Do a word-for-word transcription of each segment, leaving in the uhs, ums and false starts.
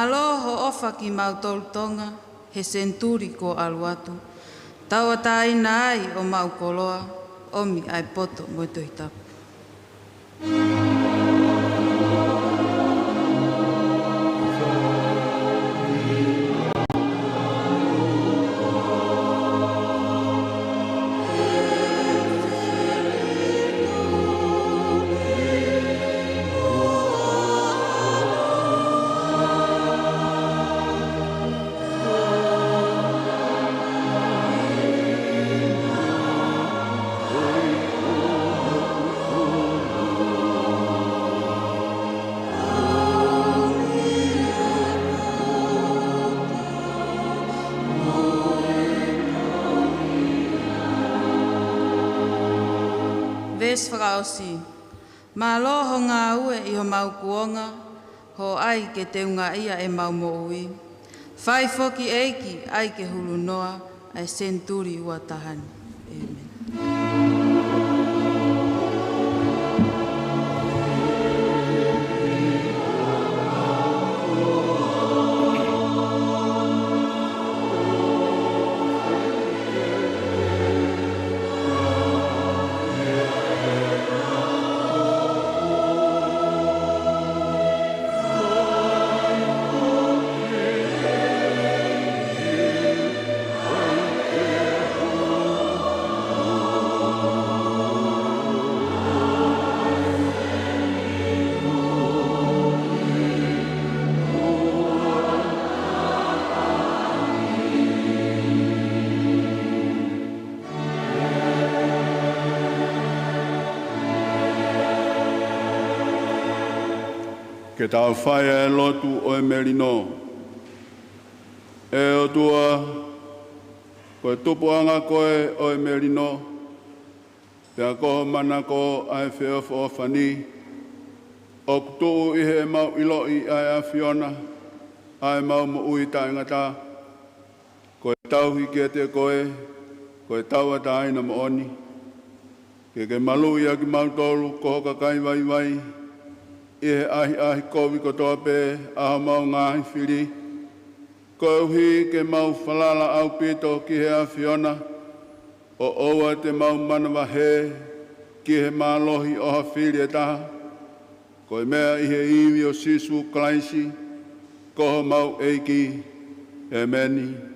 Mālō hoʻo ʻofa kimautolu Tonga he senituli kuo ʻalu atu. Tauʻatāina ai ʻo maʻu koloa, ʻomi ʻa e poto mo e Tohi Tapu. Veesi fakaʻosi. Mālō hoʻo ngāue ʻi homau kuonga, hoʻo ʻai ke teungaʻia ʻemau moʻui. Fai foki ʻEiki, ʻai ke hulunoa ʻa e senituli ua taha ni. ʻĒmeni. Ke tau fai ʻa e lotu ʻo e melino. ʻE ʻOtua, ko e tupuʻanga koe ʻo e melino, pea ko ho manako ʻa e feʻofoʻofani, ʻoku tuʻu ʻi heʻemau ʻiloʻi ʻa e ʻAfiona, ʻa ʻemau moʻui taʻengata. Ko e tauhi kiate koe, ko e tauʻatāina moʻoni. Ke ke maluʻi ʻa kimautolu ko ho kakai vaivai, ʻi he ʻahiʻahi kovi kotoa pē ʻa homau ngaahi fili, koeʻuhi ke mau falala ʻaupito ki he ʻAfiona, ʻo ʻoua te mau manavahē ki he mālohi ʻo ha fili ʻe taha, ko e meʻa ʻi he ivi ʻo Sīsū Kalaisi, ko homau ʻEiki. ʻĒmeni.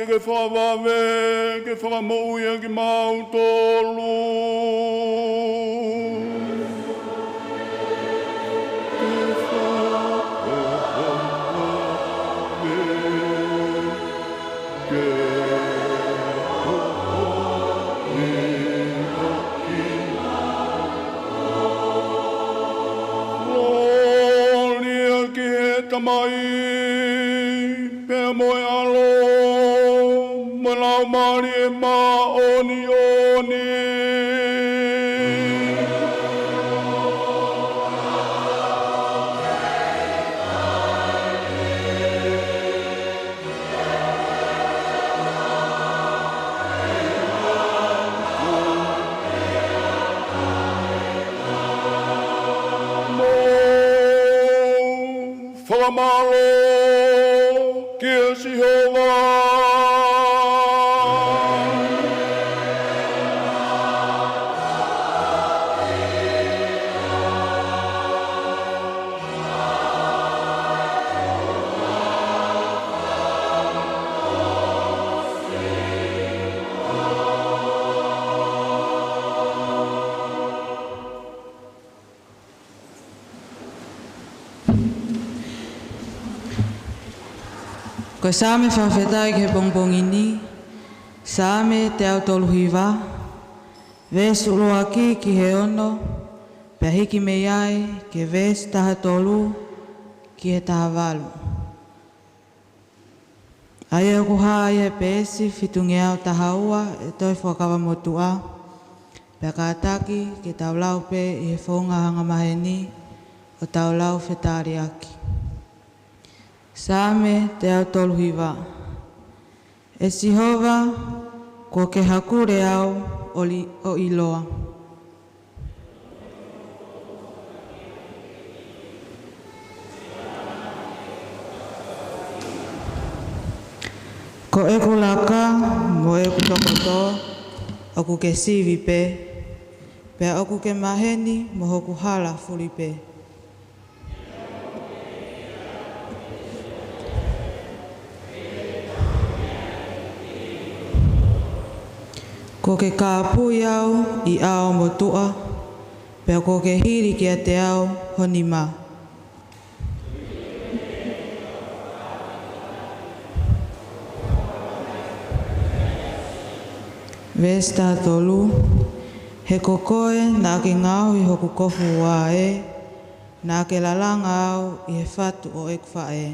ke fakavave, ke fakamoʻui ʻa kimautolu. Ke fakavave, ke moʻui ʻa kimautolu. Kolōlia ki he Tamai, pea mo e ʻAlo, mo e Laumālie Māʻoniʻoni. Mou fakamālō kia Sihova. Ko e Saame fakafetaʻi ki he pongipongi ni, Saame teau tolu hiva, veesi ʻuluaki ki he ono, pea hiki mei ai ki he veesi taha tolu ki he taha valu. ʻA ia ʻoku hā ia he peesi fitungeau taha ua ʻo e Tohi Fuakava Motuʻa, pea kātaki ke tau lau pē ʻi he founga anga maheni ʻo tau lau fetaliʻaki. Saame teau tolu hiva. ʻE Sihova, kuo ke hakule au ʻo li-, ʻo ʻiloa. Ko ʻeku laka mo ʻeku tokoto ʻoku ke sivi pē, pea ʻoku ke maheni mo hoku hala fuli pē. Kuo ke kāpui au ʻi ʻao motuʻa, pea kuo ke hili kiate au ho nima. Veesi taha tolu. He ko koe naʻa ke ngaohi hoku kofuua ē, naʻa ke lalanga au ʻi he fatu ʻo ʻeku faʻē.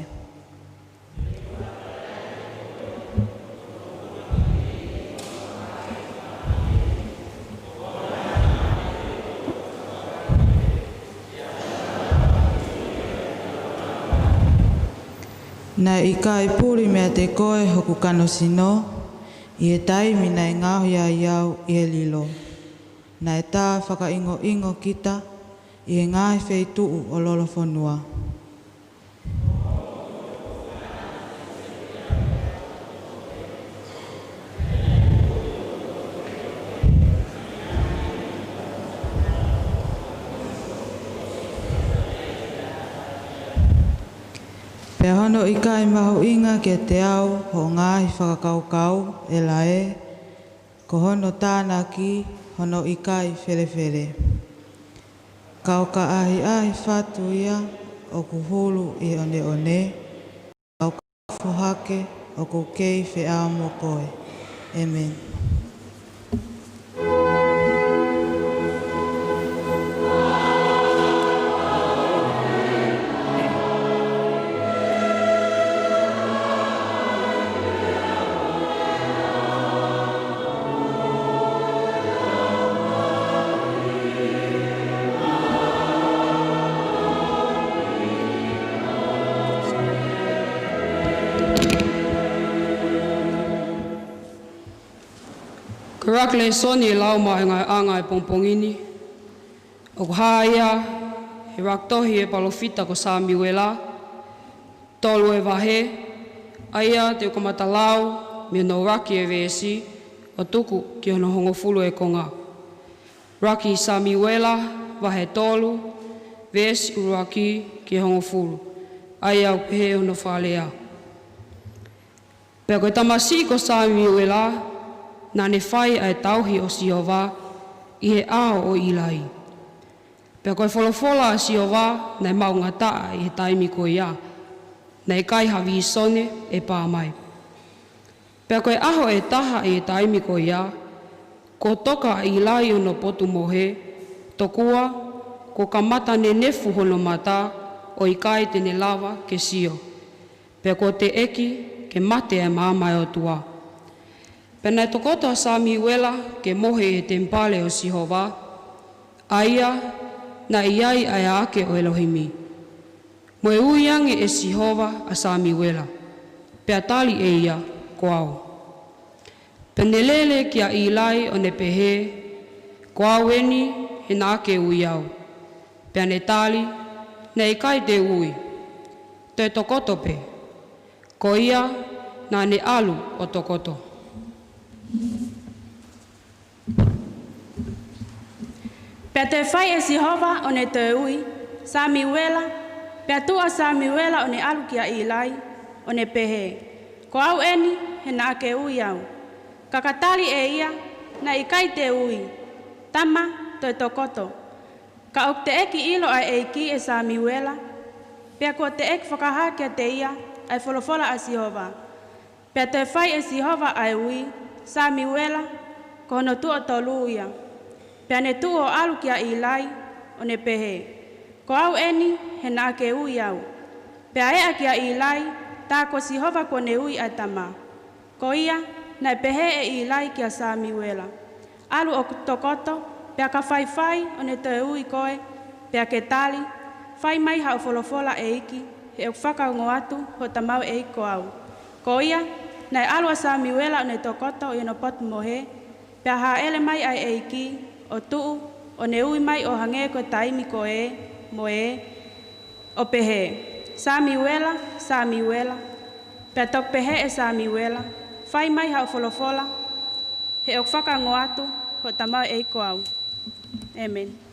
Naʻe ʻikai puli meiate koe hoku kano sino, ʻi he taimi naʻe ngaohi ai au ʻi he lilo. Naʻe tā fakaʻingoʻingo kita ʻi he ngaahi feituʻu ʻo lolofonua. Pea hono ʻikai mahuʻinga kiate au hoʻo ngaahi fakakaukau, ʻe lae, ko hono tānaki hono ʻikai felefele. Ka ʻo ka ʻahiʻahi fatu ia ʻoku hulu ʻi he ʻoneʻone, ka ʻo ka fohake ʻoku kei feʻao mo koe. ʻĒmeni. Ko e ʻuluaki lēsoni ʻe lau maʻu he ngaahi ʻaho ʻo e pongipongi ni, ʻoku hā ia he ʻuluaki tohi ʻa e palōfita ko Samiuela, tolu ʻa e vahe, ʻa ia te u kamata lau mei hono ʻuluaki ʻa e veesi ʻo tuku ki hono hongofulu ʻa e konga. ʻUluaki Samiuela, vahe tolu, veesi ʻuluaki ki he hongofulu. ʻA ia ʻoku pehē hono fakalea. Pea ko e tamasiʻi ko Samiuela, naʻa ne fai ʻa e tauhi ʻo Sihova ʻi he ʻao ʻo ʻIlai. Pea ko e folofola ʻa Sihova naʻe maʻungataʻa ʻi he taimi ko ia, naʻe ʻikai ha vīsone ʻe pā mai. Pea ko e ʻaho ʻe taha ʻi he taimi ko ia, kuo toka ʻa ʻIlai ʻi hono potu mohe, tokua kuo kamata nenefu hono mata, ʻo ʻikai te ne lava ke sio, pea kuo teʻeki ke mate ʻa e maama ʻo e ʻOtua. Pea naʻe tokoto ʻa Samiuela ke mohe ʻi he temipale ʻo Sihova, ʻa ia naʻe ʻi ai ʻa e ʻaake ʻo ʻElohimi. Mo e ui ange ʻe Sihova ʻa Samiuela, pea tali ʻe ia, Ko au. Pea ne lele kia ʻIlai ʻo ne pehē, Ko au eni, he naʻa ke ui au. Pea ne tali, Naʻe ʻikai te u ui, toe tokoto pē. Ko ia naʻa ne ʻalu ʻo tokoto. Pea toe fai ʻe Sihova ʻo ne toe ui, Samiuela. Pea tuʻu ʻa Samiuela ʻo ne ʻalu kia ʻIlai, ʻo ne pehē, Ko au eni, he naʻa ke ui au. Ka ka tali ʻe ia, Naʻe ʻikai te u ui, tama, toe tokoto. Ka ʻoku teʻeki ʻilo ʻa e ʻEiki ʻe Samiuela, pea kuo teʻeki fakahā kiate ia ʻa e folofola ʻa Sihova. Pea toe fai ʻe Sihova ʻa e ui, Samiuela, ko hono tuʻo tolu ia. Pea ne tuʻu ʻo ʻalu kia ʻIlai, ʻo ne pehē, Ko au eni, he naʻa ke ui au. Pea eʻa kia ʻIlai, tā ko Sihova kuo ne ui ʻa e tama. Ko ia, naʻe pehē ʻe ʻIlai kia Samiuela, ʻAlu ʻo tokoto, pea ka faifai ʻo ne toe ui koe, pea ke tali, fai mai haʻo folofola, ʻEiki, he ʻoku fakaongo atu hoʻo tamaioʻeiki ko au. Ko ia, naʻe ʻalu ʻa Samiuela ʻo ne tokoto ʻi hono potu mohe, pea hāʻele mai ʻa e ʻEiki, ʻo tuʻu, ʻo ne ui mai ʻo hangē ko e taimi ko ē mo ē, ʻo pehē, Samiuela, Samiuela. Pea toki pehē ʻe Samiuela, Fai mai haʻo folofola, he ʻoku fakaongo atu hoʻo tamaioʻeiki ko au. ʻĒmeni.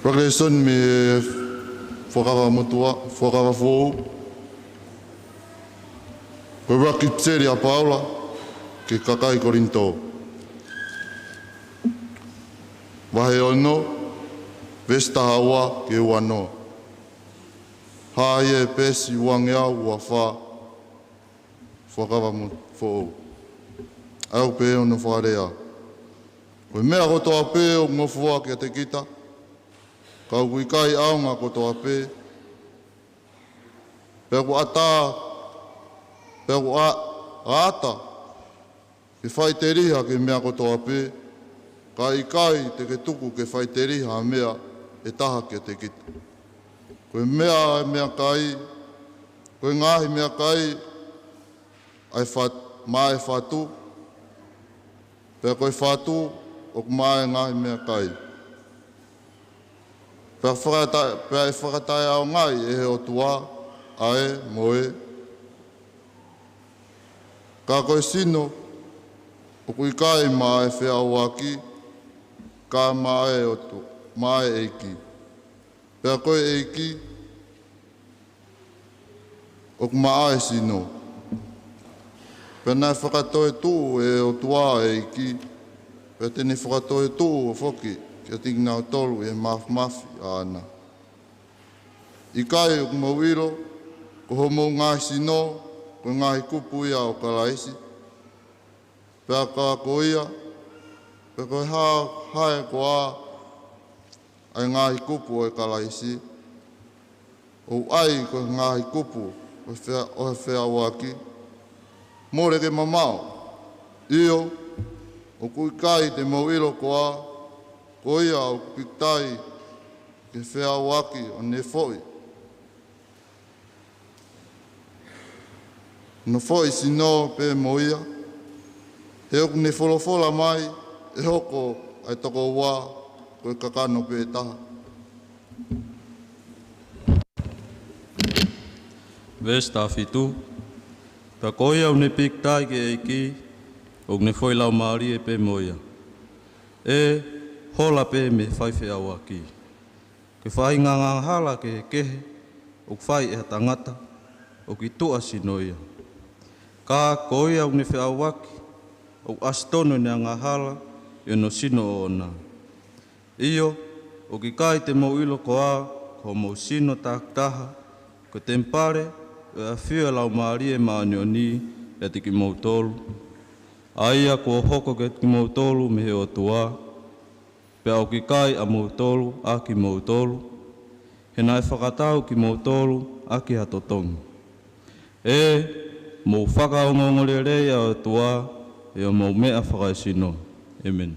Proclamation mei he Fuakava Motuʻa, Fuakava Foʻou. Ko e ʻEpisieli ʻa Paula ki he kakai Kolinitō. Vahe ono, veesi taha ua ki he ua noa. Hā ia he peesi uangeau ua fā, Fuakava Mo-, Foʻou. ʻOku pehē hono fakalea: Ko e meʻa kotoa pē ʻoku ngofua kiate kita, ka ʻoku ʻikai ʻaonga kotoa pē Pea ʻoku ʻatā, pea ʻoku ʻa-, ʻata ke faʻiteliha ki he meʻa kotoa pē, ka ʻikai te ke tuku ke faʻiteliha ha meʻa ʻe taha kiate kita. Ko e meʻa ʻa e meʻakai, ko e ngaahi meʻakai ʻa e fat-, maʻa e fatu, pea ko e fatu ʻoku maʻa e ngaahi meʻakai. Pea fakata-, pea ʻe fakataʻeʻaongaʻi ʻe he ʻOtua ʻa e mo e. Ka ko e sino ʻoku ʻikai maʻa e feʻauaki, ka maʻa e ʻOtu-, maʻa e ʻEiki. Pea ko e ʻEiki ʻoku maʻa e sino. Pea naʻe fakatoetuʻu ʻe he ʻOtua ʻa e ʻEiki, pea te ne fakatoetuʻu foki kiate kinautolu ʻi he māfimafi ʻaʻana. ʻIkai ʻoku mou ʻilo, ko hoʻomou ngaahi sino, ko e ngaahi kupu ia ʻo Kalaisi? Pea ka ko ia, pea ko e hā, hā e koā ʻa e ngaahi kupu ʻo e Kalaisi, ʻoku ʻai ko e ngaahi kupu ʻo e fea-, ʻo e feʻauaki? Mole ke mamaʻo. ʻIo, ʻoku ʻikai te mou ʻilo koā, ko ia ʻoku pikitai ki he feʻauaki ʻo ne foʻi, ʻo ne foʻi sino pē mo ia? He ʻoku ne folofola mai ʻe hoko ʻa e tokoua ko e kakano pē taha. Veesi taha fitu. Pea ko ia ʻoku ne pikitai ki he ʻEiki, ʻoku ne foʻi laumālie pē mo ia. ʻE hola pē mei he faifeʻauaki. Ko e faʻahinga angahala kehekehe ʻoku fai ʻe ha tangata, ʻoku ʻi tuʻa sino ia. Ka ko ia ʻoku ne feʻauaki, ʻoku ʻasi tonu ʻene angahala ʻi hono sino ʻoʻona. ʻIo, ʻoku ʻikai te mou ʻilo koā, ko hoʻomou sino takitaha ko e temipale ʻo e ʻafio ʻa e Laumālie Māʻoniʻoni ʻiate kimoutolu, ʻa ia kuo hoko kiate kimoutolu mei he ʻOtua, pea ʻoku ʻikai ʻamoutolu ʻa kimoutolu, he naʻe fakatau kimoutolu ʻaki ha totongi. ʻE, mou fakaongoongolelei ʻa e ʻOtua ʻi hoʻomou meʻa fakaesino. ʻĒmeni.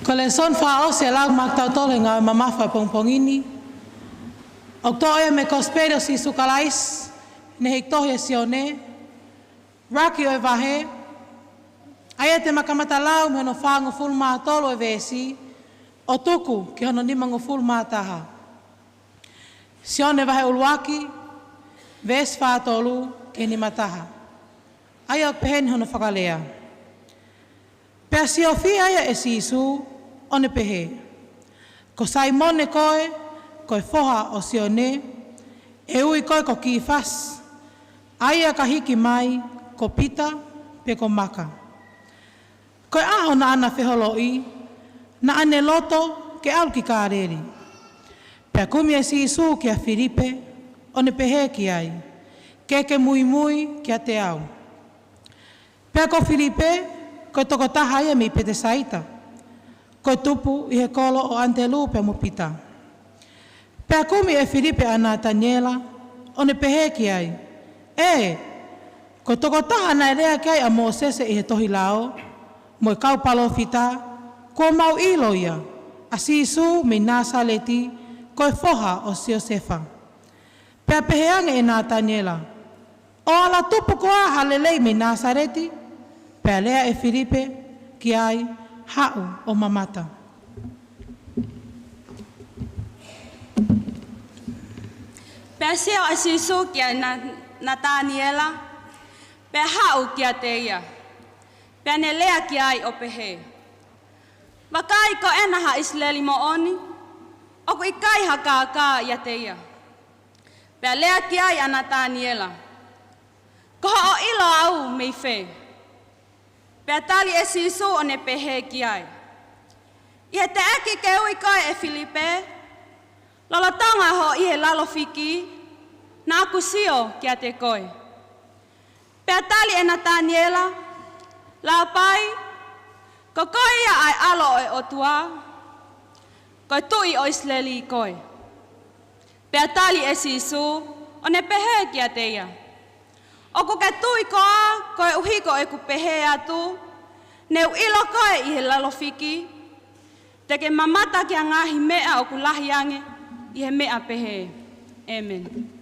Ko e lēsoni fakaʻosi ʻe lau maʻa kitautolu he ngāue mamafa ʻo e pongipongi ni, ʻoku toʻo ia mei he Kosipeli ʻo Sīsū Kalaisi naʻe hiki tohi ʻe Sione, ʻuluaki ʻo e vahe, ʻa ia te ma kamata lau mei hono fāngofulu mā tolu ʻo e veesi, ʻo tuku ki hono nimangofulu mā taha. Sione vahe ʻuluaki, veesi fā tolu ki he nima taha. ʻA ia ʻoku pehē ni hono fakalea. Pea siofia ia ʻe Sīsū, ʻo ne pehē, Ko Saimone koe, ko e foha ʻo Sione, ʻe ui koe ko Kīfasi, ʻa ia ka hiki mai ko Pita pe ko Maka. Ko e ʻaho naʻa na feholoʻi, naʻa ne loto ke ʻalu ki Kāleli. Pea kumi ʻe Sīsū kia Filipe, ʻo ne pehē ki ai, Ke ke muimui kiate au. Pea ko Filipe, ko e tokotaha ia mei Petesaita, ko e tupu ʻi he kolo ʻo ʻAnitelū pea mo Pita. Pea kumi ʻe Filipe ʻa Nataniela, ʻo ne pehē ki ai, ʻE, ko e tokotaha naʻe lea ki ai ʻa Mōsese ʻi he tohi lao, mo e kau palōfita, kuo mau ʻilo ia, ʻa Sīsū mei Nāsaleti, ko e foha ʻo Siosefa. Pea pehē ange ʻe Nataniela, ʻO ala tupu koā ha lelei mei Nāsaleti? Pea lea ʻe Filipe ki ai, Haʻu ʻo mamata. Pea sio ʻa Sīsū kia Na-, Nataniela, pea haʻu kiate ia. Pea ne lea ki ai ʻo pehē, Vakai, ko ena ha ʻIsileli moʻoni, ʻoku ʻikai ha kākā ʻiate ia. Pea lea ki ai ʻa Nataniela, Ko hoʻo ʻilo au mei fē? Pea tali ʻe Sīsū ʻo ne pehē ki ai, ʻI he teʻeki ke ui koe ʻe Filipe, lolotonga hoʻo ʻi he lalo fiki, naʻa ku sio kiate koe. Pea tali ʻe Nataniela, Lāpai, ko koe ia ʻa e ʻAlo ʻo e ʻOtua, ko e Tuʻi ʻo ʻIsileli koe. Pea tali ʻe Sīsū, ʻo ne pehē kiate ia, ʻOku ke tui koā, koeʻuhi ko ʻeku pehē atu, Ne u ʻilo koe ʻi he lalo fiki, te ke mamata ki ha ngaahi meʻa ʻoku lahi ange ʻi he meʻa pehē. ʻĒmeni.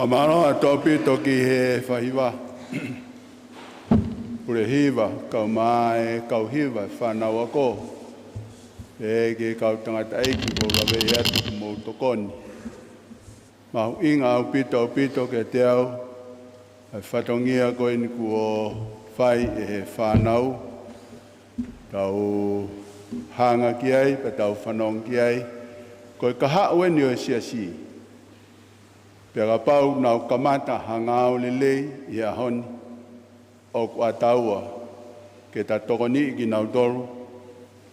Fakamālō ʻaupito ki he faʻahiva, pule hiva, kae ʻumaʻā e kau hiva, fānau ako, ʻa e kau tangataʻeiki, ʻoku ou laveʻi atu hoʻomou tokoni. Mahuʻinga ʻaupito, ʻaupito kiate au ʻa e fatongia ko eni kuo fai ʻe he fānau, tau hanga ki ai, pea tau fanongo ki ai, ko e kahaʻu eni ʻo e siasi. Pea kapau naʻa nau kamata ha ngāue lelei ʻi he ʻaho ni, ʻoku ʻataua ke ta tokoniʻi kinautolu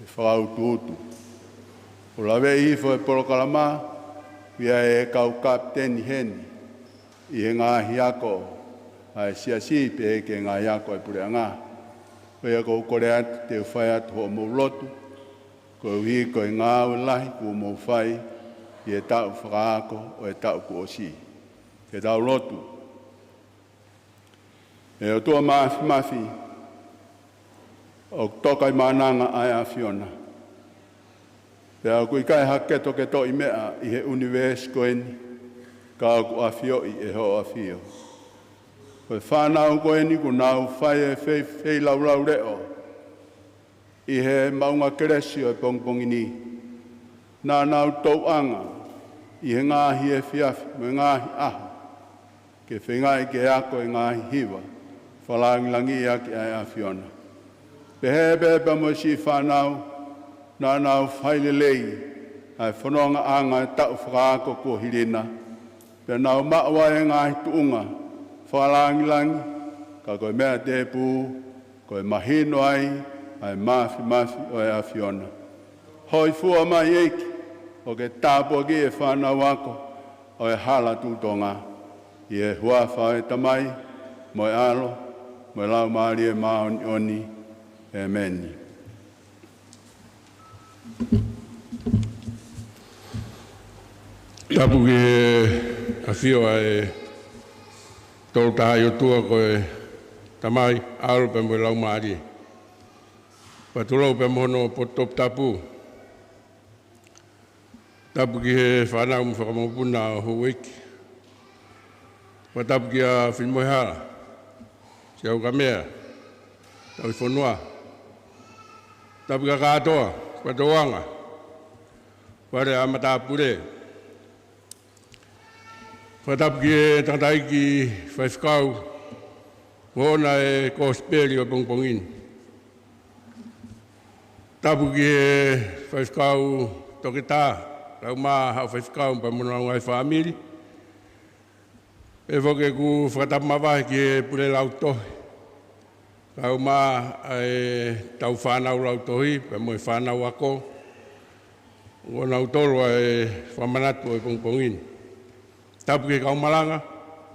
ke fakautuutu. ʻOku laveʻi hifo e polokalama, ʻa ia ʻe kau kapiteni heni ʻi he ngaahi ako ʻa e siasi, pehē ki he ngaahi ako ʻa e puleʻanga. Ko ia ʻoku ou kole atu, te u fai atu hoʻomou lotu, koeʻuhi ko e ngāue lahi kuo mou fai ʻi he taʻu fakaako ʻo e taʻu kuo ʻosi. Ke tau lotu. ʻE ʻOtua Māfimafi, ʻoku toka ʻi Maʻananga ʻa e ʻAfiona. Pea ʻoku ʻikai ha ketoketoʻi meʻa ʻi he ʻunivēsi ko eni, ka ʻoku ʻafioʻi ʻe hoʻo ʻAfio. Ko e fānau ko eni kuo nau fai e fei-, feilaulau leʻo ʻi he maʻunga kelesi ʻo e pongipongi ni. Naʻa nau tauʻanga ʻi he ngaahi efiafi mo e ngaahi ʻaho ke feingaʻi ke ako e ngaahi hiva, fakalāngilangiʻi ʻaki ʻa e ʻAfiona. Pehē pē pea mo e siʻi fānau, naʻa nau fai lelei ʻa e fonongaʻanga ʻo e taʻu fakaako kuo hili na, pea nau maʻu ai e ngaahi tuʻunga fakalāngilangi, ka ko e meʻa tēpū, ko e mahino ai ʻa e māfimafi ʻo e ʻAfiona. Hōifua mai ʻEiki, ʻo ke tāpuakiʻi e fānau ako ʻo e Hala Tuʻi Tonga, ʻi he huafa ʻo e Tamai, mo e ʻAlo, mo e Laumālie Māʻoniʻoni. ʻĒmeni. Tapu ki he ʻafio ʻa e Tolu Tahaʻi ʻOtua, ko e Tamai, ʻAlo pea mo e Laumālie. Pea tulou pea mo hono poto toputapu. Tapu ki he fānau mo e fanga mokopuna ʻo houʻeiki. Fakatapu kia Filimoehala, Siaukamea, Tauʻifonua. Tapu kia Kātoa, Fakatouanga, Fale ʻa Matāpule. Fakatapu ki he tangataʻeiki faifekau, ʻoku ʻoʻona e kosipeli ʻo e pongipongi ni. Tapu ki he faifekau toketā, kae ʻumaʻā haʻa faifekau pea mo honau ngaahi fāmili. Pehē foki ʻeku fakatapu makehe ki he pule lautohi, kae ʻumaʻā ʻa e tau fānau lautohi, pea mo e fānau ako, ʻoku ʻonautolu ʻa e fakamanatu ʻo e pongipongi ni. Tapu ki he kau malanga,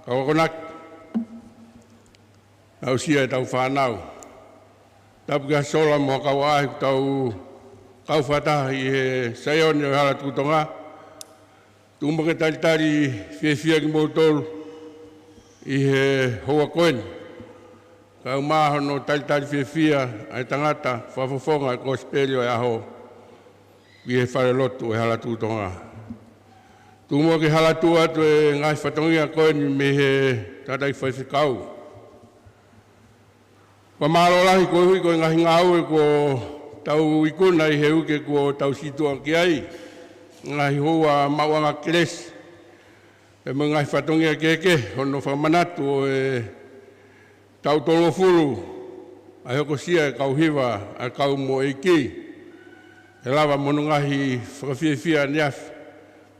kau akonaki, aʻusia e tau fānau. Tapu ki ha sola mo ha kau ʻaʻahi kuo tau kau fakataha ʻi he Saione ʻo e Hala Tuʻi Tonga. Tuku muʻa ke talitali fiefia kimoutolu ʻi he houa ko eni, kae ʻumaʻā hono talitali fiefia ʻa e tangata fakafofonga e kosipeli ʻo e ʻaho ʻi he falelotu ʻo e Hala Tuʻi Tonga. Tuku muʻa ke hala tuʻu atu e ngaahi fatongia ko eni mei he tangataʻeiki faifekau. Fakamālō lahi koeʻuhi ko e ngaahi ngāue kuo tau ikuna ʻi he uike kuo tau situʻa ki ai, ngaahi houa maʻuʻanga kelesi, pea mo e ngaahi fatongia kehekehe, hono fakamanatu ʻo e taʻu tolungofulu ʻa e hokosia e kau hiva ʻa e kau mo e ʻEiki. ʻE lava mo hono ngaahi fakafiefia ʻaneafi,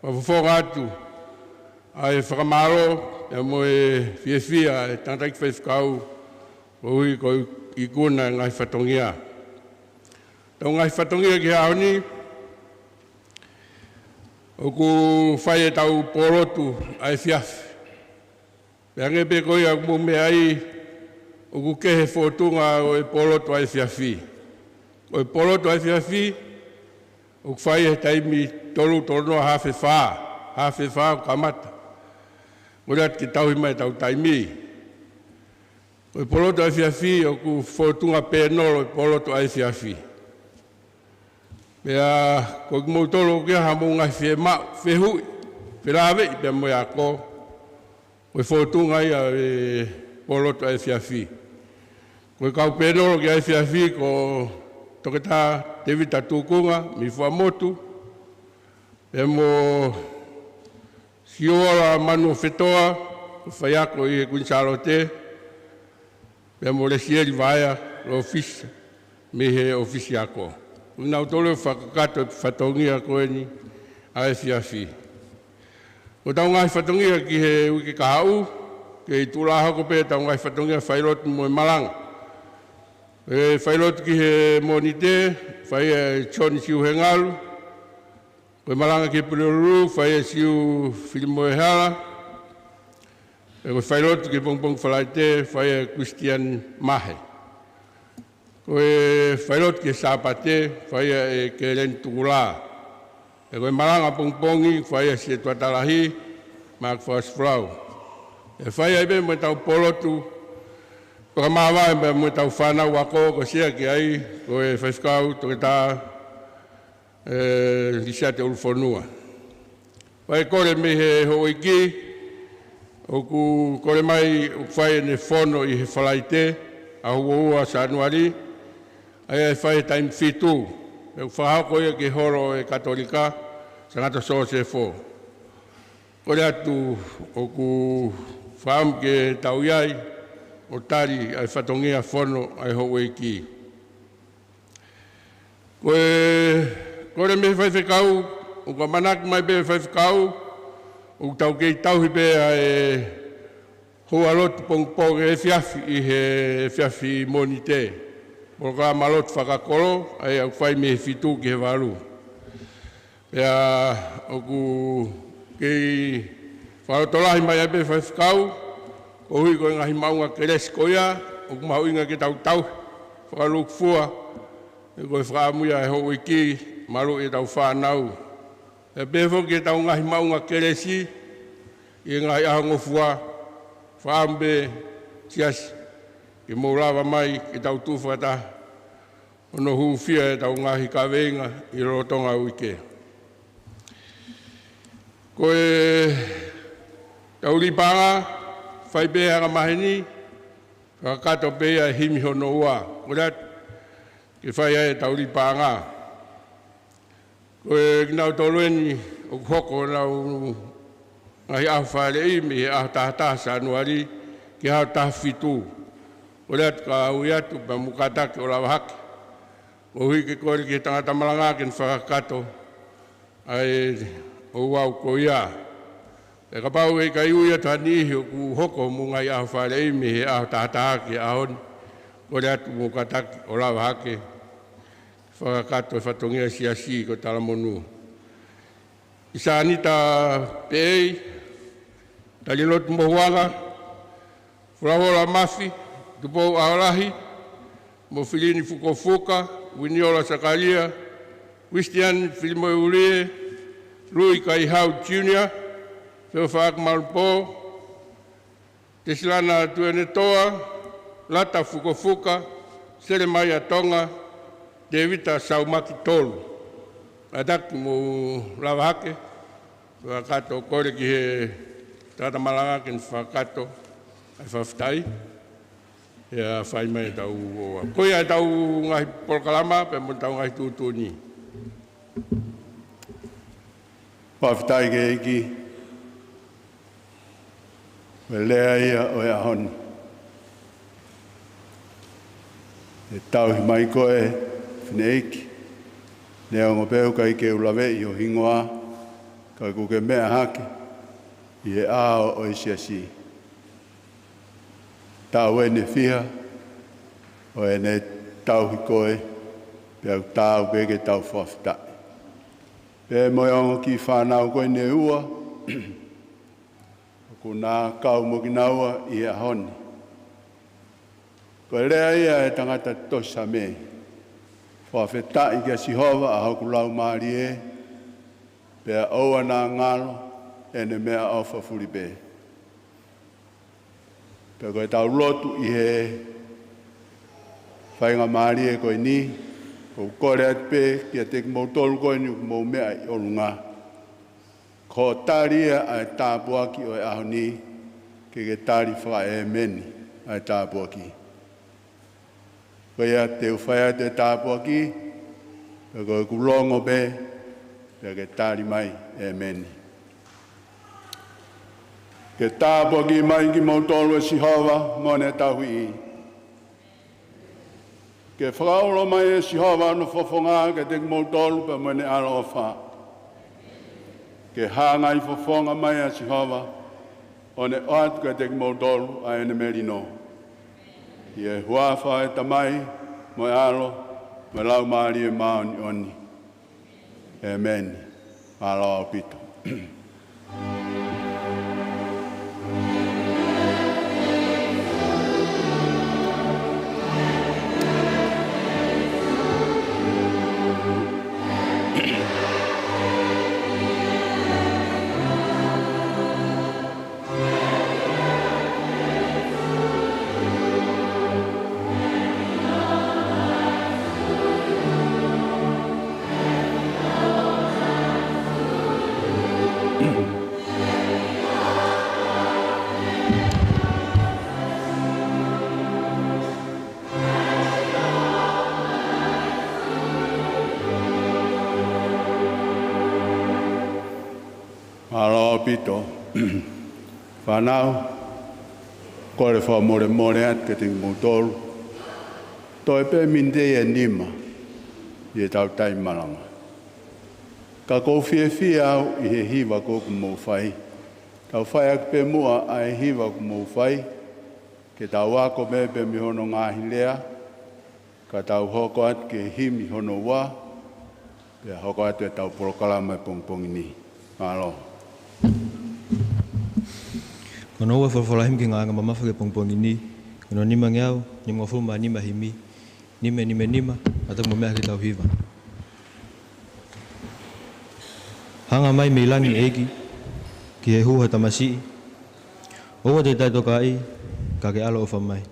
fakafofonga atu ʻa e fakamālō pea mo e fiefia e tangataʻeiki faifekau, koeʻuhi ko e ikuna e ngaahi fatongia. Tau ngaahi fatongia ki he ʻaho ni, ʻoku fai e tau pōlotu ʻa e efiafi. Pea hangē pē ko ia ʻoku mou meaʻi, ʻoku kehe e fōtunga ʻo e pōlotu ʻa e efiafi. ʻO e pōlotu ʻa e efiafi, ʻoku fai he taimi tolu, tolu noa, hafe fā, hafe fā ʻoku kamata. Kole atu ke tauhi mai e tau taimi. ʻO e pōlotu ʻa e efiafi, ʻoku fōtunga pēnolo e pōlotu ʻa e efiafi. Pea ko kimoutolu ʻoku ʻi ai haʻamou ngaahi fiemaʻu, fehuʻi, felāveʻi pea mo e ako, Ko e fōtunga ia e polotu ʻa e efiafi. Ko e kau pēnolo ki he efiafi ko Toketā Tēvita Tukunga mei Fuaʻamotu, pea mo Siola Manuofetoa, ko e faiako ʻi he Kuini Sālote, pea mo Lesieli Vaea, ko e ʻōfisa mei he ʻōfisi ako. Ko kinautolu ʻoku fakakakato e fatongia ko eni ʻa e efiafi. Ko ʻetau ngaahi fatongia ki he uike kahaʻu, kei tuʻu lā hoko pē ʻetau ngaahi fatongia failotu mo e malanga. E failotu ki he Mōnite, fai ʻe Sione Siuhengalu. Ko e malanga ki he Pulelulu, fai ʻe Siu Filimoehala. Pea ko e failotu ki he pongipongi Falaite, fai ʻe Christian Mahe. Ko e failotu ki he Sāpate, fai ʻe Keleni Tukulā. Pea ko e malanga pongipongi, fai ʻe Sietuata Lahi, Mark Fasifulau. ʻE fai ai pē mo ʻetau polotu fakamāvae pea mo ʻetau fānau ako, ko e sea ki ai, ko e faifekau Toketā ʻe Lisiate ʻUlufonua. Fai kole mei he houʻeiki, ʻoku kole mai ʻoku fai ʻene fono ʻi he Falaite, ʻaho ua ua Sānuali, ʻa ia ʻe fai he taimi fitu, ʻoku fakahoko ia ki he holo ʻo e Katolika, Sangata Sosefo. Kole atu ʻoku fakaʻamu ke tau ʻi ai, ʻo tali ʻa e fatongia fono ʻa e houʻeiki. Ko e kole mei he faifekau, ʻoku ʻamanaki mai pē faifekau, ʻoku tau kei tauhi pē ʻa e houa lotu pongipongi efiafi ʻi he efiafi Mōnite. Polokalama lotu fakakolo, ʻa ia ʻoku fai mei he fitu ki he valu. Pea ʻoku kei fakalotolahi mai ai pē faifekau, koeʻuhi ko e ngaahi maʻunga kelesi ko ia, ʻoku mahuʻinga ke tau tauhi fakalūkufua, he ko e fakaʻamu ia ʻa e houʻeiki, maluʻi ʻetau fānau. Pea pehē foki ʻetau ngaahi maʻunga kelesi, ʻi he ngaahi ʻaho ngofua, fakaʻamu pē siasi, ke mou lava mai, ke tau tuʻu fakataha, hono hūfia ʻetau ngaahi kaveinga ʻi he lolotonga uike. Ko ʻetau lipaʻanga, fai pē anga maheni, fakakakato pē ia ʻi he himi hono ua. Kole atu ke fai ai ʻetau lipaʻanga. Ko e kinautolu eni ʻoku hoko honau ngaahi ʻaho fāʻeleʻi mei he ʻaho taha taha Sānuali ki he ʻaho taha fitu. Kole atu ka ui atu pea mou kātaki ʻo lava hake. Koeʻuhi ke kole ki he tangata malanga ke ne fakakakato ʻa e ouau ko ia. Pea kapau ʻe ʻikai ui atu ha niʻihi ʻoku hoko homou ngaahi ʻaho fāʻeleʻi mei he ʻaho taha taha ki he ʻaho ni, kole atu mou kātaki ʻo lava hake. Fakakakato e fatongia siasi ko Talamonū. ʻIsanita Peʻei, Talilotu Mohuanga, Fulahola Mafi, Tupou ʻAholahi, mo Filini Fukofuka, Winiola Sakalia, Christian Filimoe Ulie, Lui Kaihau Junior, Feofaʻaki Malupō, Tesilana Tuʻiʻonetoa, Lata Fukofuka, Selemaia Tonga, Tēvita Saumaki Tolu. Kātaki mou lava hake, fakakakato, kole ki he tangata malanga ke ne fakakakato ʻa e fakafetaʻi. Pea fai mai ʻetau ouau. Ko ia ʻetau ngaahi polokalama, pea mo ʻetau ngaahi tuʻutuʻuni. Fakafetaʻi ki he ʻEiki, ko e lea ia ʻo e ʻaho ni. ʻE tauhi mai koe, Fineʻeiki, neongo pē ʻoku ʻikai ke u laveʻi ho hingoa, ka kuo ke meʻa hake ʻi he ʻao ʻo e siasi. Taʻu eni ʻe fiha ʻo ʻene tauhi koe, pea ʻoku taau pē ke tau fakafetaʻi. Pea mo e ongo kiʻi fānau ko eni ʻe ua, ʻoku na kau mo kinaua ʻi he ʻaho ni. Ko e lea ia ʻa e tangata tohi Same: Fakafetaʻi kia Sihova, ʻa hoku laumālie, pea ʻoua naʻa ngalo ʻene meʻaʻofa fulipē. Pea ko ʻetau lotu ʻi he faingamālie ko eni, ʻoku ou kole atu pē kiate kimoutolu ko eni ʻoku mou meʻa ʻi ʻolunga, ko e tali ia ʻa e tāpuaki ʻo e ʻaho ni, ke ke tali fakaʻēmeni ʻa e tāpuaki. Ko ia te u fai atu e tāpuaki, pea ko ʻeku longo pē, pea ke tali mai, ʻēmeni. Ke tāpuaki mai kimoutolu ʻe Sihova mo ʻene tauhi. Ke fakaulo mai ʻe Sihova hono fofonga kiate kimoutolu pea mo ʻene ʻaloʻofa. Ke hangai fofonga mai ʻa Sihova, ʻo ne ʻoatu kiate kimoutolu ʻa ʻene melino. ʻI he huafa ʻo e Tamai, mo e ʻAlo, mo e Laumālie Māʻoniʻoni. ʻĒmeni. Mālō ʻaupito. Mālō ʻaupito. Fānau, kole fakamolemole atu kiate kimoutolu. Toe pē miniti ʻe nima ʻi heʻetau taimi malanga. Ka ʻoku ou fiefia au ʻi he hiva ko ē kuo mou fai. Tau fai ʻaki pē muʻa ʻa e hiva kuo mou fai, ke tau ako pē mei hono ngaahi lea, ka tau hoko atu ki he himi hono ua, pea hoko atu ʻetau polokalama ʻo e pongipongi ni. Mālō. Ko hono ua e folofola himi ki he ngaahi anga mamafa ki he pongipongi ni, ko hono nimangeau nimangofulu mā nima himi, nima nima nima, ʻa ia ʻoku mou meʻa ki heʻetau hiva. Hanga mai mei langi, ʻEiki, ki he hū ha tamasiʻi. ʻOua te ke taʻetokaʻi, ka ke ʻaloʻofa mai.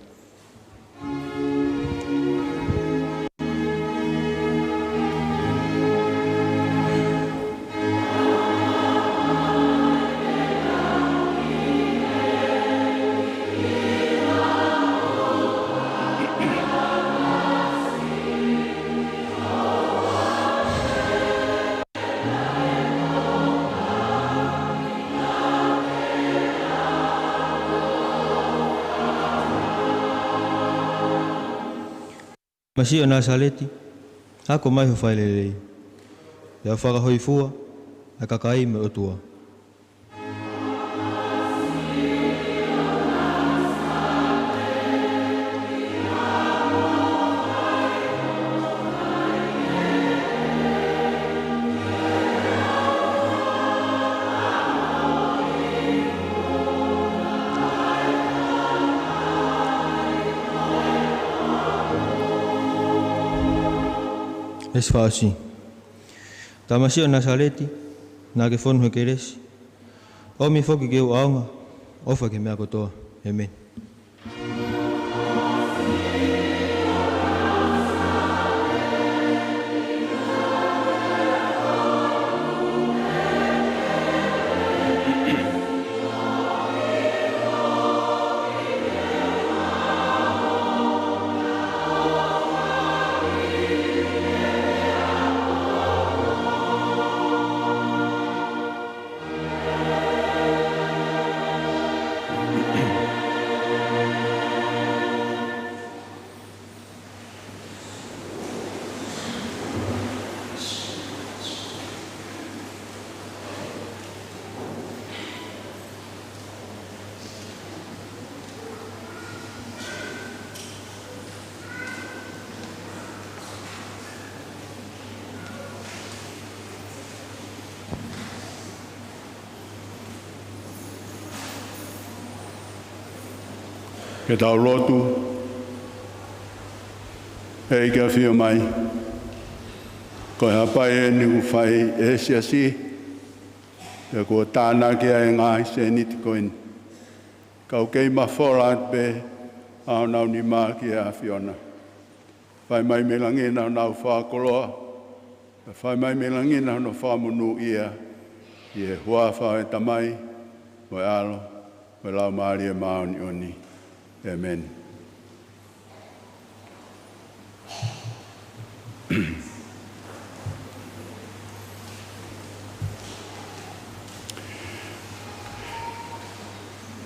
Masiʻi ʻo Nāsaleti, ako mai ho fakalelei, pea fakahōifua ʻa e kakai mo e ʻOtua. Veesi fakaʻosi. Tamasiʻi ʻo Nāsaleti, naʻa ke fonu he kelesi, ʻomi foki ke u ʻaonga, ʻofa ki he meʻa kotoa. ʻĒmeni. Ke tau lotu. ʻEiki ʻafio mai, ko e hapai eni kuo fai ʻe he siasi, pea kuo tānaki ai e ngaahi sēniti ko eni. Ka ʻoku kei mafola atu pē ʻa honau nima ki he ʻAfiona. Fai mai mei langi ʻa honau fakakoloa, pea fai mai mei langi ʻa hono fakamonūʻia, ʻi he huafa ʻo e Tamai, mo e ʻAlo, mo e Laumālie Māʻoniʻoni. ʻĒmeni.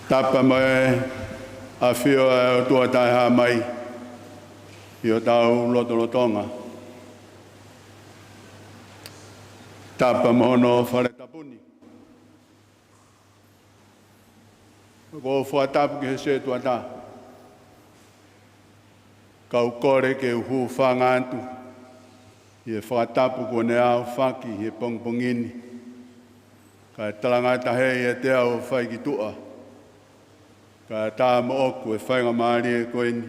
Tapu mo e ʻafio ʻa e ʻOtua Taʻehāmai ʻi hotau lotolotonga. Tapu mo hono fale tapu ni. ʻOku ou fakatapu ki he setuata, kau kole ke u hūfanga atu ʻi he fakatapu kuo ne aofaki he pongipongi ni, kae talangataʻa ʻiate au ʻo fai ki tuʻa, kae ʻatā moʻoku e faingamālie ko eni,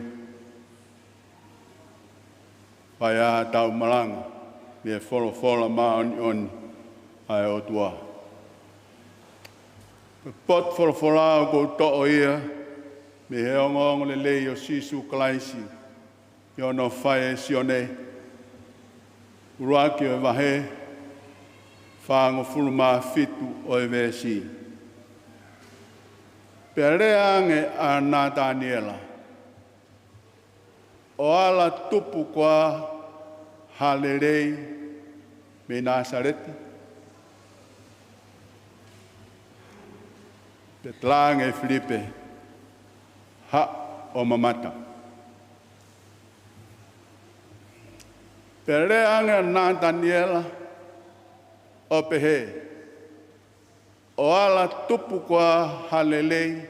fai ai ʻetau malanga mei he folofola māʻoniʻoni ʻa e ʻOtua. Ko e potu folofola ʻoku ou toʻo ia mei he ongoongolelei ʻo Sīsū Kalaisi ʻi hono fai ʻe Sione, ʻuluaki ʻo e vahe, fāngofulu mā fitu ʻo e veesi. Pea lea ange ʻa Nataniela, ʻo ala tupu koā ha lelei mei Nāsaleti? Pea talaange ʻe Filipe, haʻu ʻo mamata. Pea lea ange ʻa Nataniela ʻo pehē, ʻo ala tupu koā ha lelei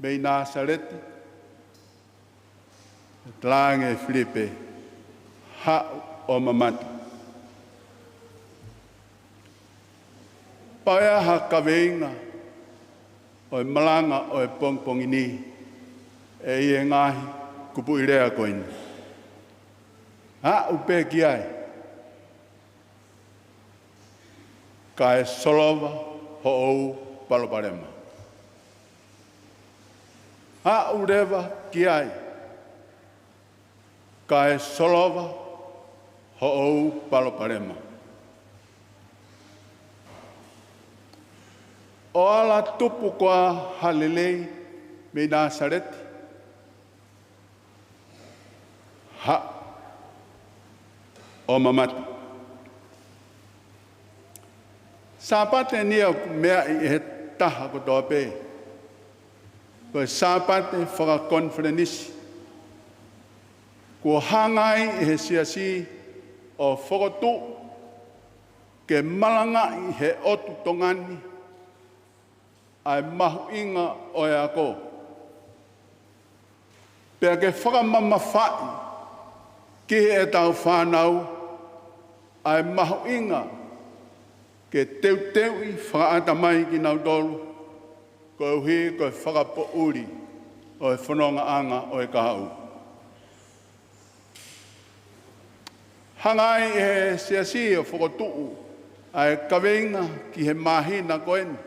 mei Nāsaleti? Pea talaange ʻe Filipe, haʻu ʻo mamata. Pea ʻi ai ha kaveinga ʻo e malanga ʻo e pongipongi ni ʻi he ngaahi kupuʻi lea ko eni. Aʻu pē ki ai, kae solova hoʻo ʻū palopalema. Aʻu leva ki ai, kae solova hoʻo ʻū palopalema. ʻO ala tupu koā ha lelei mei Nāsaleti? Haʻu ʻo mamata. Sāpate ni ʻoku meaʻi ʻe he taha kotoa pē, ko e Sāpate fakakonifelenisi, kuo hanga ai ʻe he siasi ʻo fokotuʻu ke malangaʻi ʻe he ʻotu Tonga ni ʻa e mahuʻinga ʻo e ako. Pea ke fakamamafaʻi ki heʻetau fānau ʻa e mahuʻinga ke teuteuʻi fakaʻatamai kinautolu, koeʻuhi ko e fakapoʻuli ʻo e fonongaʻanga ʻo e kahaʻu. Hanga ai ʻe he siasi ʻo fokotuʻu ʻa e kaveinga ki he māhina ko eni,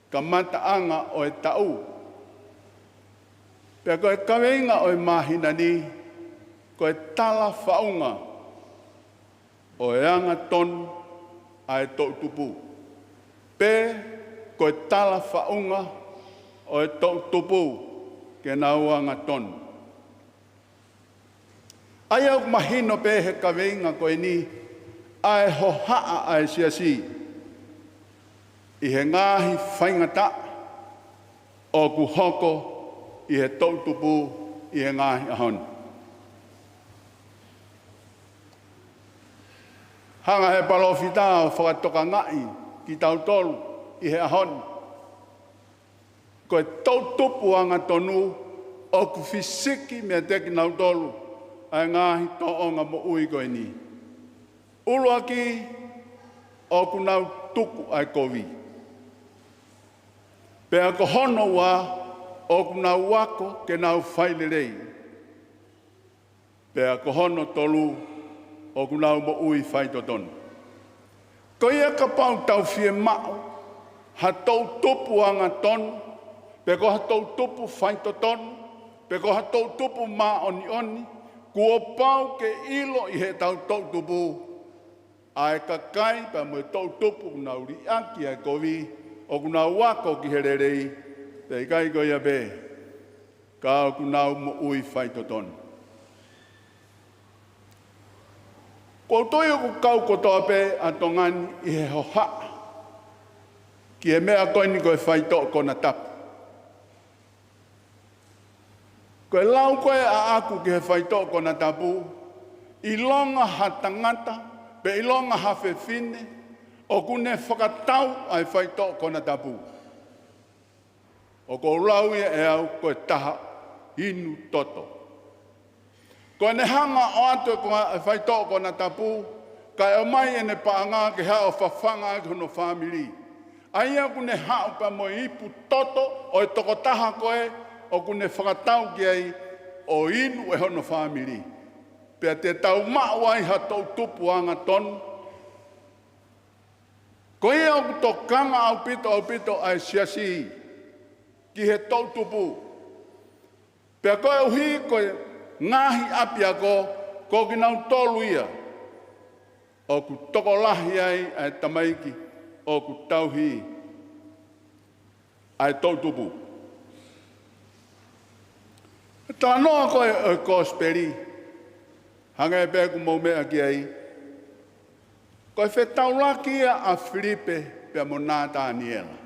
kamataʻanga ʻo e taʻu. Pea ko e kaveinga ʻo e māhina ni, ko e talafaʻunga ʻo e angatonu ʻa e toʻutupu. Pe ko e talafaʻunga ʻo e toʻutupu ke nau angatonu. ʻA ia ʻoku mahino pē he kaveinga ko eni ʻa e hohaʻa ʻa e siasi ʻi he ngaahi faingataʻa ʻoku hoko ʻi he toʻutupu ʻi he ngaahi ʻaho ni. Hanga ʻe he palōfita ʻo fakatokangaʻi kitautolu ʻi he ʻaho ni. Ko e toʻutupu angatonu ʻoku fisiki meiate kinautolu ʻa e ngaahi tōʻonga moʻui ko eni. ʻUluaki, ʻoku nau tuku ʻa e kovi. Pea ko hono ua, ʻoku nau ako ke nau fai lelei. Pea ko hono tolu, ʻoku nau moʻui faitotonu. Ko ia kapau tau fiemaʻu ha toʻutupu angatonu, pe ko ha toʻutupu faitotonu, pe ko ha toʻutupu māʻoniʻoni, kuo pau ke ʻilo ʻi heʻetau toʻutupu ʻa e kakai pea mo e toʻutupu ʻoku nau liʻaki ʻa e kovi, ʻOku nau ako ki he lelei, pea ʻikai ko ia pē, ka ʻoku nau moʻui faitotonu. Ko u tui ʻoku kau kotoa pē ʻa Tonga ni ʻi he hohaʻa ki he meʻa ko eni ko e faitoʻo konatapu. Ko e lau ko ē ʻaʻaku ki he faitoʻo konatapu, ʻilonga ha tangata, pe ʻilonga ha fefine, ʻoku ne fakatau ʻa e faitoʻo konatapu, ʻoku ou lau ia ʻe au ko e taha inu toto. Ko ʻene hanga ʻo ʻoatu e ko-, e faitoʻo konatapu, kae ʻomai ʻene paʻanga ke haʻu ʻo fafanga ʻaki hono fāmili. ʻA ia ʻoku ne haʻu pea mo e ipu toto ʻo e tokotaha ko ē ʻoku ne fakatau ki ai ʻo inu ʻe hono fāmili. Pea te tau maʻu ai ha toʻutupu angatonu. Ko ia ʻoku tokanga ʻaupito, ʻaupito ʻa e siasi ki he toʻutupu. Pea koeʻuhi ko e ngaahi ʻapiako, ko kinautolu ia ʻoku tokolahi ai ʻa e tamaiki ʻoku tauhi ʻa e toʻutupu. Talanoa ko ē ʻo e Kosipeli, hangē pē ʻoku mou meʻa ki ai, ko e fetaulaki ia ʻa Filipe pea mo Nataniela.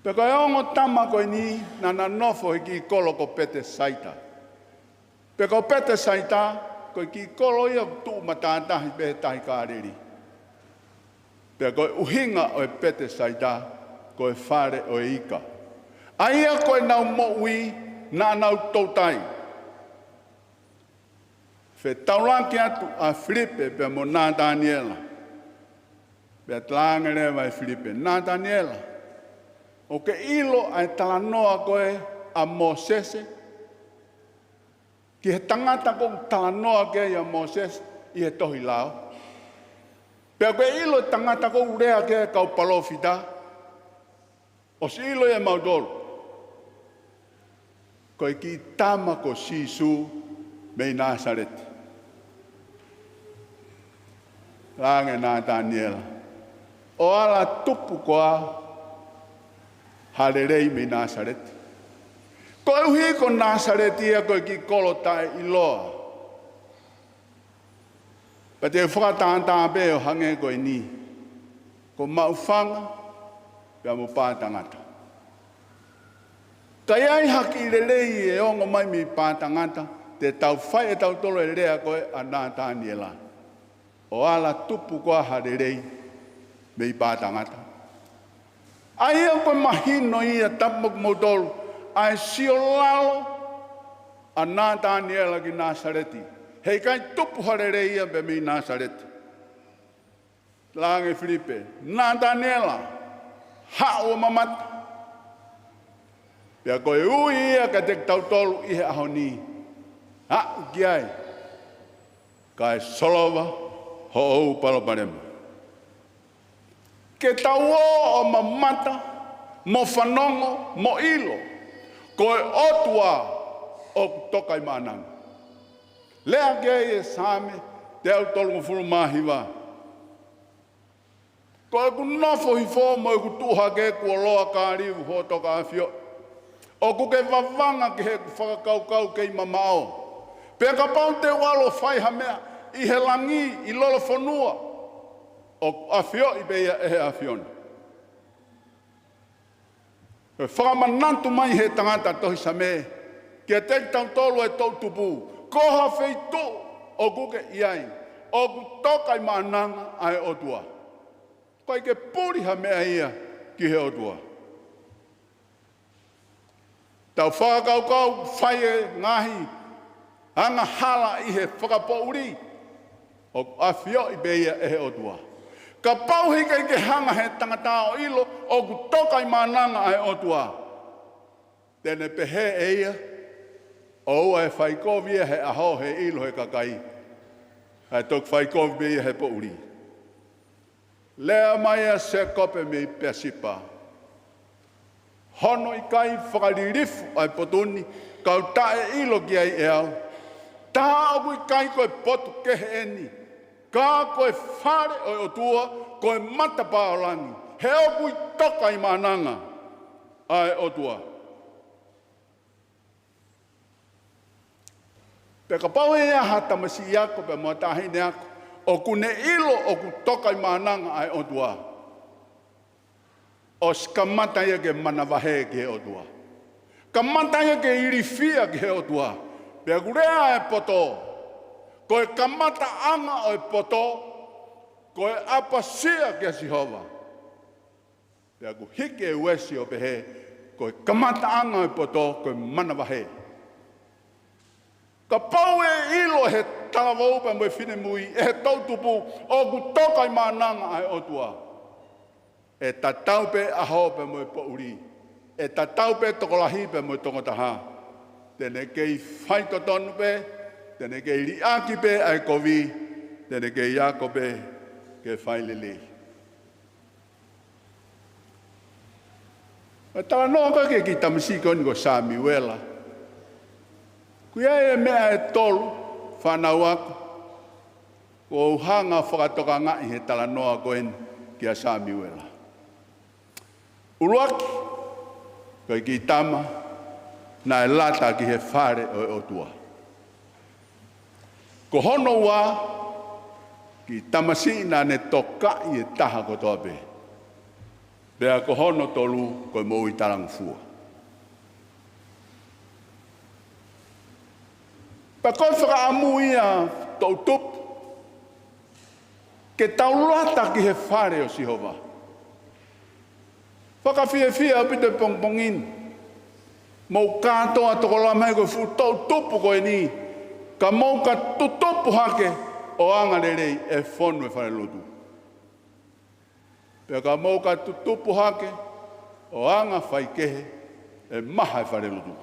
Pea ko e ongo tama ko eni naʻa na nofo he kiʻi kolo ko Petesaita. Pea ko Petesaita, ko e kiʻi kolo ia ʻoku tuʻu matātahi pē he tahi Kāleli. Pea ko e ʻuhinga ʻo e Petesaita, ko e fale ʻo e ika. ʻA ia ko ʻenau moʻui naʻa nau toutai. Fetaulaki atu ʻa Filipe pea mo Nataniela. Pea talaange leva ʻe Filipe, Nataniela, ʻoku ke ʻilo ʻa e talanoa ko ē ʻa Mōsese? Ki he tangata ʻoku talanoa ki ai ʻa Mōsese ʻi he tohi lao. Pea ʻoku ke ʻilo e tangata ʻoku lea ki ai e kau palōfita? ʻOsi ʻilo ia ʻe mautolu. Ko e kiʻi tama ko Sīsū mei Nāsaleti. Talaange ʻe Nataniela, ʻo ala tupu koā ha lelei mei Nāsaleti? Koeʻuhi ko Nāsaleti ia ko e kiʻi kolo taʻeʻiloa. Pea te u fakatātā pē ʻo hangē ko eni, ko Maʻufanga pea mo Pātangata. Ka ʻi ai ha kiʻi lelei ʻe ongo mai mei Pātangata, te tau fai ʻe tautolu e lea ko ē ʻa Nataniela, ʻo ala tupu koā ha lelei mei Pātangata? ʻA ia ko e mahino ia tapu mo kimoutolu, ʻa e siolalo ʻa Nataniela ki Nāsaleti. Heʻikai tupu ha lelei ia pē mei Nāsaleti. Talaange ʻe Filipe, Nataniela, haʻu ʻo mamata. Pea ko e ui ia kiate kitautolu ʻi he ʻaho ni. Haʻu ki ai, kae solova hoʻo palopalema. Ke tau ō ʻo mamata, mo fanongo, mo ʻilo, ko e ʻOtua ʻoku toka ʻi maʻananga. Lea ki ai e Saame teau tolungofulu mā hiva. Ko ʻeku nofo hifo mo ʻeku tuʻu hake kuo loa kāliu hoʻo toka ʻafioʻi. ʻOku ke vavanga ki heʻeku fakakaukau kei mamaʻo. Pea kapau te u ʻalu ʻo fai ha meʻa ʻi he langi, ʻi lolofonua, ʻoku ʻafioʻi pē ia ʻe he ʻAfiona. ʻE fakamanatu mai he tangata tohi Saame kiate kitautolu e toʻutupu, ko ha feituʻu ʻoku ke ʻi ai, ʻoku toka ʻi maʻananga ʻa e ʻOtua. ʻOku ʻikai ke puli ha meʻa ia ki he ʻOtua. Tau fakakaukau, fai e ngaahi angahala ʻi he fakapoʻuli, ʻoku ʻafioʻi pē ia ʻe he ʻOtua. Kapau heʻikai ke hanga he tangata ʻo ʻilo ʻoku toka ʻi maʻananga ʻa e ʻOtua, te ne pehē ʻe ia, ʻoua ʻe fai kovi ia he ʻaho, he ʻilo he kakai, kae toki fai kovi pē ia he poʻuli. Lea mai ʻa Sēkope mei Peasipa, hono ʻikai fakalilifu ʻa e potu ni, kau taʻeʻilo ki ai ʻe au. Tā ʻoku ʻikai ko e potu kehe eni, ka ko e fale ʻo e ʻOtua, ko e matapā ʻo langi. he ʻoku toka ʻi maʻananga ʻa e ʻOtua. Pea kapau ʻe ʻi ai ha tamasiʻi ako pea mo ha taʻahine ako ʻoku ne ʻilo ʻoku toka ʻi maʻananga ʻa e ʻOtua, ʻosi kamata ia ke manavahē ki he ʻOtua. Kamata ia ke ilifia ki he ʻOtua. Pea ʻoku lea e poto, ko e kamataʻanga ʻo e poto ko e ʻapasia kia Sihova. Pea ʻoku hiki e veesi ʻo pehē, ko e kamataʻanga ʻo e poto ko e manavahē. Kapau ʻe ʻilo he talavou pea mo e finemui, ʻe he toʻutupu, ʻoku toka ʻi maʻananga ʻa e ʻOtua, ʻe tatau pē ʻaho pea mo e poʻuli, ʻe tatau pē tokolahi pea mo e tokotaha, te ne kei faitotonu pē, te ne kei liʻaki pē ʻa e kovi, te ne kei ako pē ke fai lelei. ʻOku talanoa ko ē ki he kiʻi tamasiʻi ko eni ko Samiuela. ʻOku ʻi ai e meʻa ʻe tolu, fānau ako, ʻoku ou hanga ʻo fakatokangaʻi he talanoa ko eni kia Samiuela. ʻUluaki, ko e kiʻi tama naʻe lata ki he fale ʻo e ʻOtua. Ko hono ua, kiʻi tamasiʻi naʻa ne tokaʻi e taha kotoa pē. Pea ko hono tolu, ko e moʻui talangofua. Pea ko e fakaʻamu ia toʻutupu, ke tau lata ki he fale ʻo Sihova. Fakafiefia ʻaupito e pongipongi ni. Mou kātoa tokolahi mai ko e fuʻu toʻutupu ko eni, ka mou ka tutupu hake ʻo anga lelei ʻe fonu e falelotu. Pea ka mou ka tutupu hake ʻo anga faikehe ʻe maha e falelotu.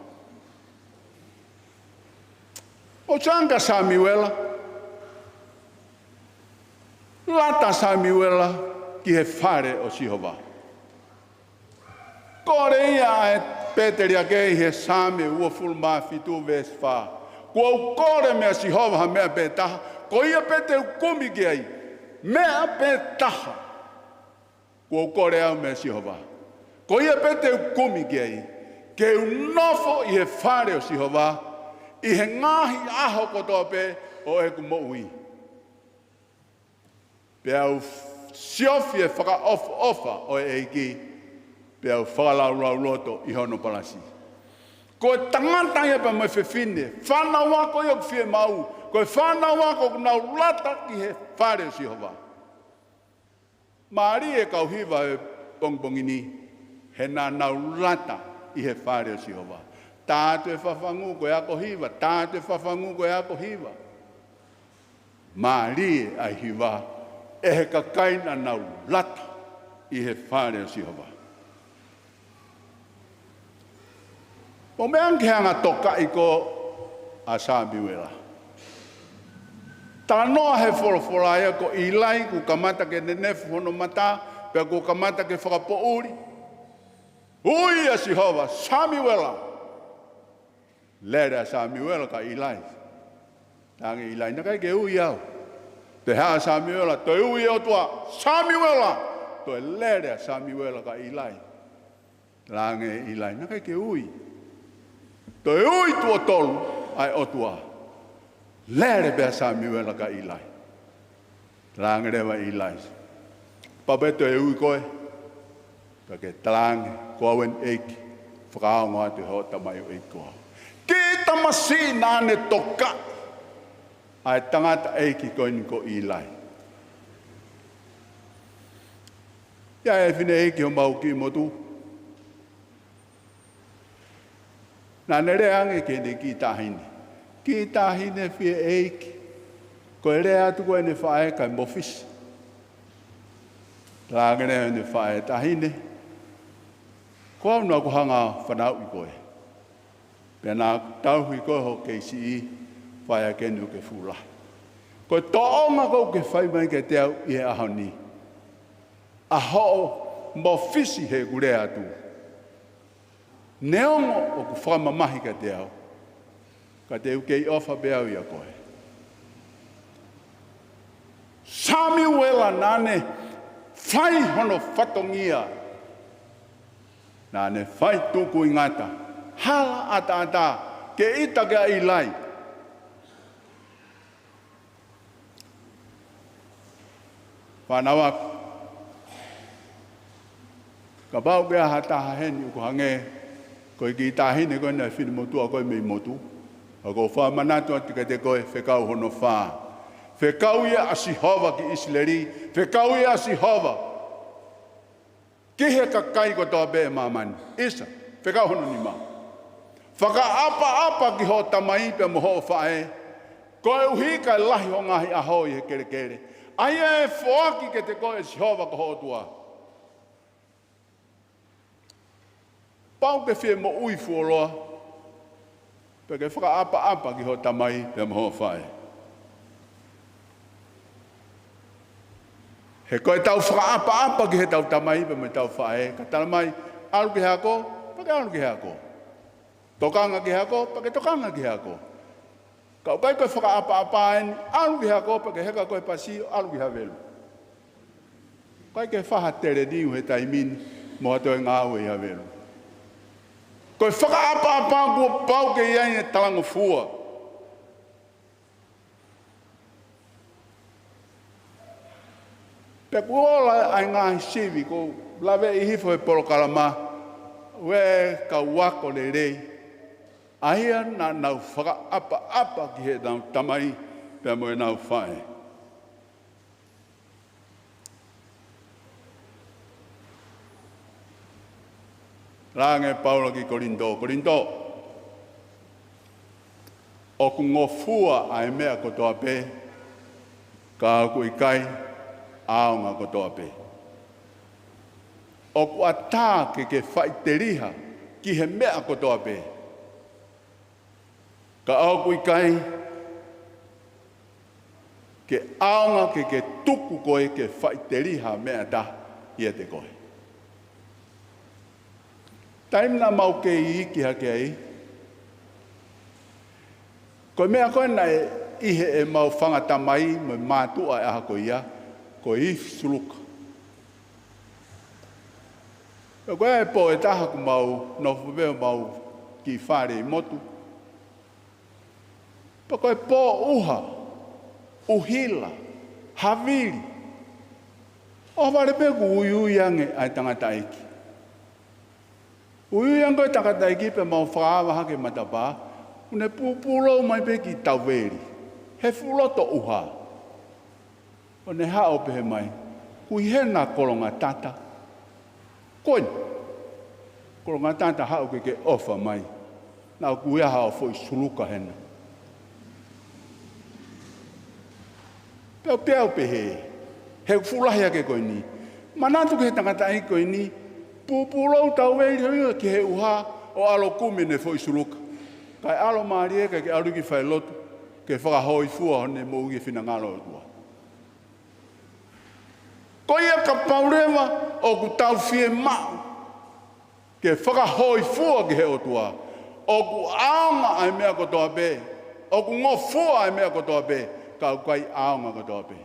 ʻOsi ange ʻa Samiuela, lata Samiuela ki he fale ʻo Sihova. Kole ia ʻa e pēteliake ʻi he Same uofulu mā fitu veesi fā. Kuo u kole meia Sihova ha meʻa pē taha, ko ia pē te u kumi ki ai. Meʻa pē taha kuo u kole au meia Sihova, ko ia pē te u kumi ki ai, ke u nofo ʻi he fale ʻo Sihova ʻi he ngaahi ʻaho kotoa pē ʻo ʻeku moʻui. Pea u siofi e fakaʻofoʻofa ʻo e ʻEiki, pea u fakalaulauloto ʻi hono palasi. Ko e tangata ia pea mo e fefine, fānau ako ia ʻoku fiemaʻu, ko e fānau ako ʻoku nau lata ki he fale ʻo Sihova. Mālie e kau hiva he pongipongi ni, he naʻa nau lata ʻi he fale ʻo Sihova. Tā atu e fafangu ko e ako hiva, tā atu e fafangu ko e ako hiva. Mālie ʻa e hiva ʻe he kakai naʻa nau lata ʻi he fale ʻo Sihova. Mou meʻa ange ki he anga tokaʻi ko ē ʻa Samiuela. Talanoa he folofola ia ko ʻIlai kuo kamata ke nenefu hono mata, pea kuo kamata ke fakapoʻuli. Ui ʻa Sihova, Samiuela. Lele ʻa Samiuela kia ʻIlai. Talaange ʻe ʻIlai, naʻe ʻikai ke ui au. Toe haʻu ʻa Samiuela, toe ui e ʻOtua, Samiuela. Toe lele ʻa Samiuela kia ʻIlai. Talaange ʻe ʻIlai, naʻe ʻikai ke ui. Toe ui tuʻo tolu ʻa e ʻOtua. Lele pē ʻa Samiuela kia ʻIlai. Talaange leva ʻe ʻIlai, kapau pē toe ui koe, pea ke talaange, ko au eni ʻEiki, fakaongo atu hoʻo tamaioʻeiki ko au. Kiʻi tamasiʻi naʻa ne tokaʻi ʻa e tangataʻeiki ko eni ko ʻIlai. ʻI ai e fineʻeiki homau kiʻi motu. Naʻa ne lea ange ki heʻene kiʻi taʻahine. Kiʻi taʻahine fie ʻeiki. Ko e lea atu ko ē ʻene faʻē kae mofisi. Talaange leva ʻene faʻē, taʻahine, ko au naʻa ku hanga ʻo fanauʻi koe. Pea naʻa ku tauhi koe ho kei siʻi, fai ʻaki eni ho kei fuʻu lahi. Ko e tōʻonga ʻoku ke fai mai kiate au ʻi he ʻaho ni, ʻa hoʻo mofisi heʻeku lea atu. Neongo ʻoku fakamamahi kiate au, ka te u kei ʻofa pē au ʻia koe. Samiuela naʻa ne fai hono fatongia. Naʻa ne fai tuku ʻi ngata, hala ʻataʻatā, ke ʻita kia ʻĪlai. Fānau ʻaku, kapau ʻoku ʻi ai ha taha heni ʻoku hangē ko e kiʻi taʻahine ko eni ʻa e finemotuʻa ko ē mei motu, ʻoku ou fakamanatu atu kiate koe, fekau hono fā. Fekau ia ʻa Sihova ki ʻIsileli, fekau ia ʻa Sihova ki he kakai kotoa pē ʻo māmani. ʻIsa, fekau hono nima. Fakaʻapaʻapa ki hoʻo tamai pea mo hoʻo faʻē, koeʻuhi kae lahi hoʻo ngaahi ʻaho ʻi he kelekele, ʻa ia ʻe foaki kiate koe ʻe Sihova ko ho ʻOtua. Pau ke fie moʻui fuoloa, pea ke fakaʻapaʻapa ki hoʻo tamai pea mo hoʻo faʻē. He ko ʻetau fakaʻapaʻapa ki heʻetau tamai pea mo ʻetau faʻē, ka tala mai, ʻalu ki he ako, pea ke ʻalu ki he ako. Tokanga ki he ako, pea ke tokanga ki he ako. Ka ʻoku ʻikai ko e fakaʻapaʻapa eni, ʻalu ki he ako, pea ke heka ko e pasi, ʻalu ki Havelu. ʻIkai ke fai ha teleniu he taimi ni mo ha toe ngāue ʻi Havelu. Ko e fakaʻapaʻapa kuo pau ke ʻi ai ʻene talangofua. Pea kuo ola ʻa e ngaahi sivi, ʻoku ou laveʻi hifo he polokalama, ʻa e kau ako lelei, ʻa ia naʻa nau fakaʻapaʻapa ki heʻenau tamai pea mo ʻenau faʻē. Langi ʻe Paula ki Kolinitō, Kolinitō, ʻoku ngofua ʻa e meʻa kotoa pē, ka ʻoku ʻikai ʻaonga kotoa pē. ʻOku ʻatā ke ke faʻiteliha ki he meʻa kotoa pē, ka ʻoku ʻikai ke ʻaonga ke ke tuku koe ke faʻiteliha meʻa ʻe taha ʻiate koe. Taimi naʻa mau kei iiki hake ai, ko e meʻa ko ē naʻe ʻi heʻemau fanga tamai mo e mātuʻa ʻi he ʻaho ko ia, ko e ifi suluka. Pea ko e pō ʻe taha ʻoku mau nofo pē ʻo mau kiʻi fale ʻi motu. Pea ko e pō ʻuha, ʻuhila, havili. ʻO vale pē kuo uiui ange ʻa e tangataʻeiki. Uiui ange ko e tangataʻeiki pea mau fakaava hake matapā, ʻoku ne pūpūlou mai pē kiʻi tauveli he fuʻu loto ʻuha. ʻO ne haʻu ʻo pehē mai, ʻoku ʻi hena kolongatata. Ko eni, kolongatata, haʻu ke ke ʻofa mai. Naʻa ʻoku ʻi ai haʻo foʻi suluka hena. Pea u pehē, he fuʻu lahi hake ko eni. Manatu ki he tangataʻeiki ko eni, pūpūlou tauveli ia ki he ʻuha ʻo ʻalu ʻo kumi ʻene foʻi suluka. Kae ʻalu mālie kae ke ʻalu ki falelotu, ke fakahōifua hono moʻui he finangalo ʻo e ʻOtua. Ko ia kapau leva ʻoku tau fiemaʻu ke fakahōifua ki he ʻOtua, ʻoku ʻaonga ʻa e meʻa kotoa pē, ʻoku ngofua ʻa e meʻa kotoa pē, ka ʻoku ʻikai ʻaonga kotoa pē.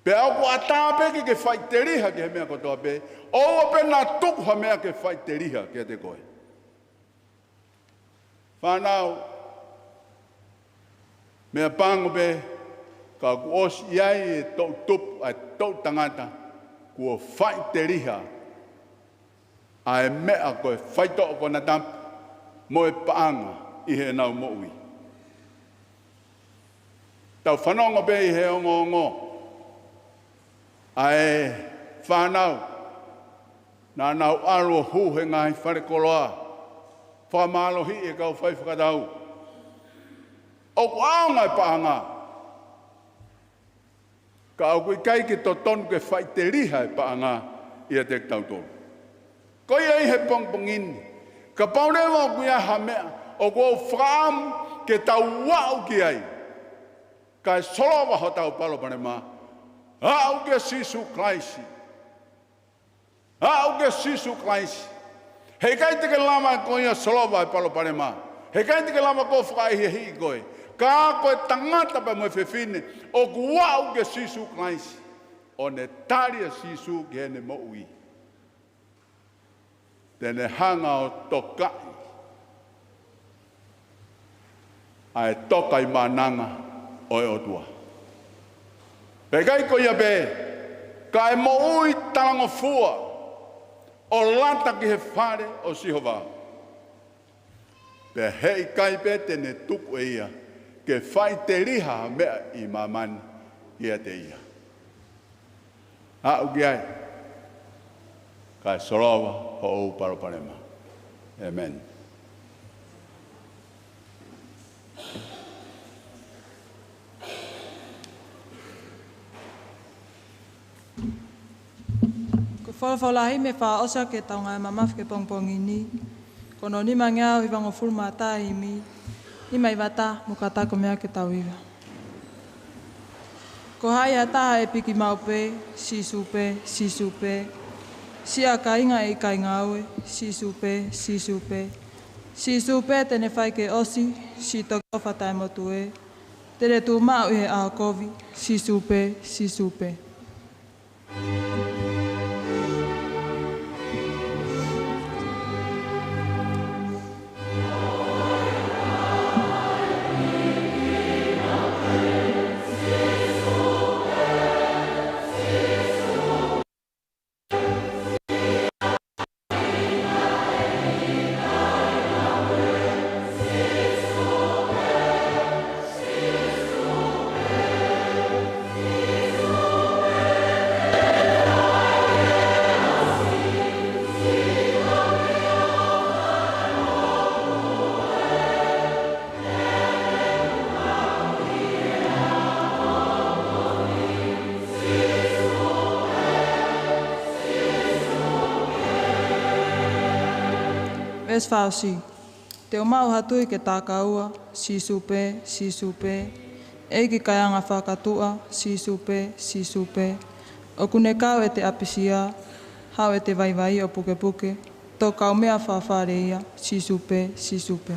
Pea ʻoku ʻatā pē ke ke faʻiteliha ki he meʻa kotoa pē, ʻoua pē naʻa tuku ha meʻa ke faʻiteliha kiate koe. Fānau, meʻapango pē, ka kuo ʻosi ʻi ai e toʻu tupu, ʻa e toʻu tangata, kuo faʻiteliha ʻa e meʻa ko e faitoʻo konatapu mo e paʻanga ʻi heʻenau moʻui. Tau fanongo pē ʻi he ongoongo ʻa e fānau naʻa nau ʻalu ʻo hū he ngaahi falekoloa, fakamālohiʻi e kau faifakatau. ʻOku ʻaonga e paʻanga, ka ʻoku ʻikai ke totonu ke faʻiteliha e paʻanga ʻiate kitautolu. Ko ia ʻi he pongipongi ni, kapau leva ʻoku ʻi ai ha meʻa ʻoku ou fakaʻamu ke tau aʻu ki ai, kae solova hotau palopalema, aʻu kia Sīsū Kalaisi. Aʻu kia Sīsū Kalaisi. Heʻikai te ke lava koe ia ʻo solova e palopalema. Heʻikai te ke lava koe ʻo fakaʻehiʻehiʻi koe. Ka ko e tangata pea mo e fefine ʻoku aʻu kia Sīsū Kalaisi, ʻo ne tali ʻa Sīsū ki heʻene moʻui, te ne hanga ʻo tokaʻi ʻa e toka ʻi mānanga ʻo e ʻOtua. Pea ʻikai ko ia pē, ka ʻe moʻui talangofua ʻo lata ki he fale ʻo Sihova. Pea heʻikai pē te ne tuku ʻe ia ke faʻiteliha ha meʻa ʻi māmani kiate ia. Aʻu ki ai, kae solova hoʻo palopalema. ʻĒmeni. Ko e folofola himi ʻe fā ʻosi ʻa e Tau Ngāue Mamafa ki he pongipongi ni, ko hono nimangeau hivangofulu mā taha, himi nima hiva taha, mo kātaki mei ai ke tau hiva. Ko hai ha taha ʻe piki maʻu pē, Sīsū pē, Sīsū pē. Siʻa kāinga ʻe ʻikai ngāue, Sīsū pē, Sīsū pē. Sīsū pē te ne fai ke ʻosi, siʻi toki ʻofa taʻemotu ē. Te ne tuʻu maʻu ʻi he ʻaho kovi, Sīsū pē, Sīsū pē. Veesi fā ʻosi. Te u maʻu ha tui ke takaua, Sīsū pē, Sīsū pē. ʻEiki kaeanga fakatuʻa, Sīsū pē, Sīsū pē. ʻOku ne kau ʻete ʻapisia, haʻu ʻete vaivai ʻo pukepuke, toki kaumeʻa fakafale ia, Sīsū pē, Sīsū pē.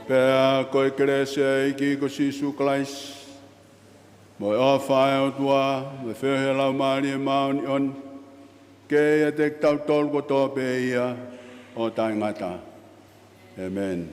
Pea ko e kelesi ʻa e ʻEiki ko Sīsū Kalaisi, mo e ʻofa ʻa e ʻOtua, mo e feohi ʻa e Laumālie Māʻoniʻoni, ke ʻiate kitautolu kotoa pē ia ʻo taʻengata. ʻĒmeni.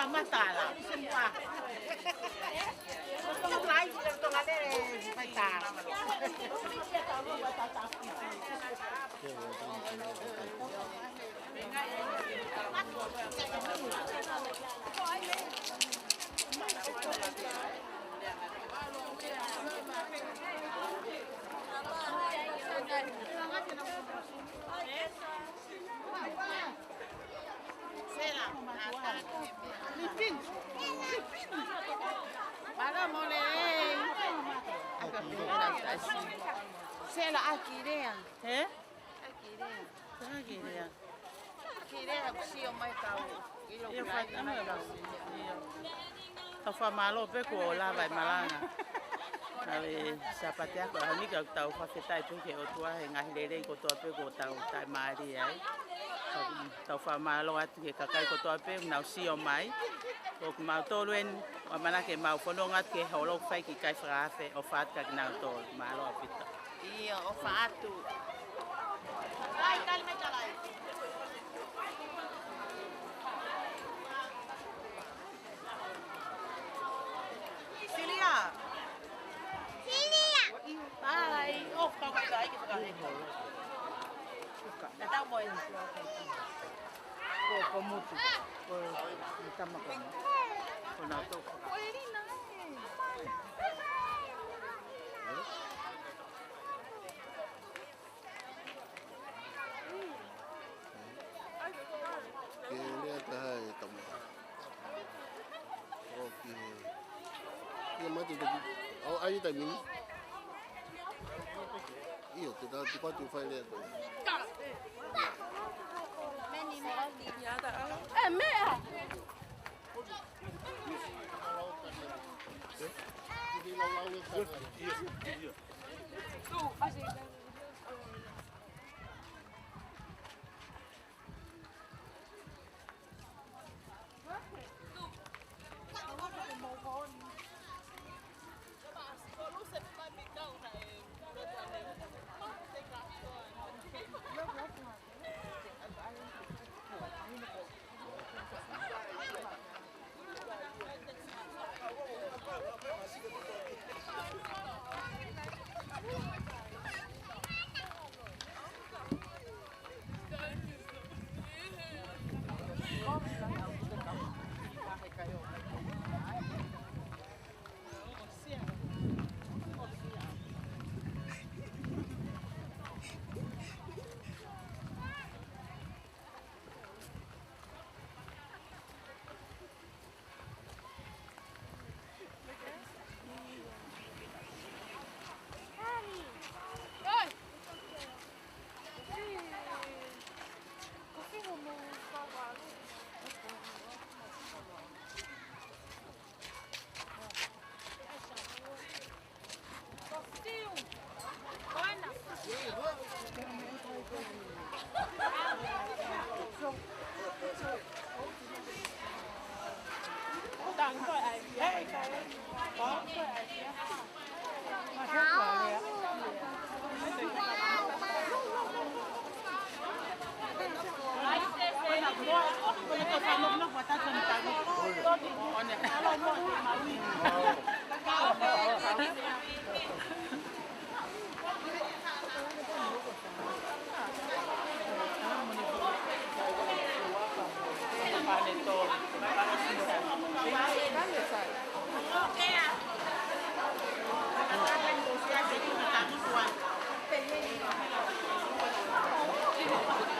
Matala, semua. Tonga lai, tonga lele, pai tā. Sela, Lipin. Mālō mole. Sela, ʻa Kilea. Ē? ʻA Kilea. ʻA Kilea. ʻA Kilea, ʻoku sio mai kau. ʻIo, ʻoku fai mai kau. ʻIo. Tau fakamālō pē kuo lava e malanga. ʻA e Sāpate ako, ʻa e ʻaho ni ka tau fakafetaʻi pē ki he ʻOtua he ngaahi lelei kotoa pē kuo tau taʻimālie ai. Tau, tau fakamālō atu ki he kakai kotoa pē ʻoku nau sio mai. Ko kimautolu eni, ʻoku ʻamanaki ke mau fononga atu ki he holo ʻoku fai ki he kakai fakaafe, ʻofa atu kia kinautolu. Mālō ʻaupito. ʻIo, ʻofa atu. Silia. Silia. Ai, ʻofa mai ai ki he fakaafe. Tatau mo e. Ko, ko Mutu. Ko e tama ko. Ko nautolu. Ko e lina, ē. Ke lea taha e tama. ʻO ki he. Ia mate te ki. ʻO ai taimi ni. ʻIo, te tau tuku atu fai lea ko. ʻE meʻa.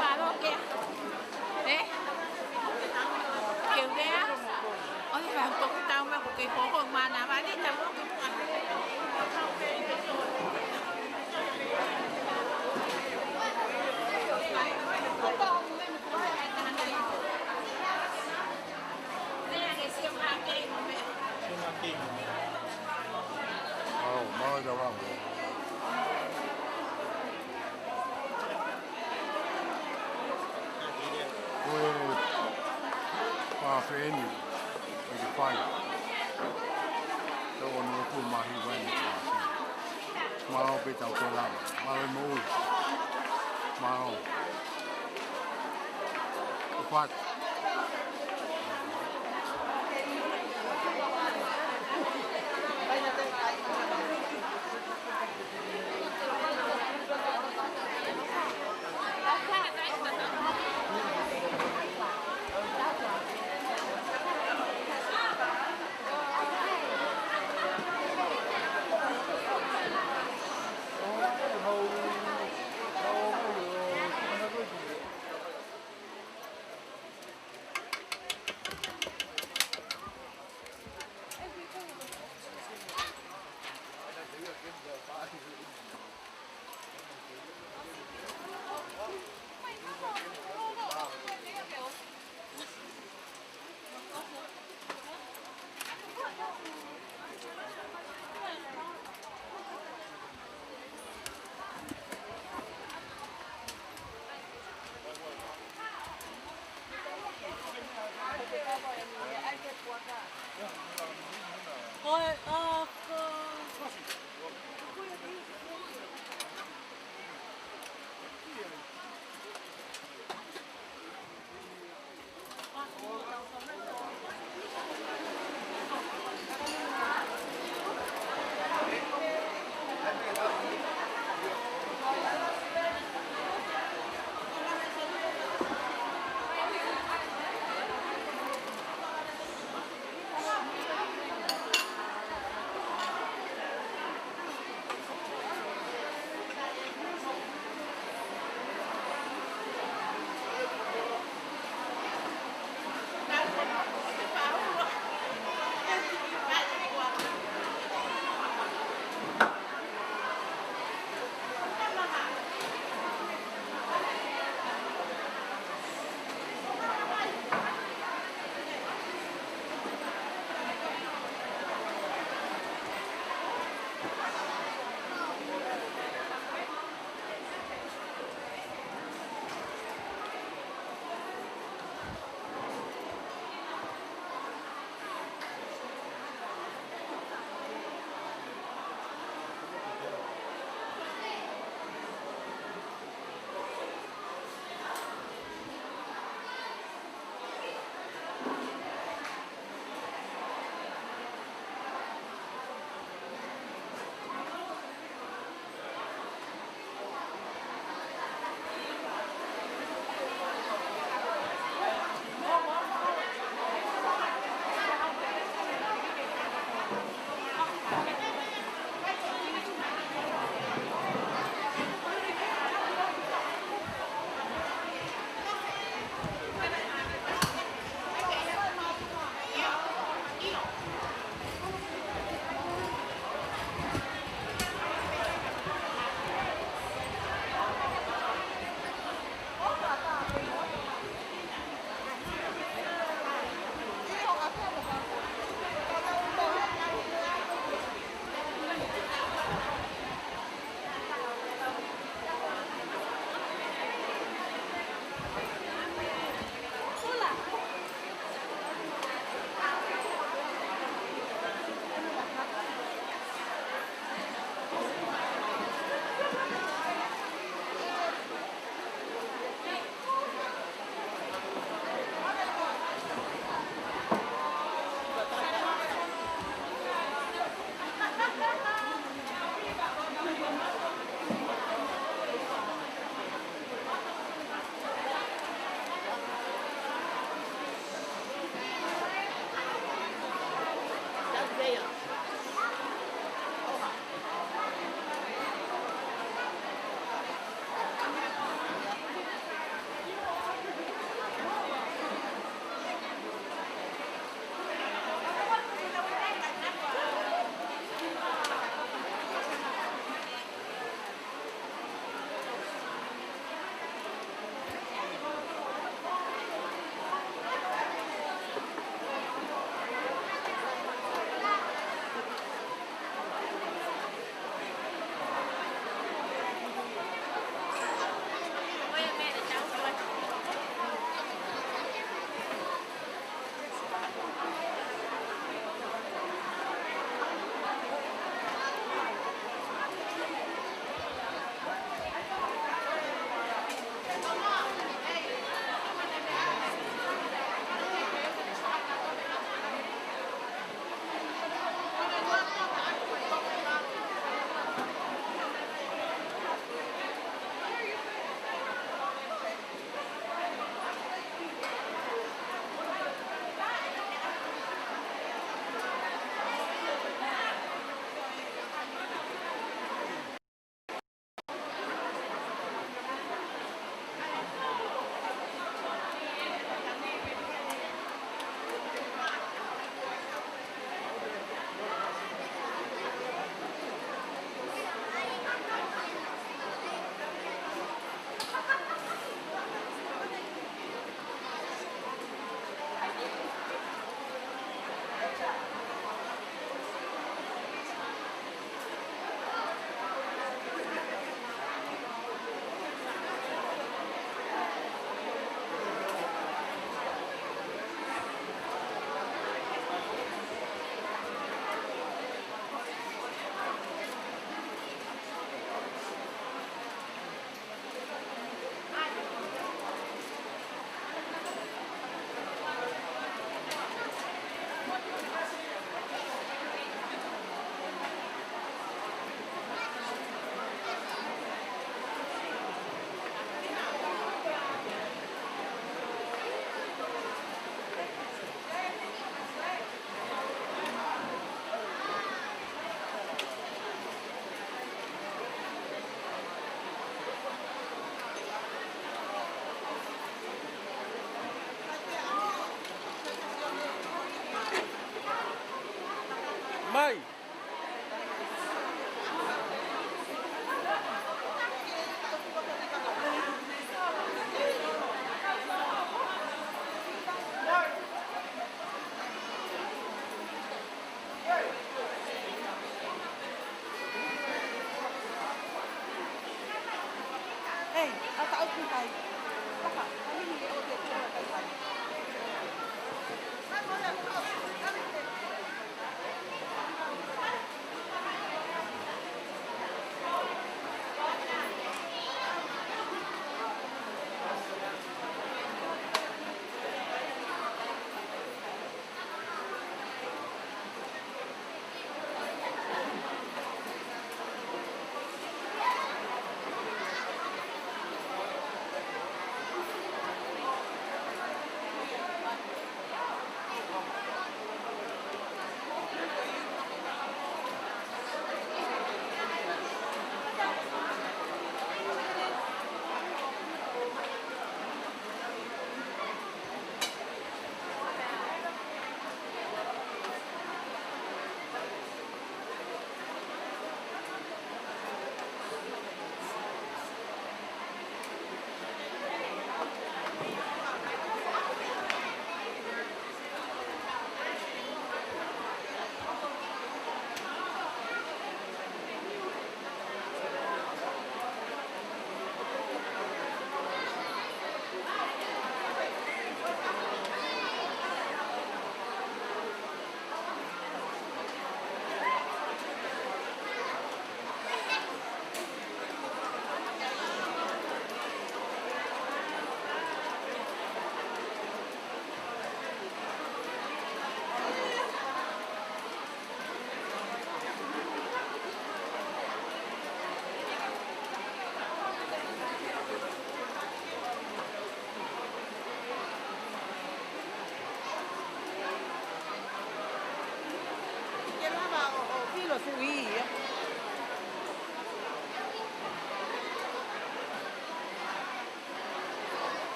Paloke. Ē? Ke uea? ʻOi, ʻoku tau mai ko ke hoho mana vale tau. Oh, mau ʻi Hawaii. Ko e fāfē eni ʻoku fai. Tau ʻo nō pū mahi vai ni. Mālō pē tau ko lava. Mālō e moʻui. Mālō. ʻOfa atu.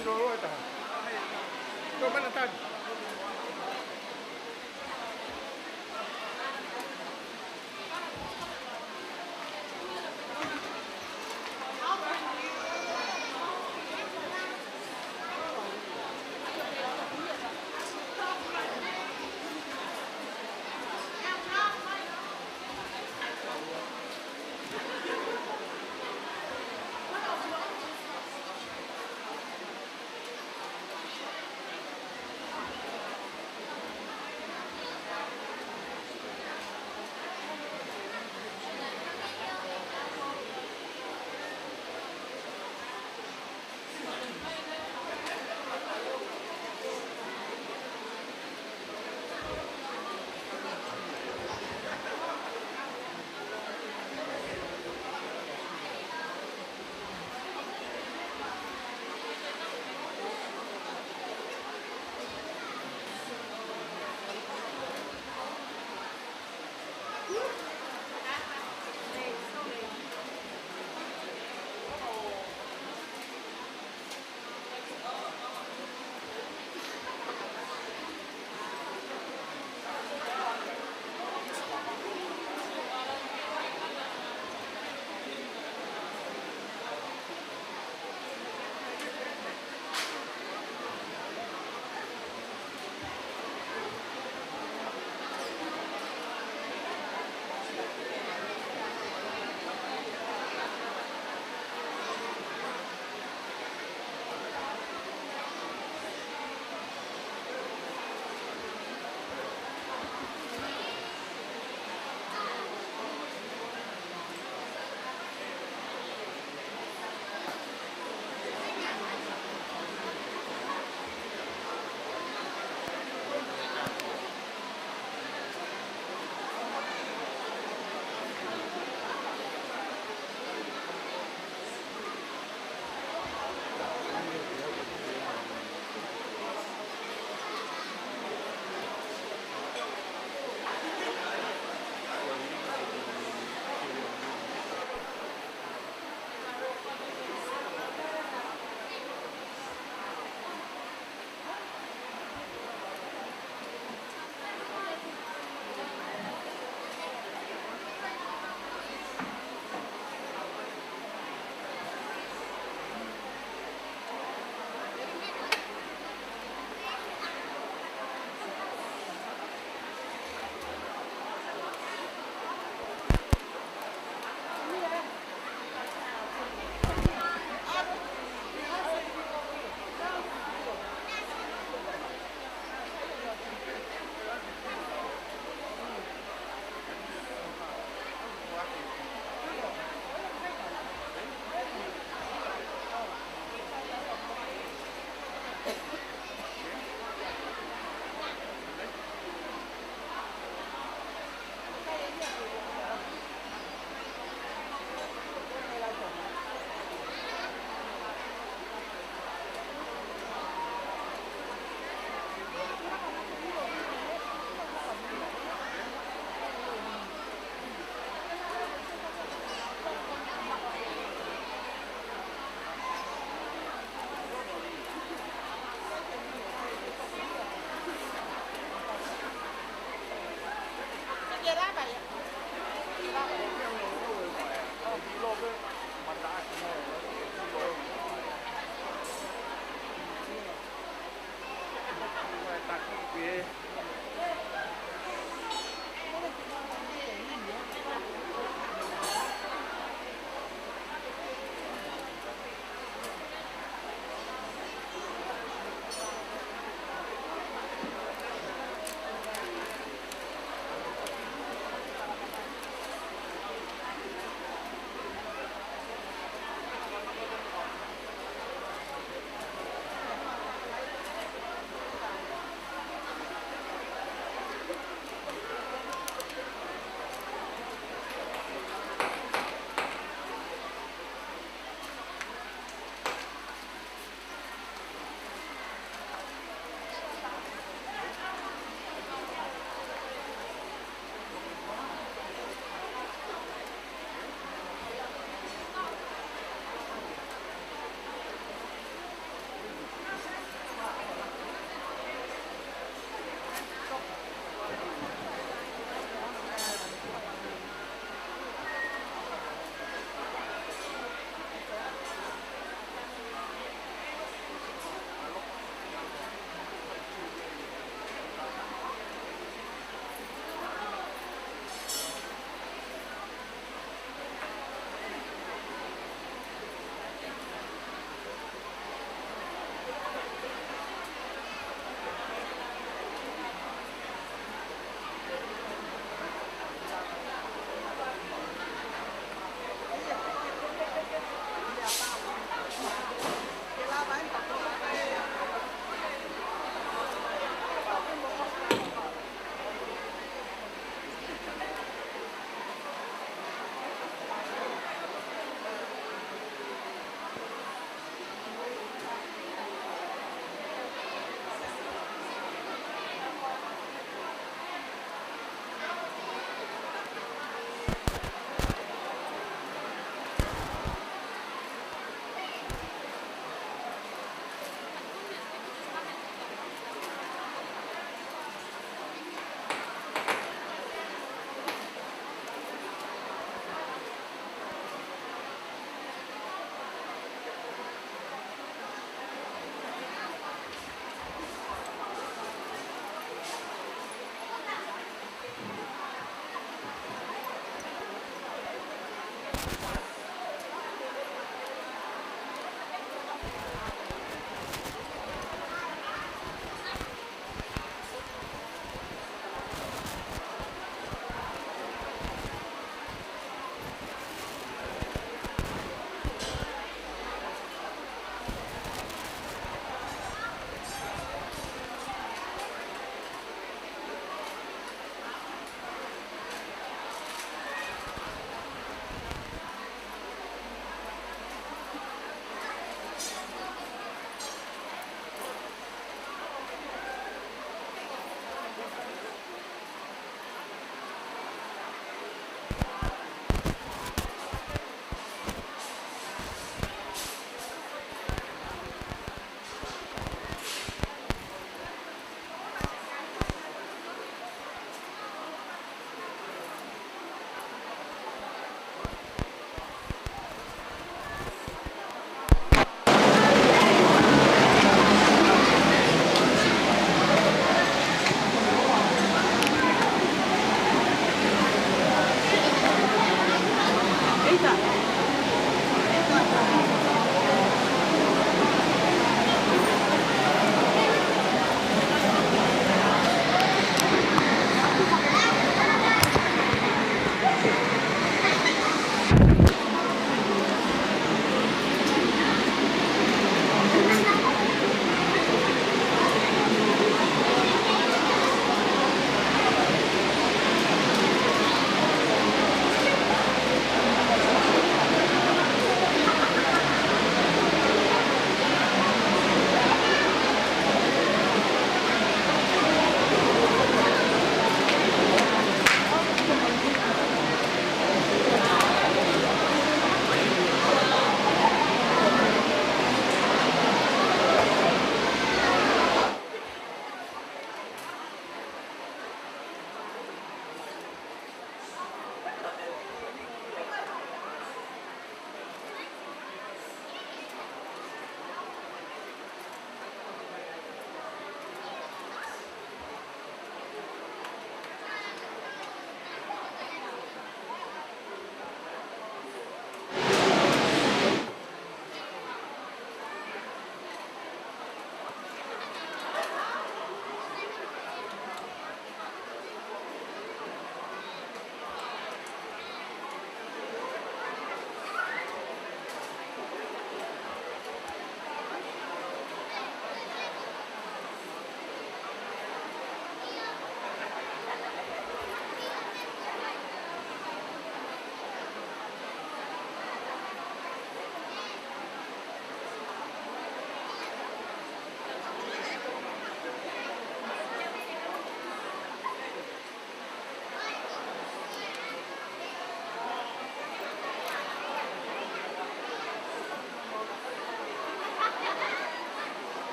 Tō mana tani.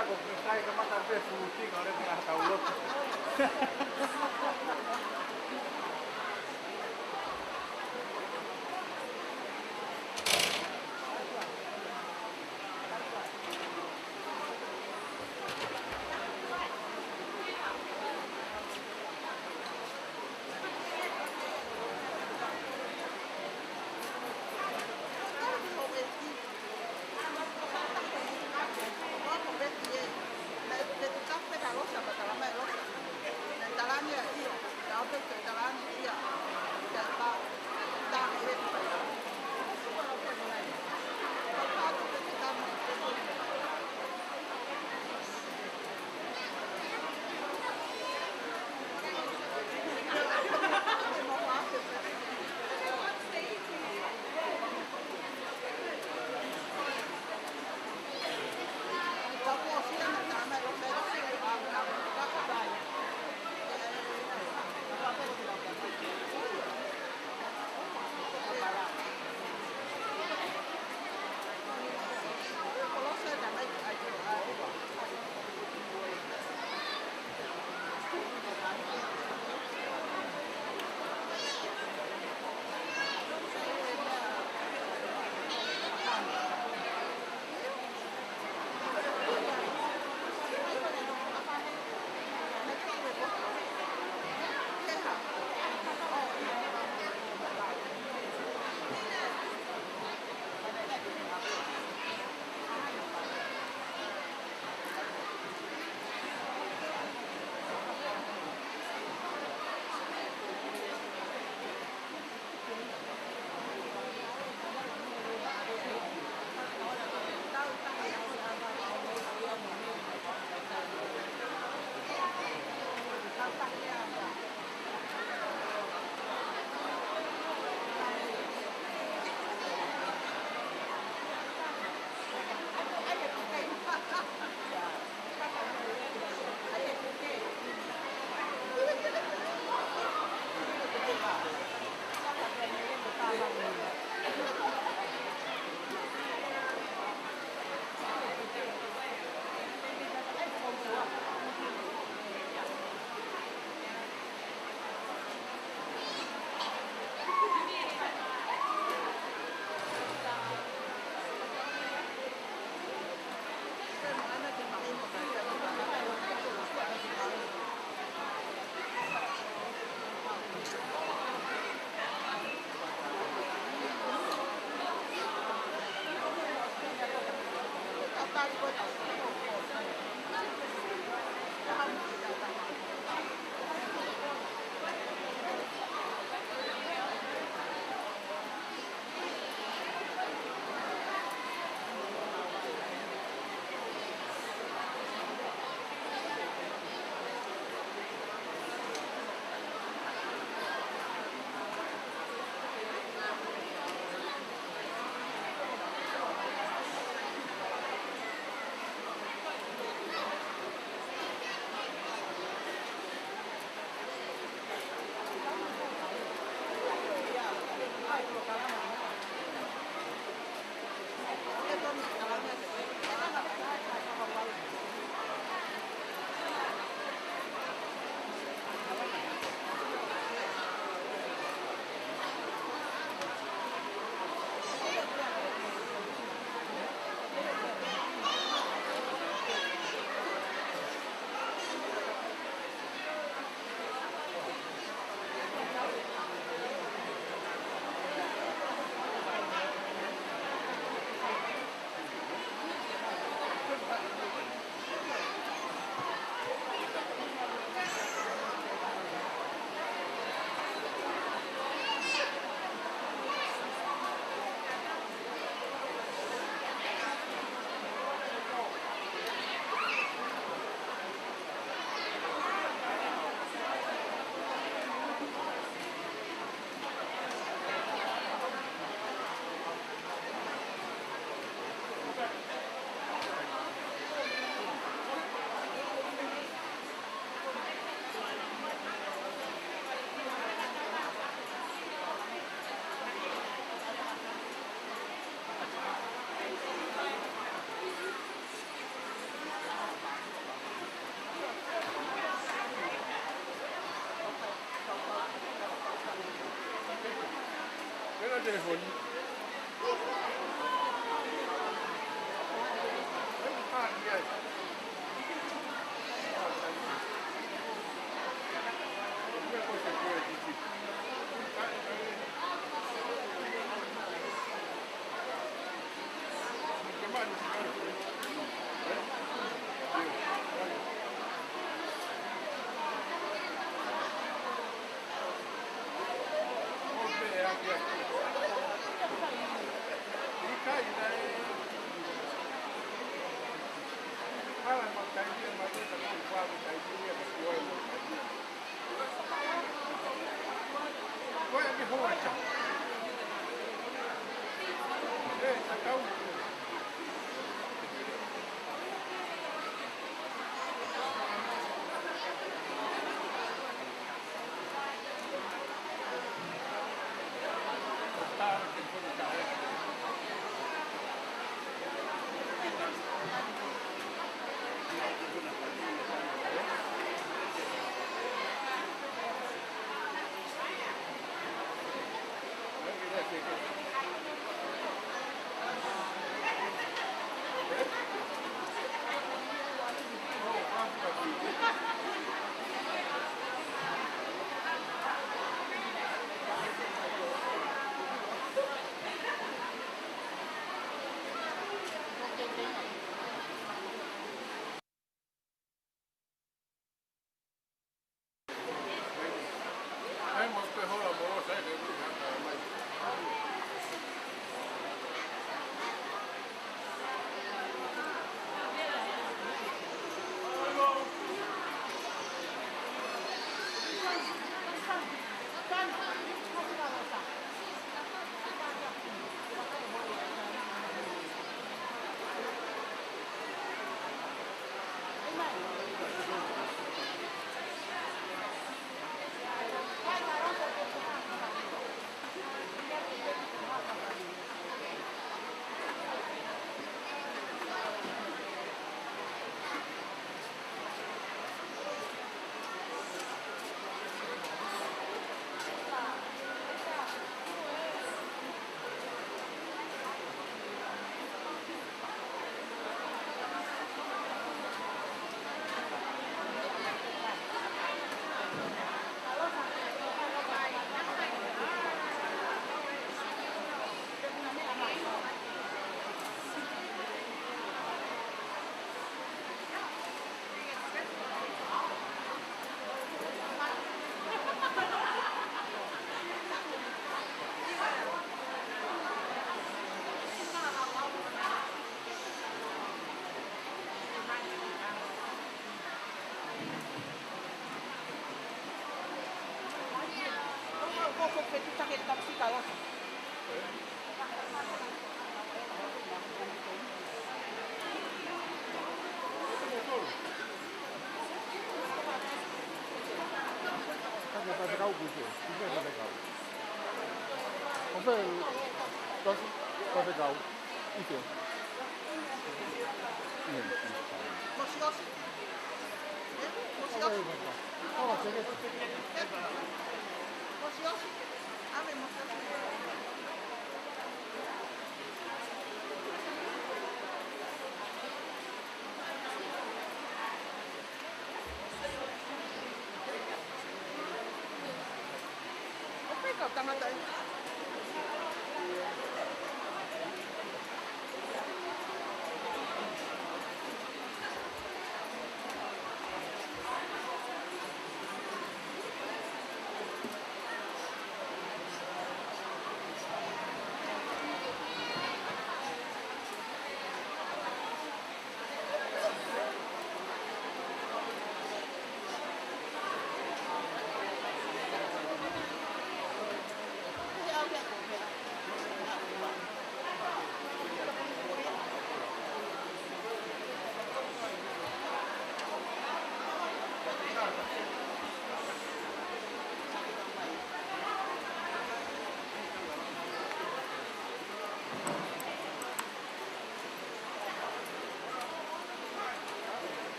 Ko e kitai kamata pē futi ka ʻoku ʻikai ke tau loto.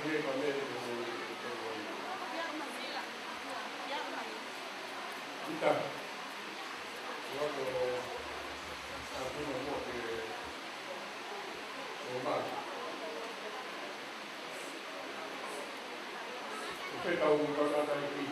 Ita. Loto. Atu mo ke. Oma. Upe tau tau tau tau ki.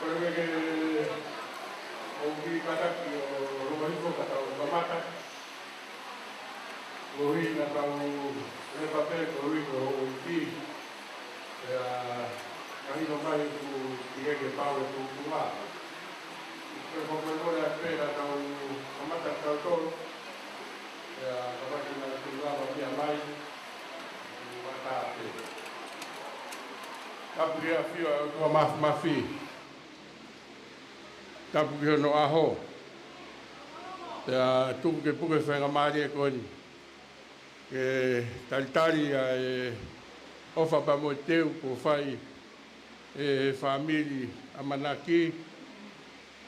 Ko e meʻa ke ʻoku kātaki ʻo lava hifo ka tau kamata. Koeʻuhi naʻa tau lele pē koeʻuhi ko e houʻeiki. Pea mahino mai ʻoku teʻeki ke pau e tuʻutuʻuni. Ko e meʻa ko ē pē naʻa tau kamata kitautolu. Pea kamata naʻa tau lava meʻa mai. Mata pē. Tapu ki he ʻafio ʻa e ʻOtua Māfimafi. Tapu ki hono ʻaho. Pea tuku ke puke faingamālie ko eni ke talitali ʻa e ʻofa pea mo e teu kuo fai ʻe he fāmili ʻAmanaki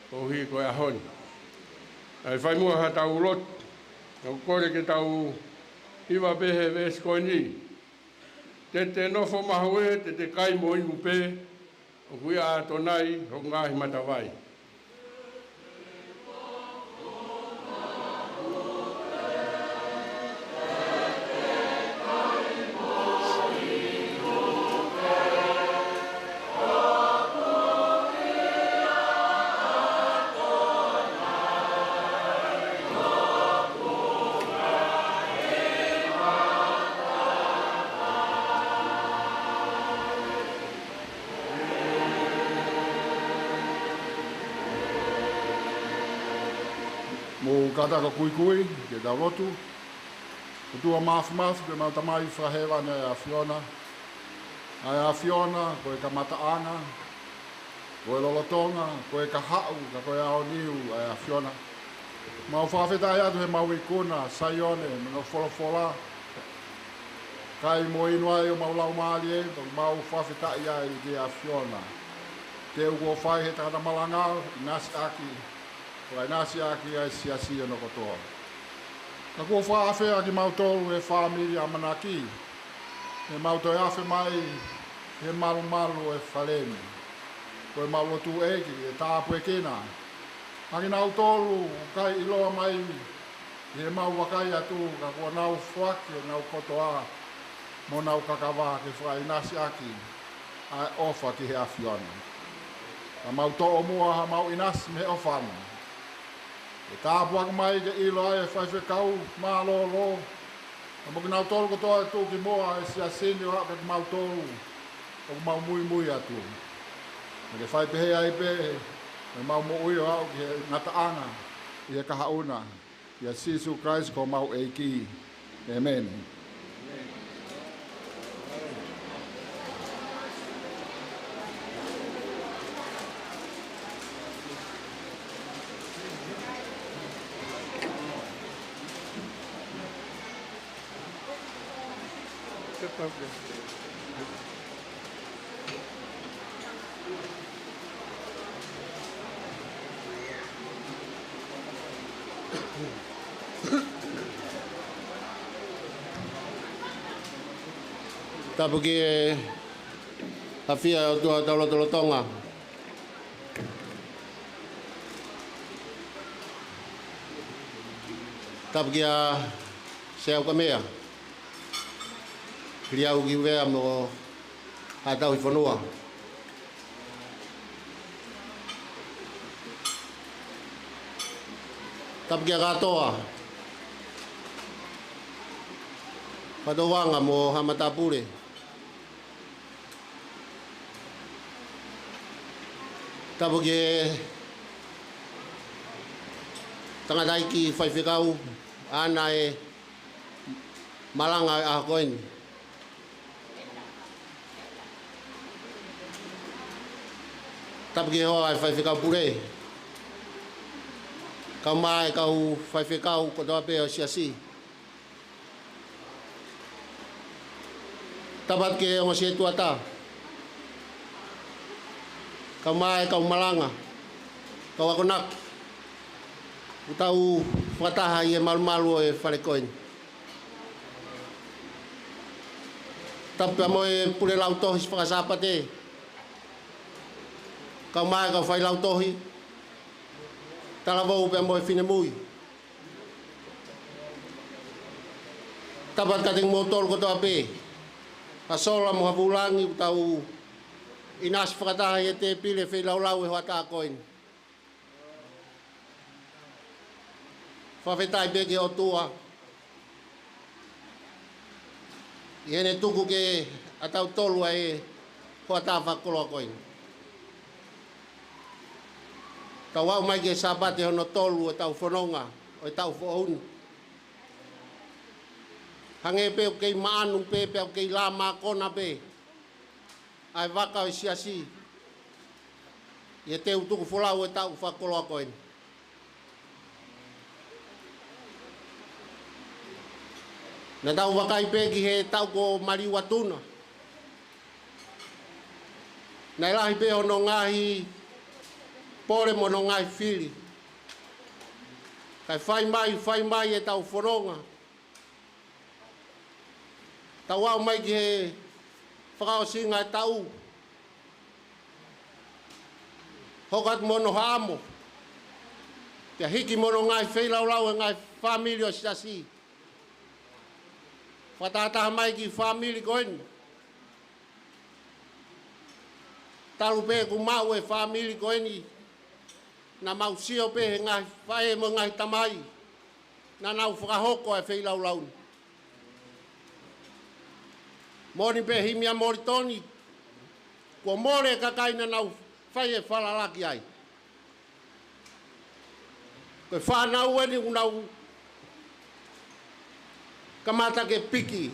koeʻuhi ko e ʻaho ni. ʻA e fai muʻa haʻatau lotu, ʻoku kole ke tau hiva pē he veesi ko eni. Te te nofo mahuʻi, te te kai mo inu pē, ʻoku ʻi ʻAtonai hoku ngaahi matavai. Mou kātaki ʻo kuikui, ke tau lotu. ʻOtua Māfimafi, ko ʻemau Tamai Fakahēvani ʻa e ʻAfiona. ʻA e ʻAfiona, ko e kamataʻanga, ko e lolotonga, ko e kahaʻu, ka ko e aoniu ʻa e ʻAfiona. Mau fakafetaʻi atu he mau ikuna, Saione, mo hono folofola. Kai mo inu ai homau laumālie, pea mau fakafetaʻi ai ki he ʻAfiona. Teu kuo fai he tangata malanga, ʻinasi ʻaki, ʻo ʻinasi ʻaki ʻa e siasi hono kotoa. Ka kuo fakaafe ʻaki kimautolu he fāmili ʻAmanaki, ke mau toe afe mai he malumalu ʻo e fale ni. Ko ʻemau lotu ʻEiki, ke tāpuekina ʻa kinautolu ʻoku ʻikai ʻiloa mai ʻi heʻemau vakai atu, ka kuo nau foaki ʻenau kotoa mo ʻenau kakava ke fakaʻinasi ʻaki ʻa e ʻofa ki he ʻAfiona. Ka mau toʻo muʻa haʻamau ʻinasi mei he ʻofa ni. Ke tāpuaki mai ke ʻilo ai ʻe he faifekau mālōlō, pea mo kinautolu kotoa ʻe tuʻu ki muʻa he siasi ni ʻo aʻu kia kimautolu ʻoku mau muimui atu. Pea ke fai pehē ai pē ʻemau moʻui ʻo aʻu ki he ngataʻanga ʻi he kahaʻu na. ʻIa Sīsū Kalaisi ko homau ʻEiki. ʻĒmeni. Tapu ki he ʻafio ʻa e ʻOtua ʻi hotau lotolotonga. Tapu kia Sea Ukamea, Liau ki Uvea mo Haʻatauhifonua. Tapu kia Katoa, Fatoʻuanga mo Haʻa Matāpule. Tapu ki he tangataʻeiki faifekau ʻaʻana e malanga ʻo e ʻaho ko eni. Tapu ki he hoa ʻo e faifekau pule, kae ʻumaʻā e kau faifekau kotoa pē ʻo e siasi. Tapu atu ki he ongo sētuata, kae ʻumaʻā e kau malanga, kau akonaki, ʻoku tau fakataha ʻi he malumalu ʻo e fale ko eni. Tapu pea mo e pule lautohi Fakasāpate, kae ʻumaʻā e kau failautohi, talavou pea mo e finemui. Tapu atu kiate kimoutolu kotoa pē, ha sola mo ha vūlangi, ʻoku tau ʻinasi fakataha ʻi he tēpile feilaulau ʻo e hoʻatā ko eni. Fakafetaʻi pē ki he ʻOtua ʻi heʻene tuku kiate kitautolu ʻa e hoʻatā fakakoloa ko eni. Tau aʻu mai ki he Sāpate hono tolu ʻo ʻetau fononga ʻo e taʻu foʻou ni. Hangē pē ʻoku kei maʻanu pē, pea ʻoku kei lā mākona pē ʻa e vaka ʻo e siasi ʻi he teu tuku folau ʻo e taʻu fakakoloa ko eni. Naʻa tau vakai pē ki he taʻu kuo maliu atu na, naʻe lahi pē hono ngaahi pole mo hono ngaahi fili. Kae fai mai, fai mai ʻetau fononga, tau aʻu mai ki he fakaʻosinga ʻo e taʻu, hoko atu mo hono haʻamo, pea hiki mo hono ngaahi feilaulau ʻa e ngaahi fāmili ʻo e siasi. Fakatahataha mai ki he fāmili ko eni. Talu pē ʻeku maʻu e fāmili ko eni, naʻa mau sio pē he ngaahi faʻē mo e ngaahi tamai naʻa nau fakahoko e feilaulau ni. Moʻoni pē himi ʻa Molitoni, kuo mole e kakai naʻa nau fai e falala ki ai. Ko e fānau eni ʻoku nau kamata ke piki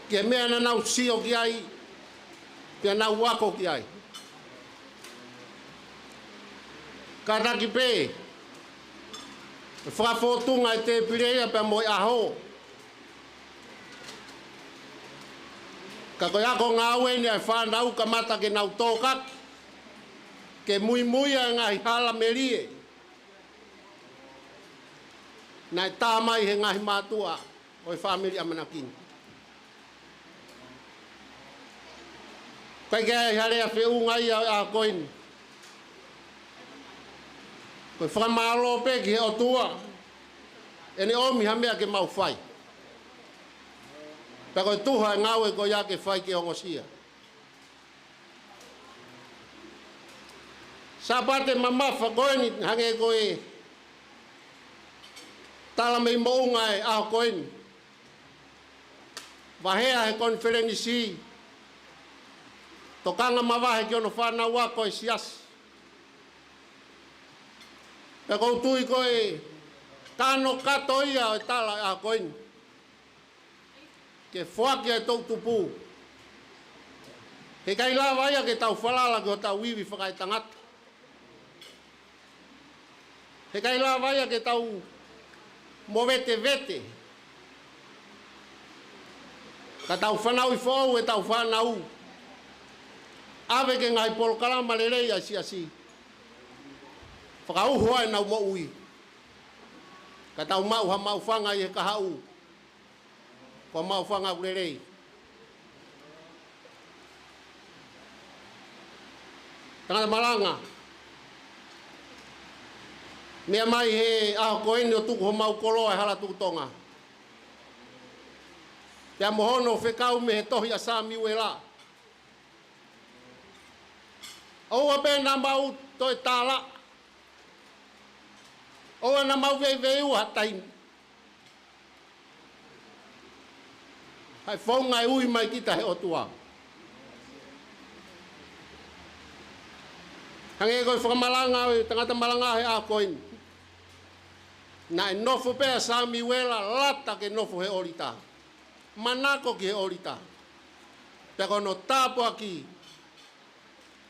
ki he meʻa naʻa nau sio ki ai, pea nau ako ki ai. Kātaki pē e fakafōtunga e tēpile ia pea mo e ʻaho. Ka ko e ako ngāue eni ʻa e fānau, kamata ke nau tōkaki ke muimui ʻa e ngaahi hala melie naʻe tā mai he ngaahi mātuʻa ʻo e fāmili ʻamanaki ni. ʻIkai ke ʻi ai ha lea feʻunga ia ʻo e ʻaho ko eni. Ko e fakamālō pē ki he ʻOtua ʻene ʻomi ha meʻa ke mau fai. Pea ko e tuha e ngāue ko ia ke fai ke ongosia. Sāpate mamafa ko eni, hangē ko e tala mei moʻunga e ʻaho ko eni, vahe ʻa e konifelenisi, tokanga mavahe ki hono fānau ako e siasi. Pea ʻoku ou tui ko e kano kato ia ʻo e tala ʻa e ʻaho ko eni, ke foaki ʻa e toʻutupu. Heʻikai lava ia ke tau falala ki hotau ivi fakaetangata. Heʻikai lava ia ke tau movetevete, ka tau fanauʻi foʻou ʻetau fānau, ʻave ki he ngaahi polokalama lelei ʻa e siasi, fakauho ai ʻenau moʻui, ka tau maʻu ha maʻufanga ʻi he kahaʻu, ko e maʻufanga ʻoku lelei. Tangata malanga, meʻa mai he ʻaho ko eni ʻo tuku homau koloa ʻi he Hala Tuʻu Tonga, pea mo hono fekau mei he tohi ʻa Samiuela. ʻOua pē naʻa mau toe tālaʻa, ʻoua naʻa mau veiveiua ha taimi. ʻA e founga ʻe ui mai kita he ʻOtua. Hangē ko e fakamalanga ʻo e tangata malanga he ʻaho ko eni. Naʻe nofo pē ʻa Samiuela lata ke nofo he ʻōlita. Manako ki he ʻōlita. Pea ko hono tāpuaki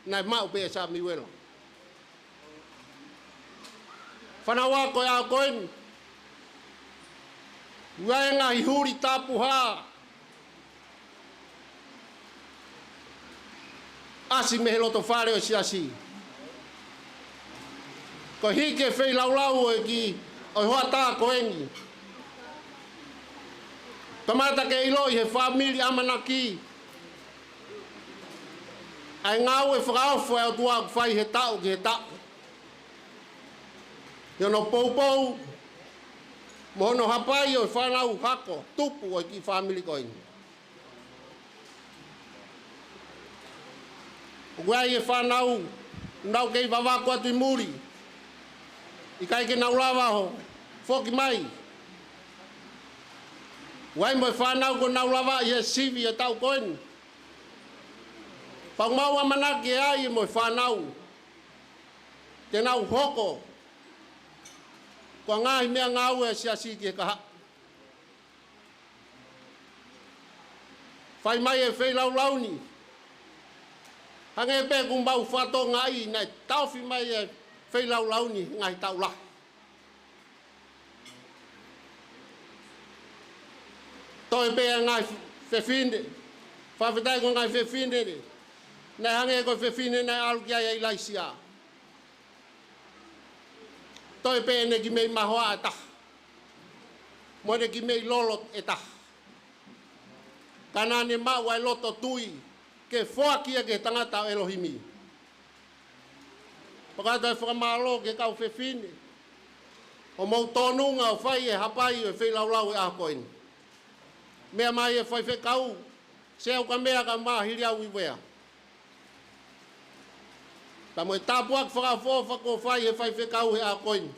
naʻe maʻu pē ʻe Samiuela. Fānau ako, ʻi he ʻaho ko eni, ʻoku ʻi ai e ngaahi huli tapuhā ʻasi mei he loto fale ʻo e siasi. Ko e hiki e feilaulau ʻo e kiʻi, ʻo e hoʻatā ko eni. Kamata ke ʻiloʻi he fāmili ʻamanaki ʻa e ngāue fakaofo ʻa e ʻOtua ʻoku fai he taʻu ki he taʻu. ʻI hono poupou mo hono hapai ʻo e fānau hako tupu ʻo e kiʻi fāmili ko eni. ʻOku ʻi ai e fānau nau kei vavaku atu ʻi muli, ʻikai ke nau lava ʻo foki mai. ʻOku ʻi ai mo e fānau kuo nau lavaʻi he sivi ʻo e taʻu ko eni. Pea ʻoku mau ʻamanaki ʻe ʻi ai mo e fānau te nau hoko ko e ngaahi meʻangāue ʻa e siasi ki he kahaʻu. Fai mai e feilaulau ni, hangē pē kuo mau fakatokangaʻi naʻe taʻofi mai e feilaulau ni he ngaahi taʻu lahi. Toe pē ʻa e ngaahi fefine, fakafetaʻi ko e ngaahi fefine ni, naʻe hangē ko e fefine naʻe ʻalu ki ai ʻa ʻIlaisiā. Toe pē ʻene kiʻi meʻi mahoaʻa ʻe taha, mo ʻene kiʻi meʻi lolo ʻe taha. Ka naʻa ne maʻu ʻa e loto tui ke foaki ia ki he tangata ʻo ʻElohimi. Pea ʻoku ou fakamālō ki he kau fefine hoʻomou tōnunga ʻo fai e hapai ʻo e feilaulau he ʻaho ko eni. Meʻa mai e faifekau, Seukamea kae ʻumaʻā Hiliau Ivea. Pea mo e tāpuaki fakaʻofoʻofa kuo fai he faifekau he ʻaho ko eni.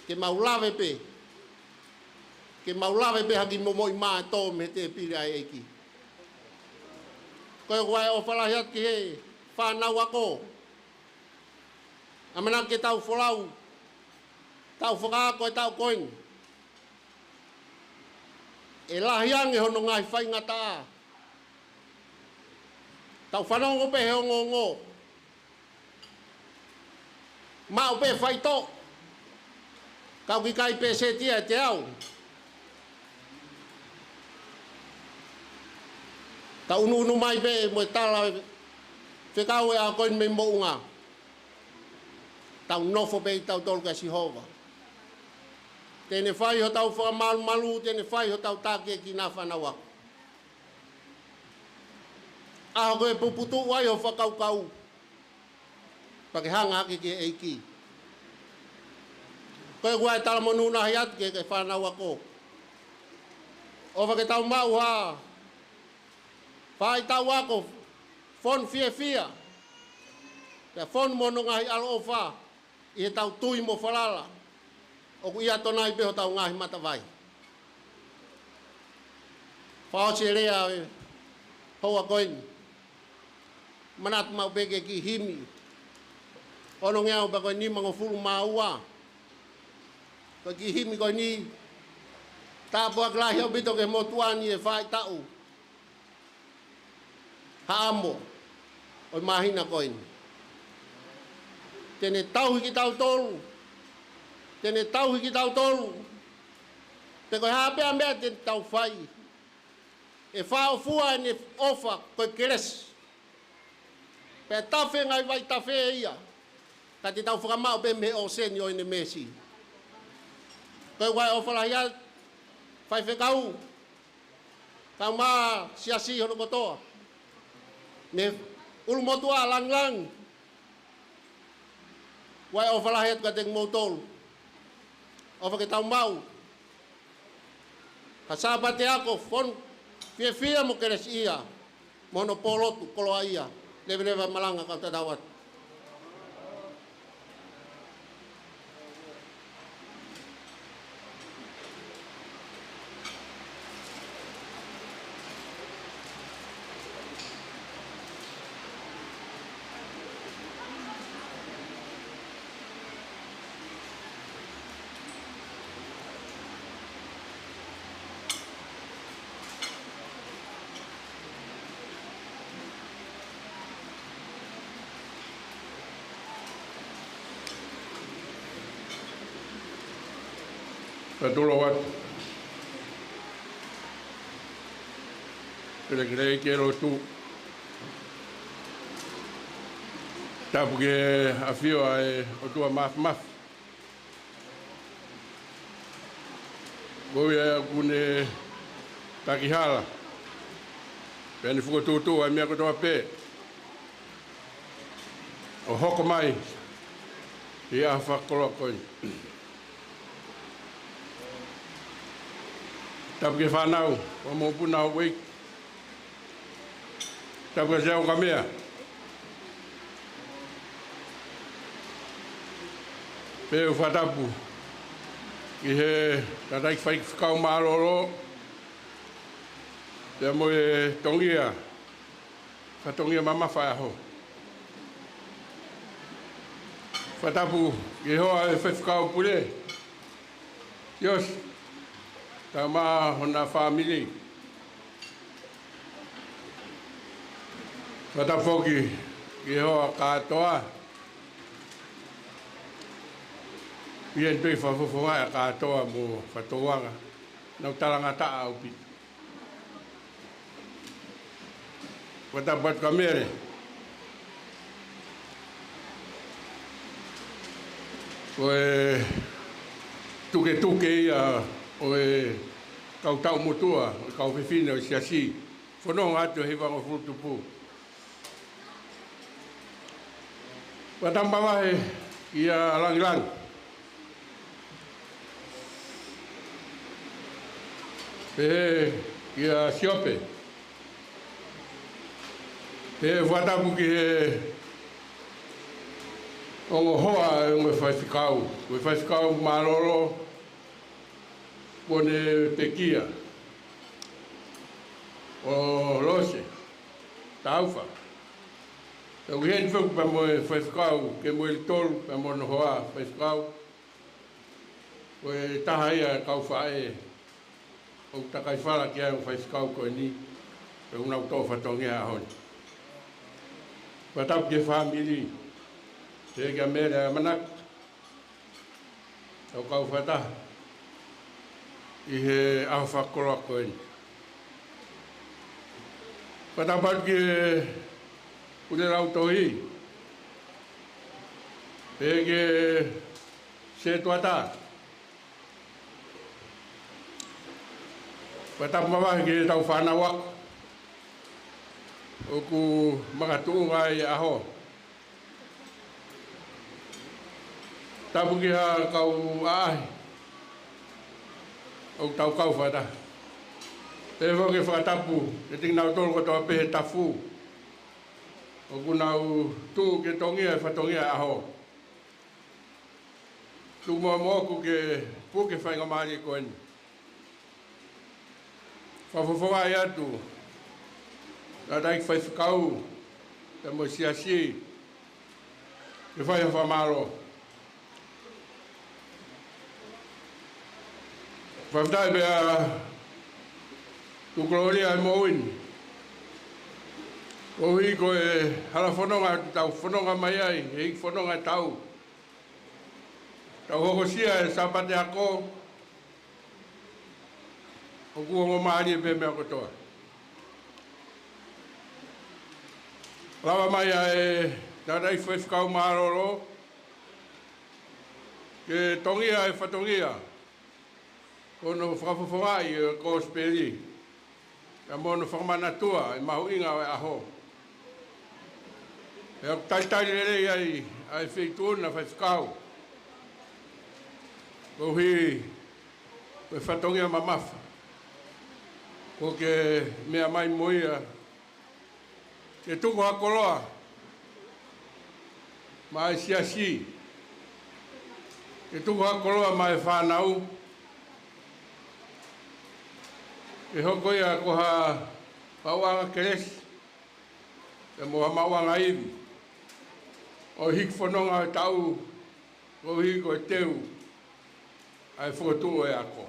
Ke mau lave pē. Ke mau lave pē ha kiʻi momoʻi mā ʻe tō mei he tēpile ʻa e ʻEiki. Ko ia ʻoku ou ʻofa lahi atu ki he fānau ako. ʻAmanaki ke tau folau, tau fakaako e taʻu ko eni. ʻE lahi ange hono ngaahi faingataʻa. Tau fanongo pē he ongoongo. Maʻu pē faitoʻo. Ka ʻoku ʻikai pēseti ia ʻe teau. Tau ʻunuʻunu mai pē mo e tala fekau e ʻaho ko eni mei moʻunga. Tau nofo pē ʻi tautolu kia Sihova. Te ne fai hotau fakamalumalu, te ne fai hotau tākiekina ʻa e fānau ako. ʻAho ko ē puputuʻu ai ho fakakaukau, pea ke hanga hake ki he ʻEiki. Ko ia ʻoku ou talamonū lahi atu ki he, ki he fānau ako. ʻOfa ke tau maʻu ha faʻahitaʻu ako fonu fiefia, pea fonu mo hono ngaahi ʻaloʻofa ʻi heʻetau tui mo falala ʻoku ʻi Atonai pē hotau ngaahi matavai. Fakaʻosi e lea ʻo e houa ko eni, manatu maʻu pē ki he kiʻi himi. Ono ngeau pea ko e nimangofulu mā ua. Ko e kiʻi himi ko eni, tāpuaki lahi ʻaupito ki he motuʻa ni e faʻahitaʻu Haʻamo ʻo e māhina ko eni. Te ne tauhi kitautolu. Te ne tauhi kitautolu. Pe ko e hā pē ʻa e meʻa te tau fai, ʻe fāʻofua ʻene ʻofa ko e kelesi. Pea tafe ngaahi vaitafe ia, ka te tau fakamaʻu pē mei he ʻōseni ʻo ʻene meesi. Ko ia ʻoku ou ʻofa lahi atu, faifekau, kae ʻumaʻā siasi hono kotoa, mei he ʻulumotuʻa ʻo Langilangi. ʻOku ou ʻofa lahi atu kiate kimoutolu. ʻOfa ke tau maʻu ha Sāpate ako fonu fiefia mo kelesiʻia, mo hono pōlotu koloaʻia. Leveleva e malanga kau tatau atu. Fakatulou atu. Kelekele ke lotu. Tapu ke ʻafio ʻa e ʻOtua Māfimafi. Ko ia ʻoku ne taki hala pea ne fokotuʻutuʻu ʻa e meʻa kotoa pē ʻo hoko mai ʻi he ʻaho fakakoloa ko eni. Tapu ki he fānau, ʻa e mokopuna ʻo e uike. Tapu ki he ʻoku meʻa. Pea u fakatapu ki he tangataʻeiki faifekau mālōlō pea mo e tongia, fatongia mamafa ʻo e ʻaho. Fakatapu ki he hoa ʻo e faifekau pule, Tiosi, pea mo hona fāmili. Fakatapu foki ki he hoa kātoa, ʻi he pē fakafofongaʻi ʻa kātoa mo fakatouʻanga, nau talangataʻa ʻaupito. Fakatapu atu kia Mele, ko e tuketuke ia ʻo e kau taʻu motuʻa ʻo e kau fefine ʻo e siasi. Fononga atu he hivangofulu tupu. Fakatapu mavahe kia Langilangi, pehē kia Siope, pehē fakatapu ki he ongo hoa ʻo e ongo faifekau, ko e faifekau mālōlō, Pone Pekia, ʻo Lose Taufa. Pea u heni foki pea mo e faifekau, ke mo e tolu, pea mo hono hoa faifekau. Ko e taha ia e kau faʻē ʻoku takaifala ki ai e faifekau ko eni, pea ʻoku nau toʻo fatongia he ʻaho ni. Fakatapu ki he fāmili, pehē kia Mele ʻa e manaki ʻo kau fakataha ʻi he ʻaho fakakoloa ko eni. Fakatapu atu ki he pule lautohi, pehē ki he setuata. Fakatapu mavahe ki heʻetau fānau ako ʻoku makatuʻunga ai e ʻaho. Tapu ki he kau ʻaʻahi ʻoku tau kau fakataha. Pehē foki e fakatapu kiate kinautolu kotoa pē he tafu ʻoku nau tuʻu ke tongia e fatongia e ʻaho. Tuku muʻa moʻoku ke puke e faingamālie ko eni. Fakafofongaʻi atu e tangataʻeiki faifekau pea mo e siasi ke fai ha fakamālō. Fakafetaʻi pea tuku kolōlia ʻi he moʻui ni. Koeʻuhi ko e hala fononga ʻoku tau fononga mai ai, he fononga e tau. Tau hokosia e Sāpate ako, ʻoku ongo mālie pē meʻa kotoa. Lava mai ʻa e tangataʻeiki faifekau mālōlō ke tongia e fatongia ko hono fakafofongaʻi e kosipeli, pea mo hono fakamanatua e mahuʻinga ʻo e ʻaho. Pea ʻoku talitali lelei ai ʻa e feituʻu na faifekau, koeʻuhi ko e fatongia mamafa ʻoku ke meʻa mai mo ia, ke tuku ha koloa maʻa e siasi, ke tuku ha koloa maʻa e fānau, ke hoko ia ko ha maʻuʻanga kelesi, pea mo ha maʻuʻanga ivi, ʻo hiki fononga e tau, koeʻuhi ko e teu ʻa e fokotuʻu e ako.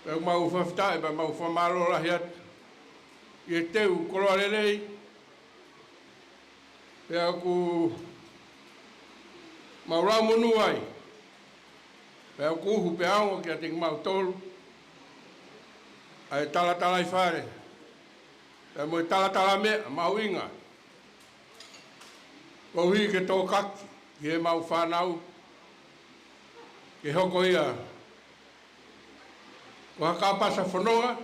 Pea ʻoku mau fakafetaʻi pea mau fakamālō lahi atu ʻi he teu koloa lelei, pea ʻoku mau lau monū ai Pea ʻoku uhu pea ongo kiate kimautolu ʻa e talatalaifale pea mo e talatalameʻa mahuʻinga, koeʻuhi ke tōkaki ki heʻemau fānau ke hoko ia ko ha kāpasa fononga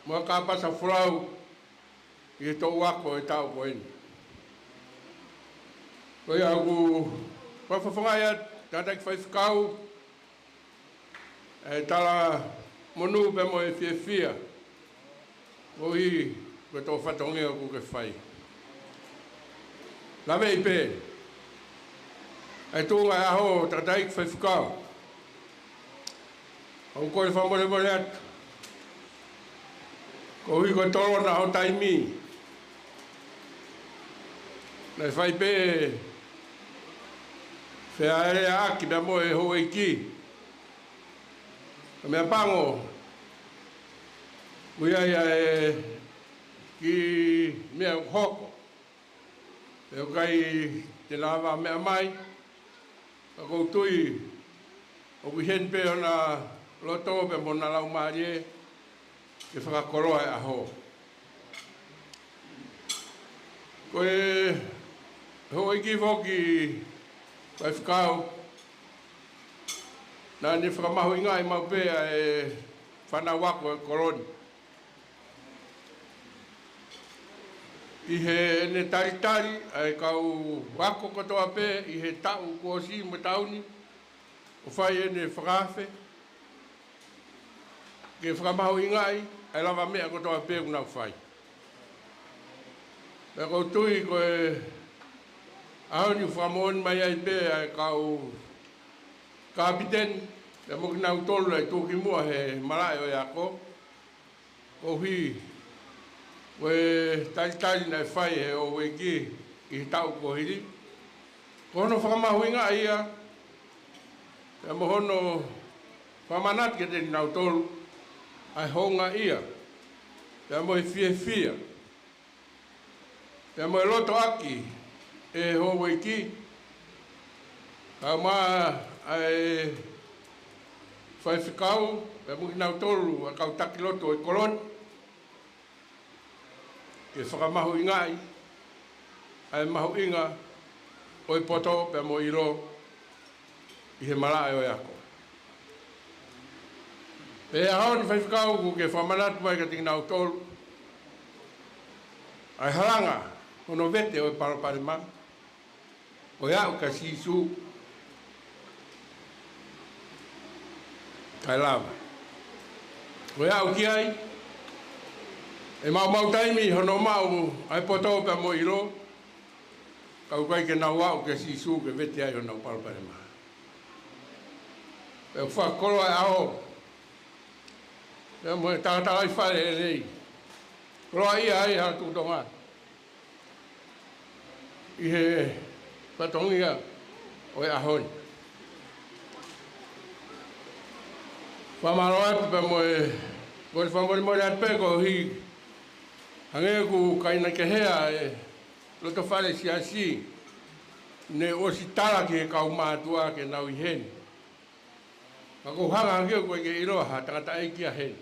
mo ha kāpasa folau ʻi he toʻu ako ʻo e taʻu ko eni. Ko ia ʻoku ou fakafofongaʻi atu, tangataʻeiki faifekau, ʻa e talamonū pea mo e fiefia koeʻuhi ko e tō fatongia ʻoku ke fai. Laveʻi pē ʻa e tuʻunga ʻo e ʻaho, tangataʻeiki faifekau. ʻOku ou kole fakamolemole atu koeʻuhi ko e tolona ho taimi. Naʻe fai pē fealēleaʻaki pea mo e houʻeiki. Ko e meʻapango, ʻoku ʻi ai ʻa e kiʻi meʻa ʻoku hoko, ʻoku ʻikai te ne lava meʻa mai. Ka ʻoku ou tui ʻoku ʻi heni pē hona loto pea mo hona laumālie ke fakakoloa e ʻaho. Ko e houʻeiki foki, faifekau, naʻa ne fakamahuʻingaʻi maʻu pē ʻa e fānau ako ʻo e kolo ni ʻi heʻene talitali ʻa e kau ako kotoa pē ʻi he taʻu kuo ʻosi mo e taʻu ni, ʻo fai ʻene fakaafe ke fakamahuʻingaʻi ʻa e lavameʻa kotoa pē ʻoku nau fai. Pea ʻoku ou tui ko e ʻaho ni ʻoku fakamoʻoni mai ai pē ʻa e kau kapiteni pea mo kinautolu naʻe tuʻu ki muʻa he malaʻe ʻo e ako, koeʻuhi ko e talitali naʻe fai ʻe he houʻeiki ʻi he taʻu kuo hili, ko hono fakamahuʻingaʻi ia pea mo hono fakamanatu kiate kinautolu ʻa e houngaʻia pea mo e fiefia pea mo e lotoʻaki ʻe he houʻeiki, kae ʻumaʻā ʻa e faifekau pea mo kinautolu ʻa e kau taki lotu ʻo e kolo ni, ke fakamahuʻingaʻi ʻa e mahuʻinga ʻo e poto pea mo e ʻilo ʻi he malaʻe ʻo e ako. Pea ʻi he ʻaho ni, faifekau, ʻoku ke fakamanatu mai kiate kinautolu ʻa e halanga hono vete ʻo e palopalema, ko e aʻu kia Sīsū kae lava. Ko e aʻu ki ai, ʻe maumau taimi hono maʻu ʻa e poto pea mo e ʻilo, ka ʻoku ʻikai ke nau aʻu kia Sīsū ke vete ai honau palopalema. Pea ʻoku fakakoloa e ʻaho pea mo e talatalaifale ʻe lelei. Koloaʻia ai ʻa e Tuʻi Tonga ʻi he fatongia ʻo e ʻaho ni. Fakamālō atu pea mo e, kole fakamolemole atu pē koeʻuhi, hangē ʻoku ʻikai ke hea e loto fale siasi, ne ʻosi tala ki he kau mātuʻa ke nau ʻi heni. Ka ʻoku ou hanga hake ʻoku ʻikai ke ʻiloa ha tangataʻeiki ia heni.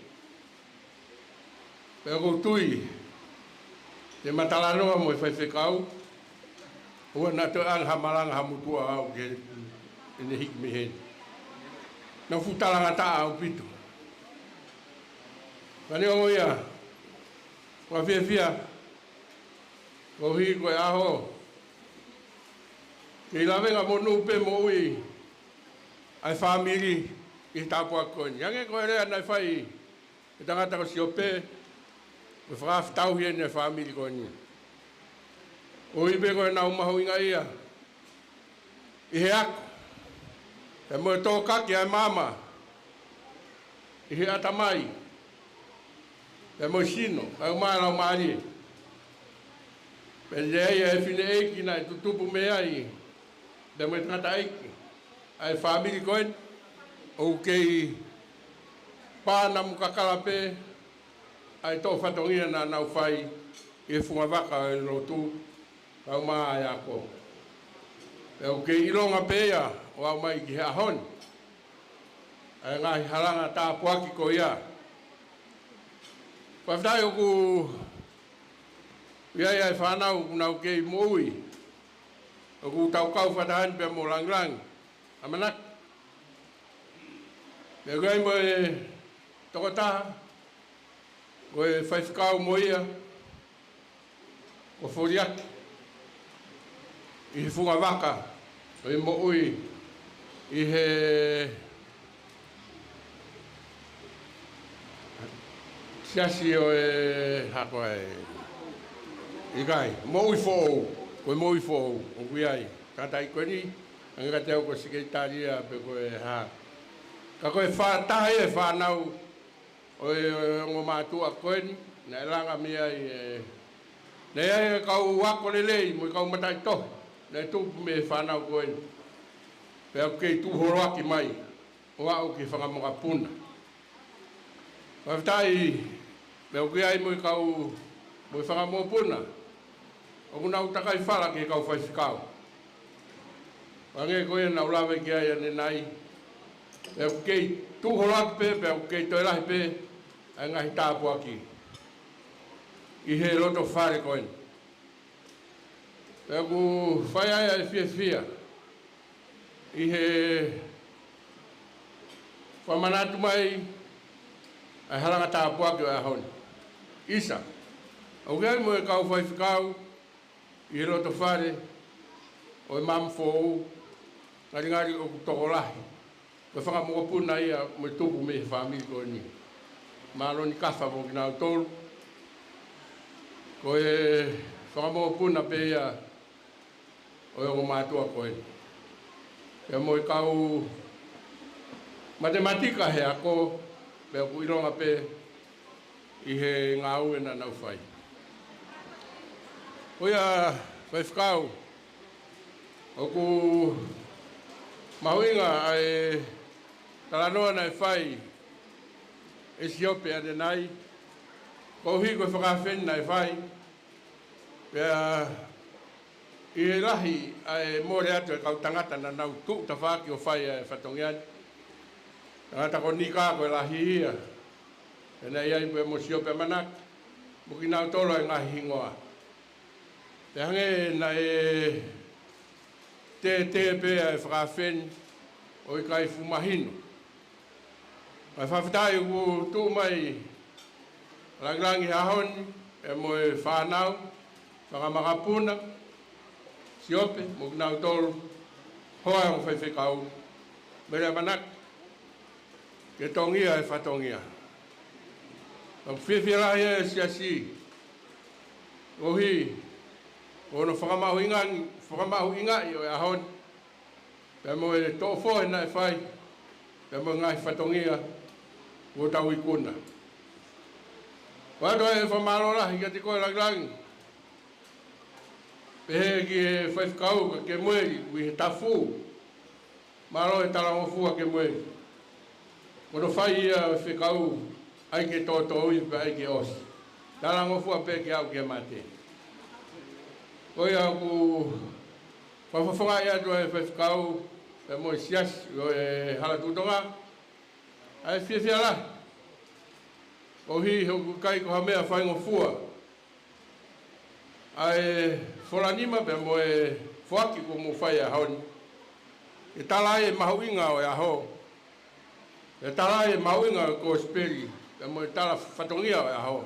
Pea ʻoku ou tui te ma talanoa mo e faifekau, ʻoua naʻa toe ʻange ha malanga ha motuʻa ʻo aʻu ke ne hiki mei heni. Naʻa ku fuʻu talangataʻa ʻaupito. Ka neongo ia, ʻoku ou fiefia koeʻuhi ko e ʻaho ke ʻi lavengamonū pē moʻui ʻa e fāmili ʻi he tāpuaki ko eni. Hangē ko e lea naʻe fai ʻe he tangata ko Siope, ko e fakafetauhi eni ʻa e fāmili ko eni. Koeʻuhi pē ko ʻenau mahuʻingaʻia ʻi he ako, pea mo e tōkaki ʻa e maama ʻi he ʻatamai pea mo e sino, kae ʻumaʻā e laumālie. Pea ʻi ai ʻa e fineʻeiki naʻe tutupu mei ai pea mo e tangataʻeiki ʻa e fāmili ko eni, ʻoku kei pānamu kakala pē ʻa e toʻo fatongia naʻa nau fai ʻi he fungavaka ʻo e lotu, kae ʻumaʻā e ako. Pea ʻoku kei ʻilonga pē ia ʻo aʻu mai ki he ʻaho ni. ʻa e ngaahi halanga tāpuaki ko ia. Fakafetaʻi ʻoku ʻi ai ʻa e fānau ʻoku nau kei moʻui, ʻoku tau kau fakataha ni pea mo Langilangi ʻAmanaki. Pea ʻoku ʻi ai mo e tokotaha, ko e faifekau mo ia, ko Foliaki, ʻi he funga vaka ʻo e moʻui ʻi he siasi ʻo e hako ai. ʻIkai, moʻui foʻou, ko e moʻui foʻou ʻoku ʻi ai. Kātaki ko eni, ʻange kiate au ko e sekelitali ia pe ko e hā. Ka ko e fā-, taha ia e fānau ʻo e, ʻo e ongo mātuʻa ko eni, naʻe langa mei ai e, naʻe ʻi ai e kau ako lelei mo e kau mataʻitohi naʻe tupu mei he fānau ko eni. Pea ʻoku kei tuʻu holoaki mai ʻo aʻu ki he fanga mokopuna. Fakafetaʻi, pea ʻoku ʻi ai mo e kau, mo e fanga mokopuna ʻoku nau takai fala ki he kau faifekau. Hangē ko ia naʻa ku lave ki ai ʻanenai, pea ʻoku kei tuʻu holoaki pē, pea ʻoku kei toe lahi pē ʻa e ngaahi tāpuaki ʻi he loto fale ko eni. Pea ʻoku fai ai ʻa e fiefia ʻi he fakamanatu mai ʻa e halanga tāpuaki ʻo e ʻaho ni. ʻIsa, ʻoku ʻi ai mo e kau faifekau ʻi he loto fale ʻo e Maama Foʻou, ngalingali ʻoku tokolahi ko e fanga mokopuna ia mo e tupu mei he fāmili ko eni. Mālō ni kafa mo kinautolu. Ko e fanga mokopuna pē ia ʻo e ongo mātuʻa ko eni. Pea mo e kau matematika he ako, pea ʻoku ʻilonga pē ʻi he ngāue naʻa nau fai. Ko ia, faifekau, ʻoku mahuʻinga ʻa e talanoa naʻe fai ʻe Siope ʻanenai, koeʻuhi ko e fakaafe naʻe fai, pea ʻi he lahi ʻa e mole atu e kau tangata naʻa nau tuʻu tafaʻaki ʻo fai ʻa e fatongia ni. Tangata ko Nika ko e lahi ia. Pea naʻe ʻi ai pē mo Siope ʻAmanaki, mo kinautolu ʻa e ngaahi hingoa. Pea hangē naʻe tētē pē ʻa e fakaafe ni ʻo ʻikai fuʻu mahino. Kae fakafetaʻi ʻoku tuʻu mai Langilangi he ʻaho ni, pea mo e fānau, fanga mokopuna, Siope, mo kinautolu, hoa ʻo e ongo faifekau, Mele ʻAmanaki, ke tongia e fatongia. ʻOku fiefia lahi e siasi, koeʻuhi ko hono fakamahuʻingaʻi, fakamahuʻingaʻi ʻo e ʻaho ni, pea mo e toʻo fohe naʻe fai, pea mo e ngaahi fatongia kuo tau ikuna. ʻOatu ʻa e fakamālō lahi kiate koe Langilangi, pehē ki he faifekau ko Kemueli ʻoku ʻi he tafu. Mālō e talangofua Kemueli. Ko hono fai ia ʻo e fekau, ʻai ke tōtōivi pea ʻai ke ʻosi. Talangofua pē ke aʻu ki he mate. Ko ia ʻoku fakafofongaʻi atu ʻa e faifekau pea mo e siasi ʻo e Hala Tuʻi Tonga ʻa e fiefia lahi, koeʻuhi he ʻoku ʻikai ko ha meʻa faingofua ʻa e fola nima pea mo e foaki kuo mou fai he ʻaho ni, ke tala ai e mahuʻinga ʻo e ʻaho, ke tala ai e mahuʻinga ʻo e kosipeli, pea mo e tala fatongia ʻo e ʻaho.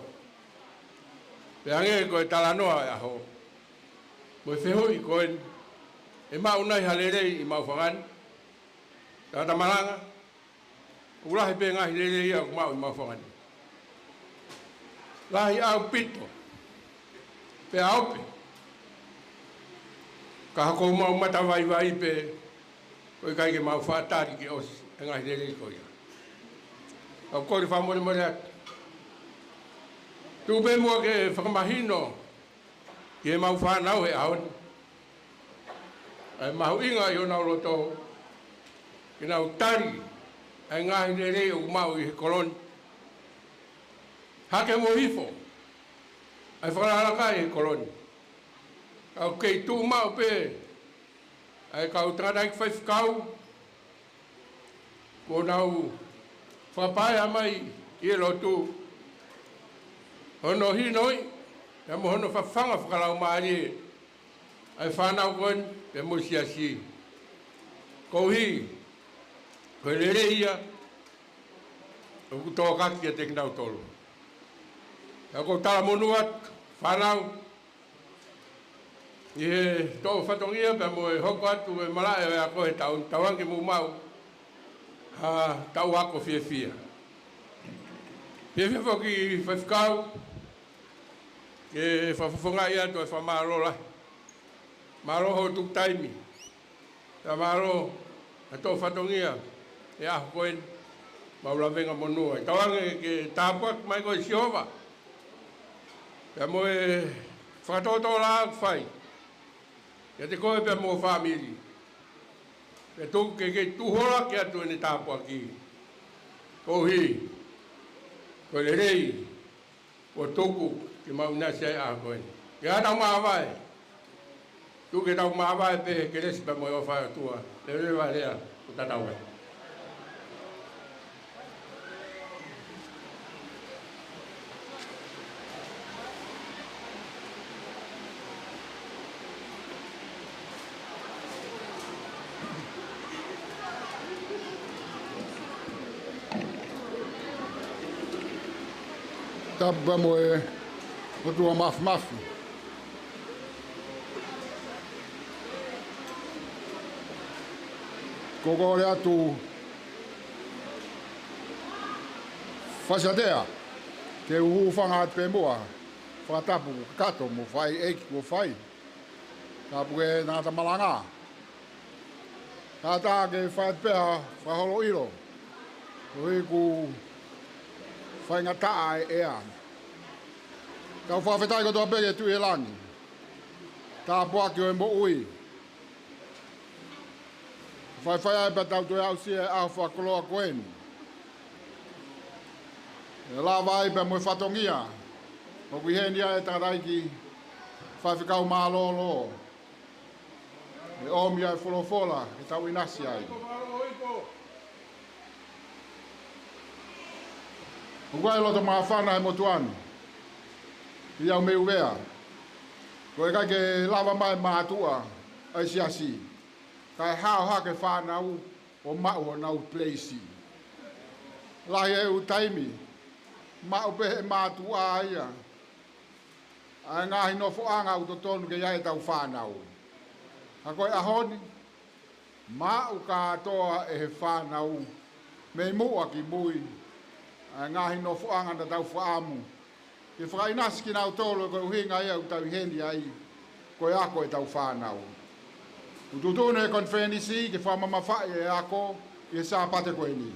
Pea hangē ko e talanoa ʻo e ʻaho, mo e fehuʻi ko eni, ʻe maʻu nai ha lelei ʻi Maʻufanga ni? Tangata malanga, ʻoku lahi pē ngaahi lelei ia ʻoku maʻu ʻi Maʻufanga ni. Lahi ʻaupito, pea ope. Ka ko homau mata vaivai pē, ʻoku ʻikai ke mau faʻa tali ke ʻosi e ngaahi lelei ko ia. ʻOku ou kole fakamolemole atu. Tuku pē muʻa ke fakamahino ki heʻemau fānau he ʻaho ni ʻa e mahuʻinga ʻi honau loto ke nau tali ʻa e ngaahi lelei ʻoku maʻu ʻi he kolo ni. Hake mo hifo ʻa e fakalakalaka ʻi he kolo ni. Ka ʻoku kei tuʻu maʻu pē ʻa e kau tangataʻeiki faifekau kuo nau Fakapaea mai ʻi he lotu hono hinoi, pea mo hono fafanga fakalaumālie ʻa e fānau ko eni, pea mo e siasi. Koeʻuhi, ko e lelei ia ʻoku tōkaki kiate kinautolu. Pea ʻoku ou talamonū atu, fānau, ʻi he toʻo fatongia pea mo e hoko atu e malaʻe ʻo e ako he taʻu ni, tauange ke mou maʻu ha taʻu ako fiefia. Fiefia foki faifekau, ke fakafofongaʻi atu e fakamālō lahi. Mālō hoʻo tuku taimi. Pea mālō e toʻo fatongia he ʻaho ko eni, mau lavenga monū ai. Tauange ke tāpuaki mai koe ʻe Sihova. Pea mo e fakatōtōlaʻā ʻoku fai kiate koe pea mo ho fāmili. Pea tuku ke kei tuʻuholaki atu ʻene tāpuaki. Koeʻuhi, ko e lelei kuo tuku ke mau ʻinasi ai he ʻaho ko eni. Ke tau māvae. Tuku ke tau māvae pē he kelesi pea mo e ʻofa ʻa e ʻOtua. Leveleva e lea, ʻo tatau ai. Tapu pea mo e ʻOtua Māfimafi. Ko e kole atu Fasiatea, ke u hūfanga atu pē muʻa, fakatapu kakato mo e fai ʻeiki kuo fai. Tapu ki he tangata malanga. Kātaki ke fai atu pē ha fakaholo ʻilo, koeʻuhi kuo faingataʻa e ʻea. Tau fakafetaʻi kotoa pē ki he Tuʻi ʻi langi. Tāpuaki ʻo e moʻui. Faifai ai pea tau toe aʻusia e ʻaho fakakoloa ko eni. ʻE lava ai pea mo e fatongia ʻoku ʻi heni ai e tangataʻeiki faifekau mālōlō. ʻE ʻomi ai e folofola ke tau ʻinasi ai. ʻOku ʻi ai e loto māfana he motuʻa ni ʻi ʻAumeuvea. Ko e ʻikai ke lava mai e mātuʻa ʻa e siasi, kae hao hake e fānau ʻo maʻu honau peisi. Lahi e ʻū taimi, maʻu pē he mātuʻa ia ʻa e ngaahi nofoʻanga ʻoku totonu ke ʻi ai ʻetau fānau. Ka ko e ʻaho ni, maʻu kātoa ʻe he fānau mei muʻa ki mui ʻa e ngaahi nofoʻanga naʻa tau fakaʻamu ke fakaʻinasi kinautolu, ko e ʻuhinga ia ʻoku tau ʻi heni ai, ko e ako ʻetau fānau. ʻOku tuʻutuʻuni e konifelenisi ke fakamamafaʻi e ako ʻi he Sāpate ko eni.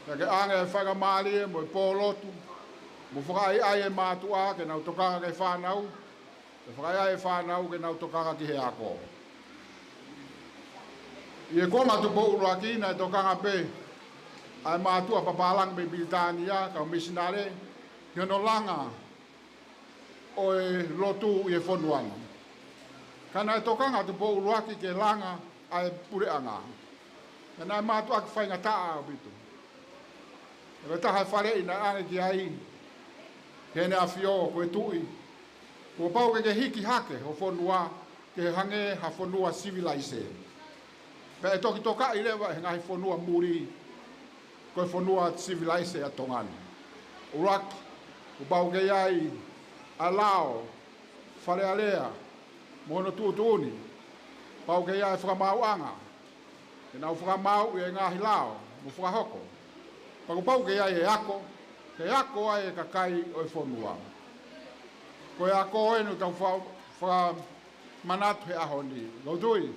Pea ke ʻoange e faingamālie mo e pōlotu, mo fakaʻaiʻai e mātuʻa ke nau tokanga ki he fānau, pea fakaʻaiʻai e fānau ke nau tokanga ki he ako. ʻI he konga tupoʻu ʻuluaki naʻe tokanga pē ʻa e mātuʻa papālangi mei Pilitānia, kau misinale, ki hono langa ʻo e lotu ʻi he fonua ni. Ka naʻe tokanga tupoʻu ʻuluaki ke langa ʻa e puleʻanga. Ka naʻe mātuʻaki faingataʻa ʻaupito. ʻI he taha e faleʻi naʻe ʻange ki ai ʻe heʻene ʻAfio, ko e Tuʻi, kuo pau ke ke hiki hake ho fonua ke hangē ha fonua sivilaise. Pea ʻe toki tokaʻi leva ʻe he ngaahi fonua muli ko e fonua sivilaise ʻa Tonga ni. ʻUluaki, kuo pau ke ʻi ai ʻa e lao, Fale Alea, mo hono tuʻutuʻuni. Pau ke ʻi ai e fakamaauʻanga ke nau fakamaauʻi e ngaahi lao mo fakahoko. Pea kuo pau ke ʻi ai e ako, ke ako ai e kakai ʻo e fonua. Ko e ako eni ʻoku tau fa-, fakamanatu he ʻaho ni. Kou tui,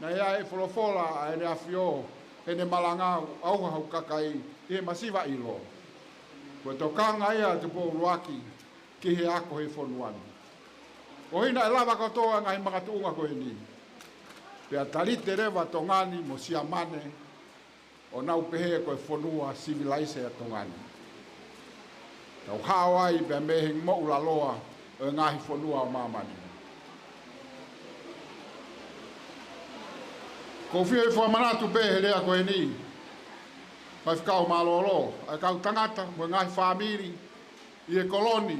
naʻe ʻi ai e folofola ʻa ʻEne ʻAfio, ʻene malanga, ʻauha hoku kakai, ʻi he masiva ʻilo. Ko e tokanga ia ʻa e tupoʻu ʻuluaki ki he ako he fonua ni. ʻOku ʻi ai, naʻe lava kotoa e ngaahi makatuʻunga ko eni. Pea talite leva Tonga ni mo Siamane, ʻo nau pehē ko e fonua sivilaise ʻa Tonga ni. Tau hao ai pea mei he moʻulaloa ʻo e ngaahi fonua ʻo māmani. ʻOku ou fie fakamanatu pē he lea ko eni, Faifekau mālōlō, ʻa e kau tangata mo e ngaahi fāmili ʻi he kolo ni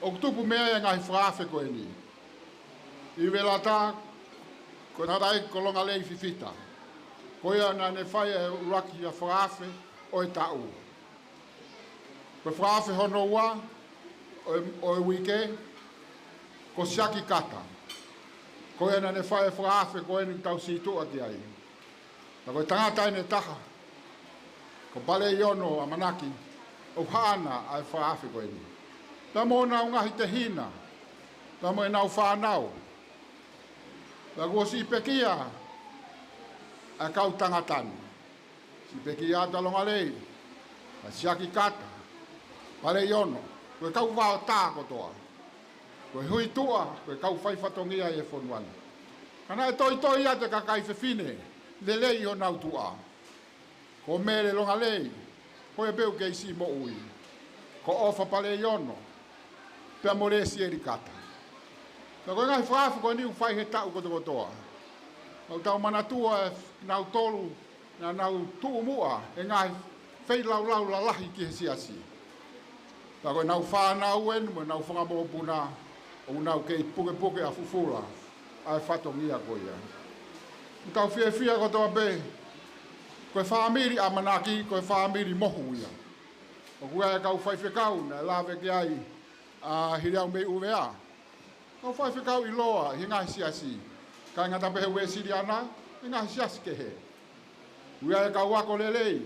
ʻoku tupu mei ai e ngaahi fakaafe ko eni. ʻI Velata, ko e tangataʻeiki ko Longalei Fifita. Ko ia naʻa ne fai e ʻuluaki ia fakaafe ʻo e taʻu. Ko e fakaafe hono ua ʻo e, ʻo e uike, ko Siaki Kata. Ko ia naʻa ne fai e fakaafe ko eni ʻoku tau sītuʻa ki ai. Ka ko e tangata ʻeni ʻe taha, ko Paleiono ʻAmanaki, ʻoku haʻana ʻa e fakaafe ko eni. Pea mo honau ngaahi tehina, pea mo ʻenau fānau. Pea kuo siʻi pekia ʻa e kau tangata ni. Siʻi pekia atu ʻa Longalei, ʻa Siaki Kata, Paleiono, ko e kau vaotā kotoa. Ko e huituʻa, ko e kau faifatongia ʻi he fonua ni. Ka naʻe toitoi atu e kakai fefine lelei ʻi honau tuʻa. Ko Mele Longalei, ko ia pē ʻoku kei siʻi moʻui. Ko ʻOfa Paleiono, pea mo Lesieli Kata. Ka ko e ngaahi fakaafe ko eni ʻoku fai he taʻu kotokotoa. ʻOku tau manatua ʻe nautolu naʻa nau tuʻu muʻa he ngaahi feilaulau lalahi ki he siasi. Pea ko ʻenau fānau eni mo ʻenau fanga mokopuna ʻoku nau kei pukepuke ʻa fufula ʻa e fatongia ko ia. ʻOku tau fiefia kotoa pē, ko e fāmili ʻAmanaki, ko e fāmili mohu ia. ʻOku ʻi ai e kau faifekau naʻe lave ki ai ʻa Hiliau mei ʻUvea. Kau faifekau ʻiloa ʻi he ngaahi siasi. Kae ʻikai ngata pē he Uēsiliana, he ngaahi siasi kehe. ʻOku ʻi ai e kau ako lelei,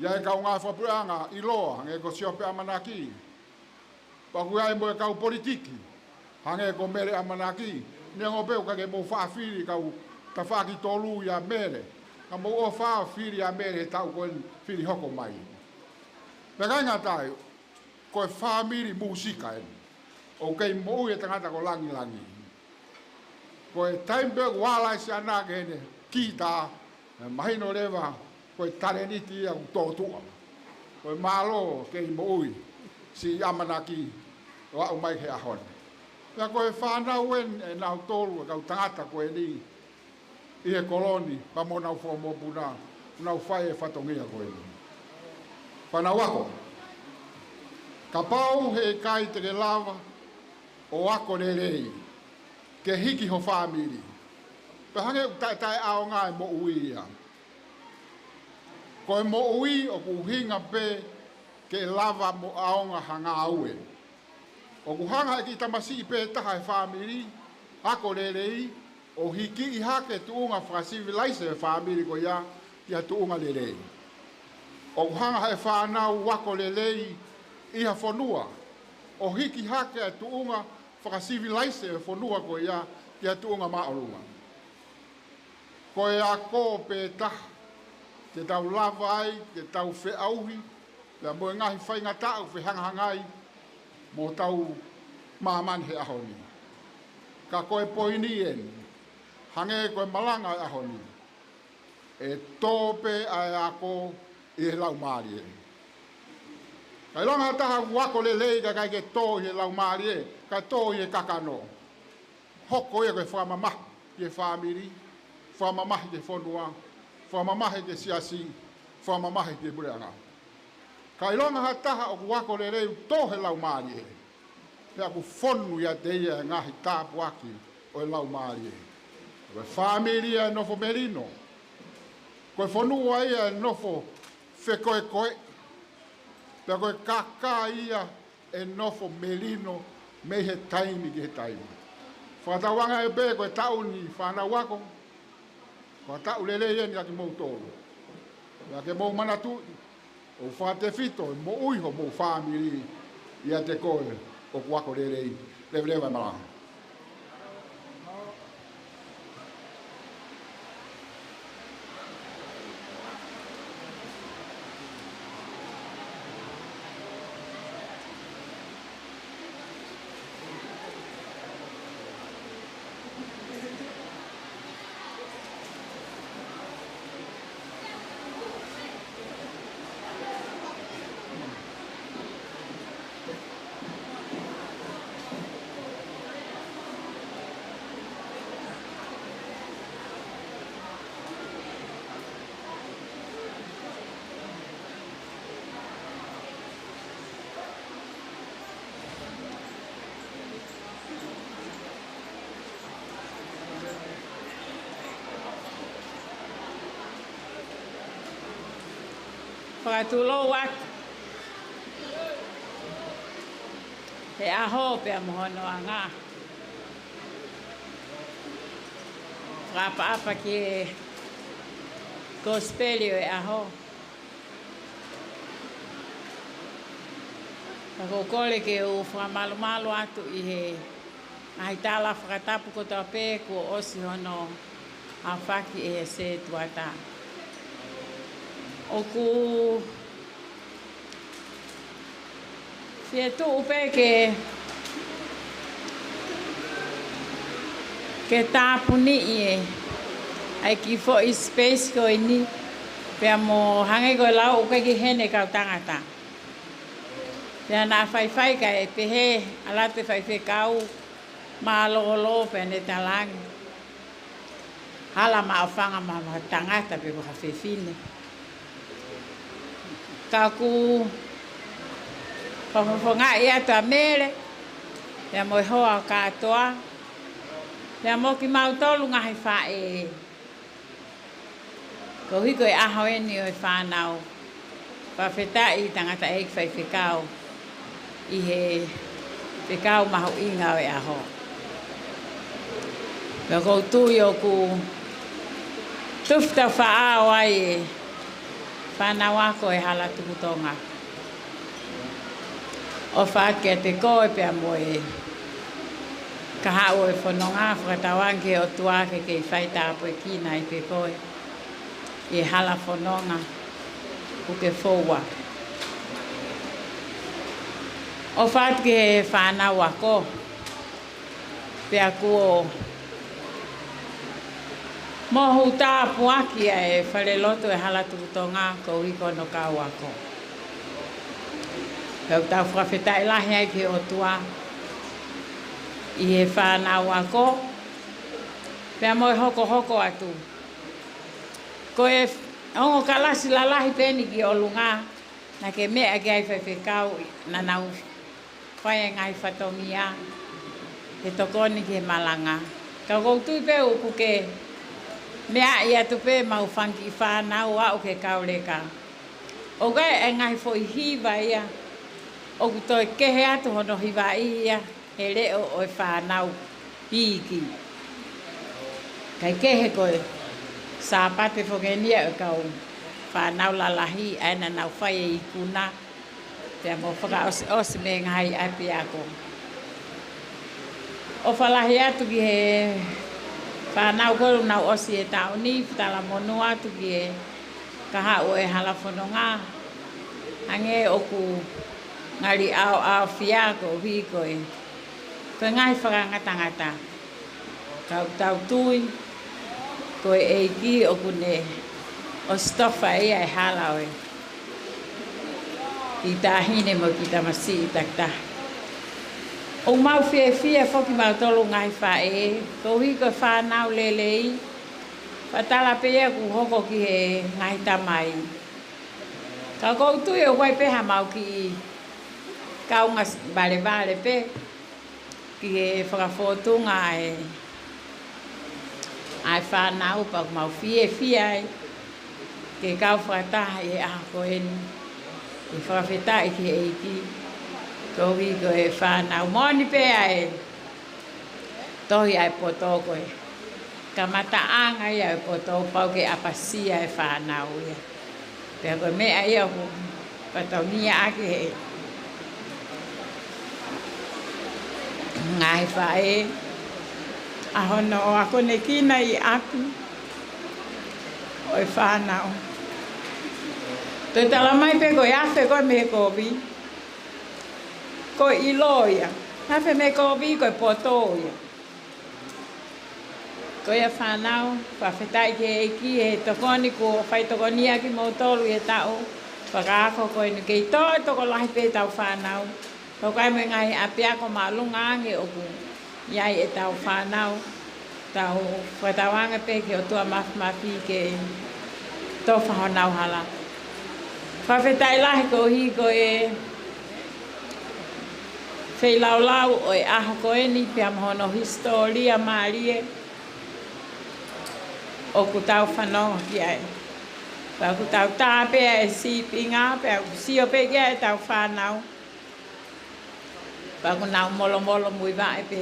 ʻi ai e kau ngāue fakapuleʻanga ʻiloa, hangē ko Siope ʻAmanaki. Pea ʻoku ʻi ai mo e kau politiki, hangē ko Mele ʻAmanaki, neongo pē ʻoku ʻikai ke mou faʻa fili kau tafaʻaki tolu ia Mele, ka mou ʻofa ʻo fili ʻa Mele he taʻu ko eni fili hoko mai. Pea ʻikai ngata ai, ko e fāmili mūsika eni. ʻOku kei moʻui e tangata ko Langilangi. Ko e taimi pē ʻoku ala ai siʻana ki heʻene kita, ʻe mahino leva ko e talēniti ia ʻoku tōtuʻa. Ko e mālō kei moʻui siʻi ʻAmanaki ʻo aʻu mai he ʻaho ni. Pea ko e fānau eni ʻe nautolu e kau tangata ko eni ʻi he kolo ni, pea mo honau fanga mokopuna, ʻoku nau fai e fatongia ko eni. Fānau ako, kapau heʻikai te ke lava ʻo ako lelei ke hiki ho fāmili, pea hangē ʻoku taʻetaʻeʻaonga e moʻui ia. Ko e moʻui ʻoku ʻuhinga pē ke lava mo ʻaonga ha ngāue. ʻOku hanga ʻe he kiʻi tamasiʻi pē taha he fāmili, ako lelei, ʻo hikiʻi hake tuʻunga fakasivilaise e fāmili ko ia ki ha tuʻunga lelei. ʻOku hanga ʻe he fānau ako lelei ʻi ha fonua, ʻo hiki hake e tuʻunga fakasivilaise e fonua ko ia ki ha tuʻunga māʻolunga. Ko e ako pē taha te tau lava ai ke tau feʻauhi pea mo e ngaahi faingataʻa ʻoku fehangahangai mo hotau māmani he ʻaho ni. Ka ko e poini eni, hangē ko e malanga e ʻaho ni, ʻe tō pē ʻa e ako ʻi he laumālie. Ka ʻilonga ha taha ʻoku ako lelei ka ʻikai ke tō ʻi he laumālie, ka tō ʻi he kakano, hoko ia ko e fakamamahi ki he fāmili, fakamamahi ki he fonua, fakamamahi ki he siasi, fakamamahi ki he puleʻanga. Ka ʻilonga ha taha ʻoku ako lelei ʻoku tō he laumālie, pea ʻoku fonu ʻiate ia e ngaahi tāpuaki ʻo e laumālie. Ko e fāmili ia ʻe nofo melino. Ko e fonua ia ʻe nofo fekoekoe. Pea ko e kakai ia ʻe nofo melino mei he taimi ki he taimi. Fakatauange pē ko e taʻu ni fānau ako, ko e taʻu lelei eni ʻa kimoutolu. Pea ke mou manatuʻi, ʻoku fakatefito e moʻui homou fāmili ʻiate koe ʻoku ako lelei. Leveleva e malanga. Fakatulou atu he ʻaho pea mo hono anga. Fakaʻapaʻapa ki he kosipeli ʻo e ʻaho. Ka ʻoku ou kole ke u fakamalumalu atu ʻi he ngaahi tala fakatapu kotoa pē kuo ʻosi hono aofaki ʻe he sētuata. ʻOku fie tuʻu pē ke, ke tāpuniʻi ʻa e kiʻi foʻi space ko eni, pea mo hangē ko e lau ʻoku ʻikai ke ʻi heni e kau tangata. Pea naʻa faifai kae pehē ʻa e ʻalu atu e faifekau mālōlō pea ne talaange, hala maʻu fanga maʻu tangata pe ko ha fefine. Ka ʻoku fakafofongaʻi atu ʻa Mele, pea mo e hoa kātoa, pea mo kimautolu ngaahi faʻē. Koeʻuhi ko e ʻaho eni ʻo e fānau. Fakafetaʻi tangataʻeiki faifekau ʻi he fekau mahuʻinga ʻo e ʻaho. Pea ʻoku ou tui ʻoku tufi tau faʻao ai e fānau ako e Hala Tuku Tonga. ʻOfa atu kiate koe pea mo e kahaʻu ʻo e fononga, fakatauange ki he ʻOtua ke kei fai tāpuekina ai pē koe ʻi he hala fononga ʻoku ke foua. ʻOfa atu ki he fānau ako, pea kuo mohu tāpuaki ʻa e falelotu ʻo e Hala Tuku Tonga koeʻuhi ko hono kau ako. Pea ʻoku tau fakafetaʻi lahi ai ki he ʻOtua ʻi he fānau ako, pea mo e hokohoko atu. Ko e ongo kalasi lalahi pē eni ki ʻolunga, naʻa ke meʻa ki ai faifekau, naʻa nau fai e ngaahi fatongia, he tokoni ki he malanga. Ka ʻoku ou tui pē ʻoku ke meaʻi atu pē ʻemau fanga kiʻi fānau ʻo aʻu ki he kau leka. ʻOku ʻi ai e ngaahi foʻi hiva ia, ʻoku toe kehe atu hono hivaʻi ia he leʻo ʻo e fānau iiki. Kae kehe ko e Sāpate foki eni ia ʻo e kau fānau lalahi, ʻa ia naʻa nau fai e ikuna, pea mo fakaʻosiʻosi mei he ngaahi ʻapiako. ʻOfa lahi atu ki he fānau ko ē ʻoku nau ʻosi e taʻu ni, talamonū atu ki he kahaʻu ʻo e hala fononga, hangē ʻoku ngali ʻaoʻaofia koeʻuhi ko e, ko e ngaahi fakangatangata. Ka ʻoku tau tui, ko e ʻEiki ʻoku ne ʻosi tofa ia e hala ʻo e kiʻi taʻahine mo e kiʻi tamasiʻi takitaha. ʻOku mau fiefia foki mautolu ngaahi faʻē, koeʻuhi ko e fānau lelei, fakatala pē ia ʻoku hoko ki he ngaahi tamai. Ka ʻoku ou tui ʻoku ʻi ai pē haʻamau kiʻi kaunga s-, valevale pē ki he fakafōtunga ʻa e, ʻa e fānau, pea ʻoku mau fiefia ai ke kau fakataha ʻi he ʻaho ko eni, ʻi he fakafetaʻi ki he ʻEiki, koeʻuhi ko e fānau. Moʻoni pē ʻa e tohi ʻa e poto ko e kamataʻanga ia ʻo e poto, pau ke ʻapasia e fānau ia. Pea ko e meʻa ia ʻoku fatongia ʻaki he ngaahi faʻē ʻa hono akonekina ʻi ʻapi ʻo e fānau. Toe tala mai pē ko e afe ko ē mei he kovi, ko e ʻilo ia. Afe mei he kovi ko e poto ia. Ko ia fānau, fakafetaʻi ki he ʻEiki he tokoni kuo fai tokoni ʻaki kimoutolu ʻi he taʻu fakaako ko eni. Kei toe tokolahi pē ʻetau fānau. Tau kai mo e ngaahi ʻapiako māʻolunga ange ʻoku ʻi ai ʻetau fānau. Tau fakatauange pē ki he ʻOtua Māfimafi ke tofa honau hala. Fakafetaʻi lahi koeʻuhi ko e feilaulau ʻo e ʻaho ko eni pea mo hono hisitōlia mālie ʻoku tau fanongo ki ai. Pea ʻoku tau tā pē ʻa e sīpinga, pea ʻoku sio pē ki ai ʻetau fānau. Pea ʻoku nau molomolo muivaʻe pē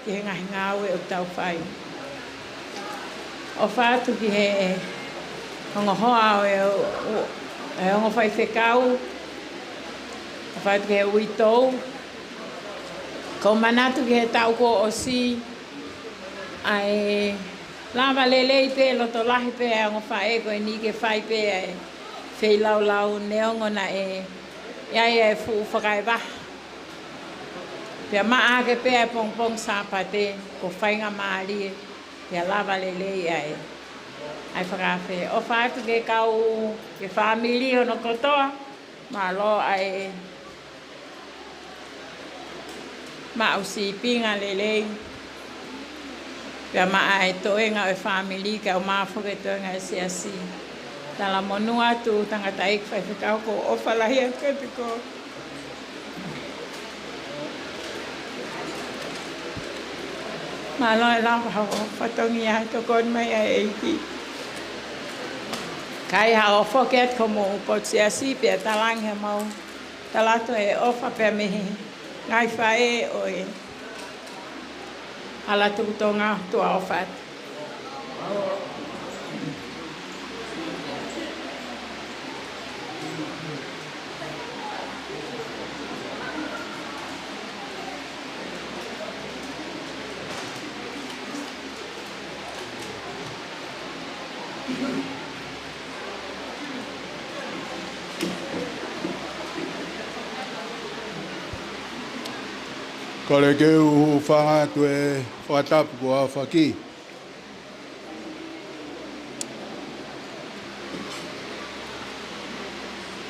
ki he ngaahi ngāue ʻoku tau fai. ʻOfa atu ki he ongo hoa ʻo e, ʻo e ongo faifekau. ʻOfa atu ki he uitou. ʻOku ou manatu ki he taʻu kuo ʻosi, ʻa e lava lelei pē, loto lahi pē ʻa e ongo faʻē ko eni ke fai pē ʻa e feilaulau, neongo naʻe ʻi ai ʻa e fuʻu fakaevaha. Pea maʻa hake pē ʻa e pongipongi Sāpate, ko e faingamālie, pea lava lelei ʻa e, ʻa e fakaafe. ʻOfa atu ki he kau, ki he fāmili hono kotoa, mālō ʻa e maʻu sīpinga lelei. Pea maʻa e toenga ʻo e fāmili, kae ʻumaʻā foki e toenga ʻo e siasi. Talamonū atu tangataʻeiki faifekau, ʻoku ou ʻofa lahi atu kiate koe. Mālō e lava haʻo fatongia, tokoni mai ʻa e ʻEiki. Kae haʻu foki atu ki homou potu siasi, pea talaange ʻemau tala atu e ʻofa pea mei he ngaahi faʻē ʻo e Hala Tuʻu Tonga, tuʻa ʻofa atu. Kole ke u hūfanga atu he fakatapu kuo aofaki.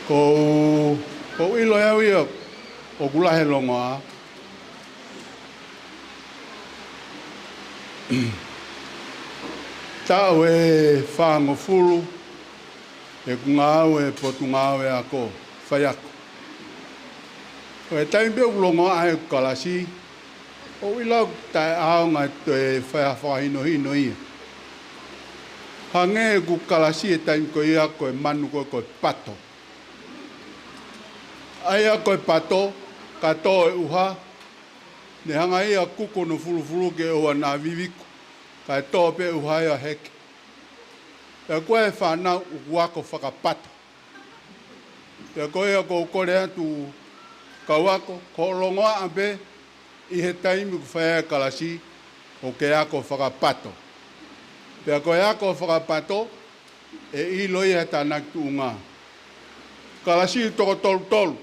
ʻOku ou, ʻoku ou ʻilo ʻe au ia ʻoku lahi e longoaʻa. Taʻu ʻe fāngofulu ʻeku ngāue he Potungāue Ako, faiako. Ko e taimi pē ʻoku longoaʻa ai ʻeku kalasi, ʻoku ou ʻilo ʻoku taʻeʻaonga e toe fai ha fakahinohino ia. Hangē ʻeku kalasi he taimi ko ia ko e manu ko ē ko e pato. ʻA ia ko e pato, ka tō e ʻuha, ne hanga ia ʻo kuku hono fulufulu ke ʻoua naʻa viviku, kae tō pē ʻuha ia ʻo heke. Pea ko e fānau ʻoku ako fakapato. Pea ko ia ʻoku ou kole atu kau ako, ko hoʻo longoaʻa pē ʻi he taimi ʻoku fai ai e kalasi, ʻoku ke ako fakapato. Pea ko e ako fakapato, ʻe ʻilo ia he tānaki tuʻunga. Kalasi toko tolutolu.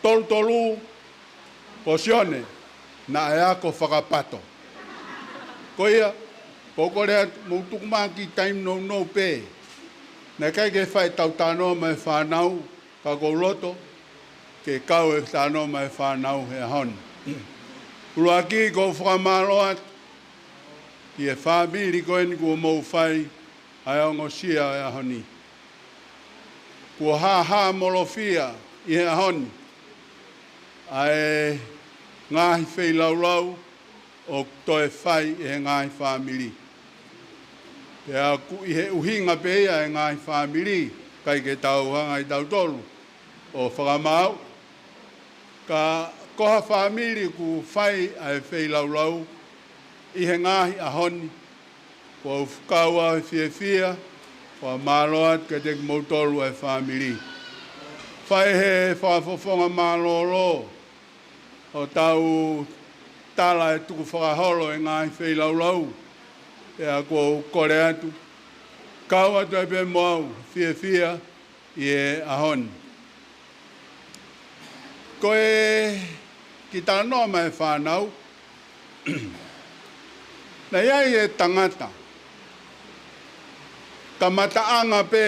Tolutolu, ko Sione, naʻe ako fakapato. Ko ia, ʻoku ou kole atu mou tuku mai ha kiʻi taimi nounou pē. Naʻe ʻikai ke fai ʻetau talanoa maʻa e fānau, ka ʻoku ou loto ke kau e talanoa maʻa e fānau he ʻaho ni. ʻUluaki, ʻoku ou fakamālō atu ki he fāmili ko eni kuo mou fai ʻa e ongosia ʻo e ʻaho ni. Kuo hāhāmolofia ʻi he ʻaho ni ʻa e ngaahi feilaulau ʻoku toe fai ʻe he ngaahi fāmili. Pea ʻoku ʻi he ʻuhinga pē ia ʻa e ngaahi fāmili, ʻikai ke tau hanga ʻe tautolu ʻo fakamaau. Ka ko ha fāmili ʻoku fai ʻa e feilaulau ʻi he ngaahi ʻaho ni, ʻoku ou fakakaukau ʻe fiefia, fakamālō atu kiate kimoutolu ʻa e fāmili. Fai he fakafofonga mālōlō hotau tala e tukufakaholo e ngaahi feilaulau, pea ʻoku ou kole atu, kau atu ai pē mo au, fiefia ʻi he ʻaho ni. Ko e kiʻi talanoa maʻa e fānau, naʻe ʻi ai e tangata, kamataʻanga pē,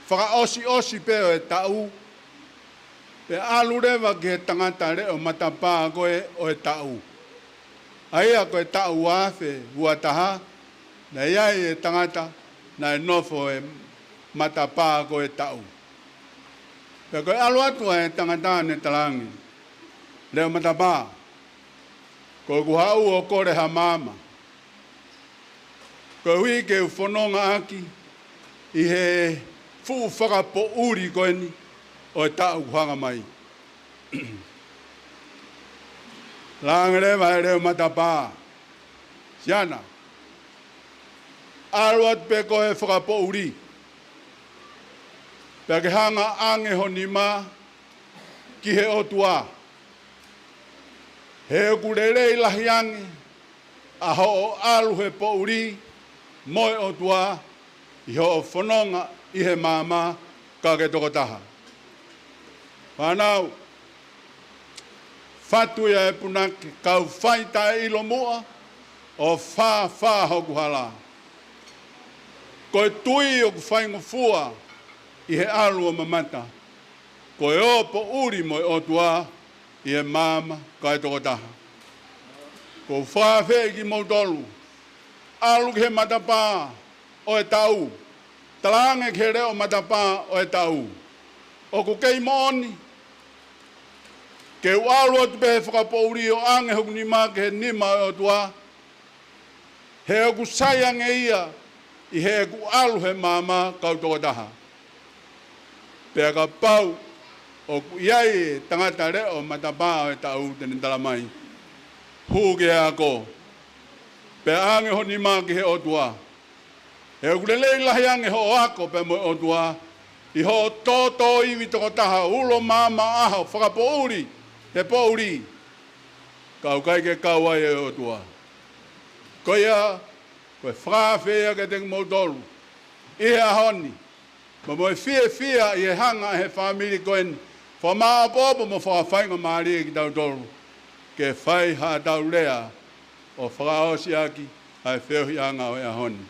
fakaʻosiʻosi pē ʻo e taʻu, pea ʻalu leva ki he tangata leʻo matapā ko ē ʻo e taʻu. ʻA ia ko e taʻu ua afe ua taha, naʻe ʻi ai e tangata naʻe nofo he matapā ko ē ʻo e taʻu. Pea ko e ʻalu atu ʻa e tangata naʻe talaange, leʻo matapā, ko ʻeku haʻu ʻo kole ha maama. Koeʻuhi ke u fononga ʻaki ʻi he fuʻu fakapoʻuli ko eni ʻo e taʻu ʻoku hanga mai. Lange leva e leʻo matapā, Siana, ʻalu atu pē koe he fakapoʻuli, pea ke hanga ʻo ʻange ho nima ki he ʻOtua. He ʻoku lelei lahi ange ʻa hoʻo ʻalu he poʻuli mo e ʻOtua ʻi hoʻo fononga ʻi he maama, ka ke tokotaha. Fānau, fatu ia e punake, kau fai taʻeʻilo muʻa ʻo fāfā hoku hala. Ko e tui ʻoku faingofua ʻi he ʻalu ʻo mamata, ko e ō poʻuli mo e ʻOtua ʻi he maama kae tokotaha. ʻOku ou fakaafeʻi kimoutolu, ʻalu ki he matapā ʻo e taʻu, talaange ki he leʻo matapā ʻo e taʻu, ʻoku kei moʻoni ke u ʻalu atu pē he fakapoʻuli ʻo ʻange hoku nima ki he nima ʻo e ʻOtua, he ʻoku sai ange ia ʻi heʻeku ʻalu he maama kau tokotaha. Pea kapau ʻoku ʻi ai e tangata leʻo matapā ʻo e taʻu te ne tala mai, hū ki he ako, pea ʻange ho nima ki he ʻOtua. He ʻoku lelei lahi ange hoʻo ako pea mo e ʻOtua ʻi hoʻo tōtōivi tokotaha, ulo maama ʻaho, fakapoʻuli he poʻuli, ka ʻoku ʻikai ke kau ai e ʻOtua. Ko ia, ko e fakaafeʻi ia kiate kimoutolu ʻi he ʻaho ni, mo e fiefia ʻi he hanga ʻe he fāmili ko eni ʻo fakamāʻopoʻopo mo fakafaingamālie kitautolu ke fai haʻatau lea ʻo fakaʻosi ʻaki ʻa e feohiʻanga ʻo e ʻaho ni.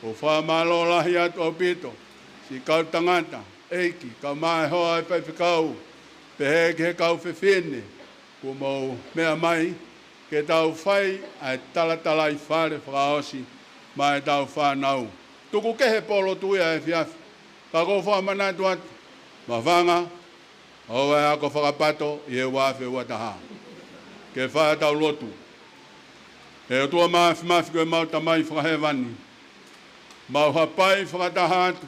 ʻOku ou fakamālō lahi atu ʻaupito siʻi kau tangata, ʻeiki, kau maehoa ʻa e faifekau, pehē ki he kau fefine kuo mou meʻa mai, ke tau fai ʻa e talatalaifale fakaʻosi maʻa ʻetau fānau. Tuku kehe pē lotu ia he efiafi, ka ʻoku ou fakamanatu atu, Mafanga, ʻoua ʻe ako fakapato ʻi he ua afe ua taha. Ke fai ʻetau lotu. ʻE ʻOtua Māfimafi, ko ʻemau Tamai Fakahēvani, mau hapai fakataha atu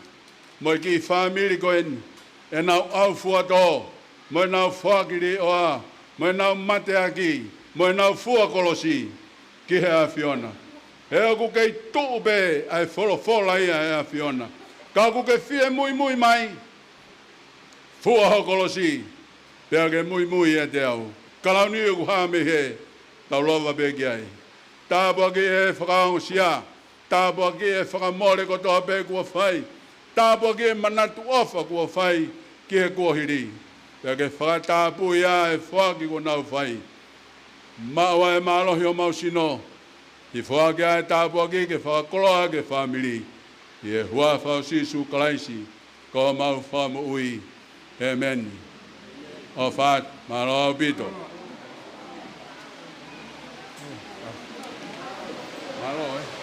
mo e kiʻi fāmili ko eni, ʻenau ʻaufuatō, mo ʻenau foaki līʻoa, mo ʻenau mateaki, mo ʻenau fua kolosi ki he ʻAfiona. He ʻoku kei tuʻu pē ʻa e folofola ia ʻa e ʻAfiona. Ka ʻoku ke fie muimui mai, fua ho kolosi, pea ke muimui ʻiate au. Kalauni ʻoku hā mei hē, tau lava pē ki ai. Tāpuakiʻi e fakaongosia, tāpuakiʻi e fakamole kotoa pē kuo fai, tāpuakiʻi e manatu ʻofa kuo fai ki he kuohili. Pea ke fakatapui ʻa e foaki kuo nau fai. Maʻu ʻa e mālohi ʻo homau sino, ʻi he foaki ʻa e tāpuaki ke fakakoloa ki he fāmili. ʻI he huafa ʻo Sīsū Kalaisi, ko homau Fakamoʻui. ʻĒmeni. ʻOfa atu, mālō ʻaupito. Mālō, ē.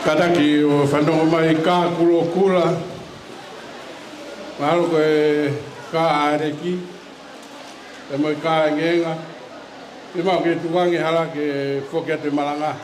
Kātaki ʻo fanongo mai, Kā Kulokula. Mahalo ko e kā ʻa ʻAleki, pea mo e kā ʻa Engeenga. ʻE mau ke tuku ange hala ke foki atu e malanga.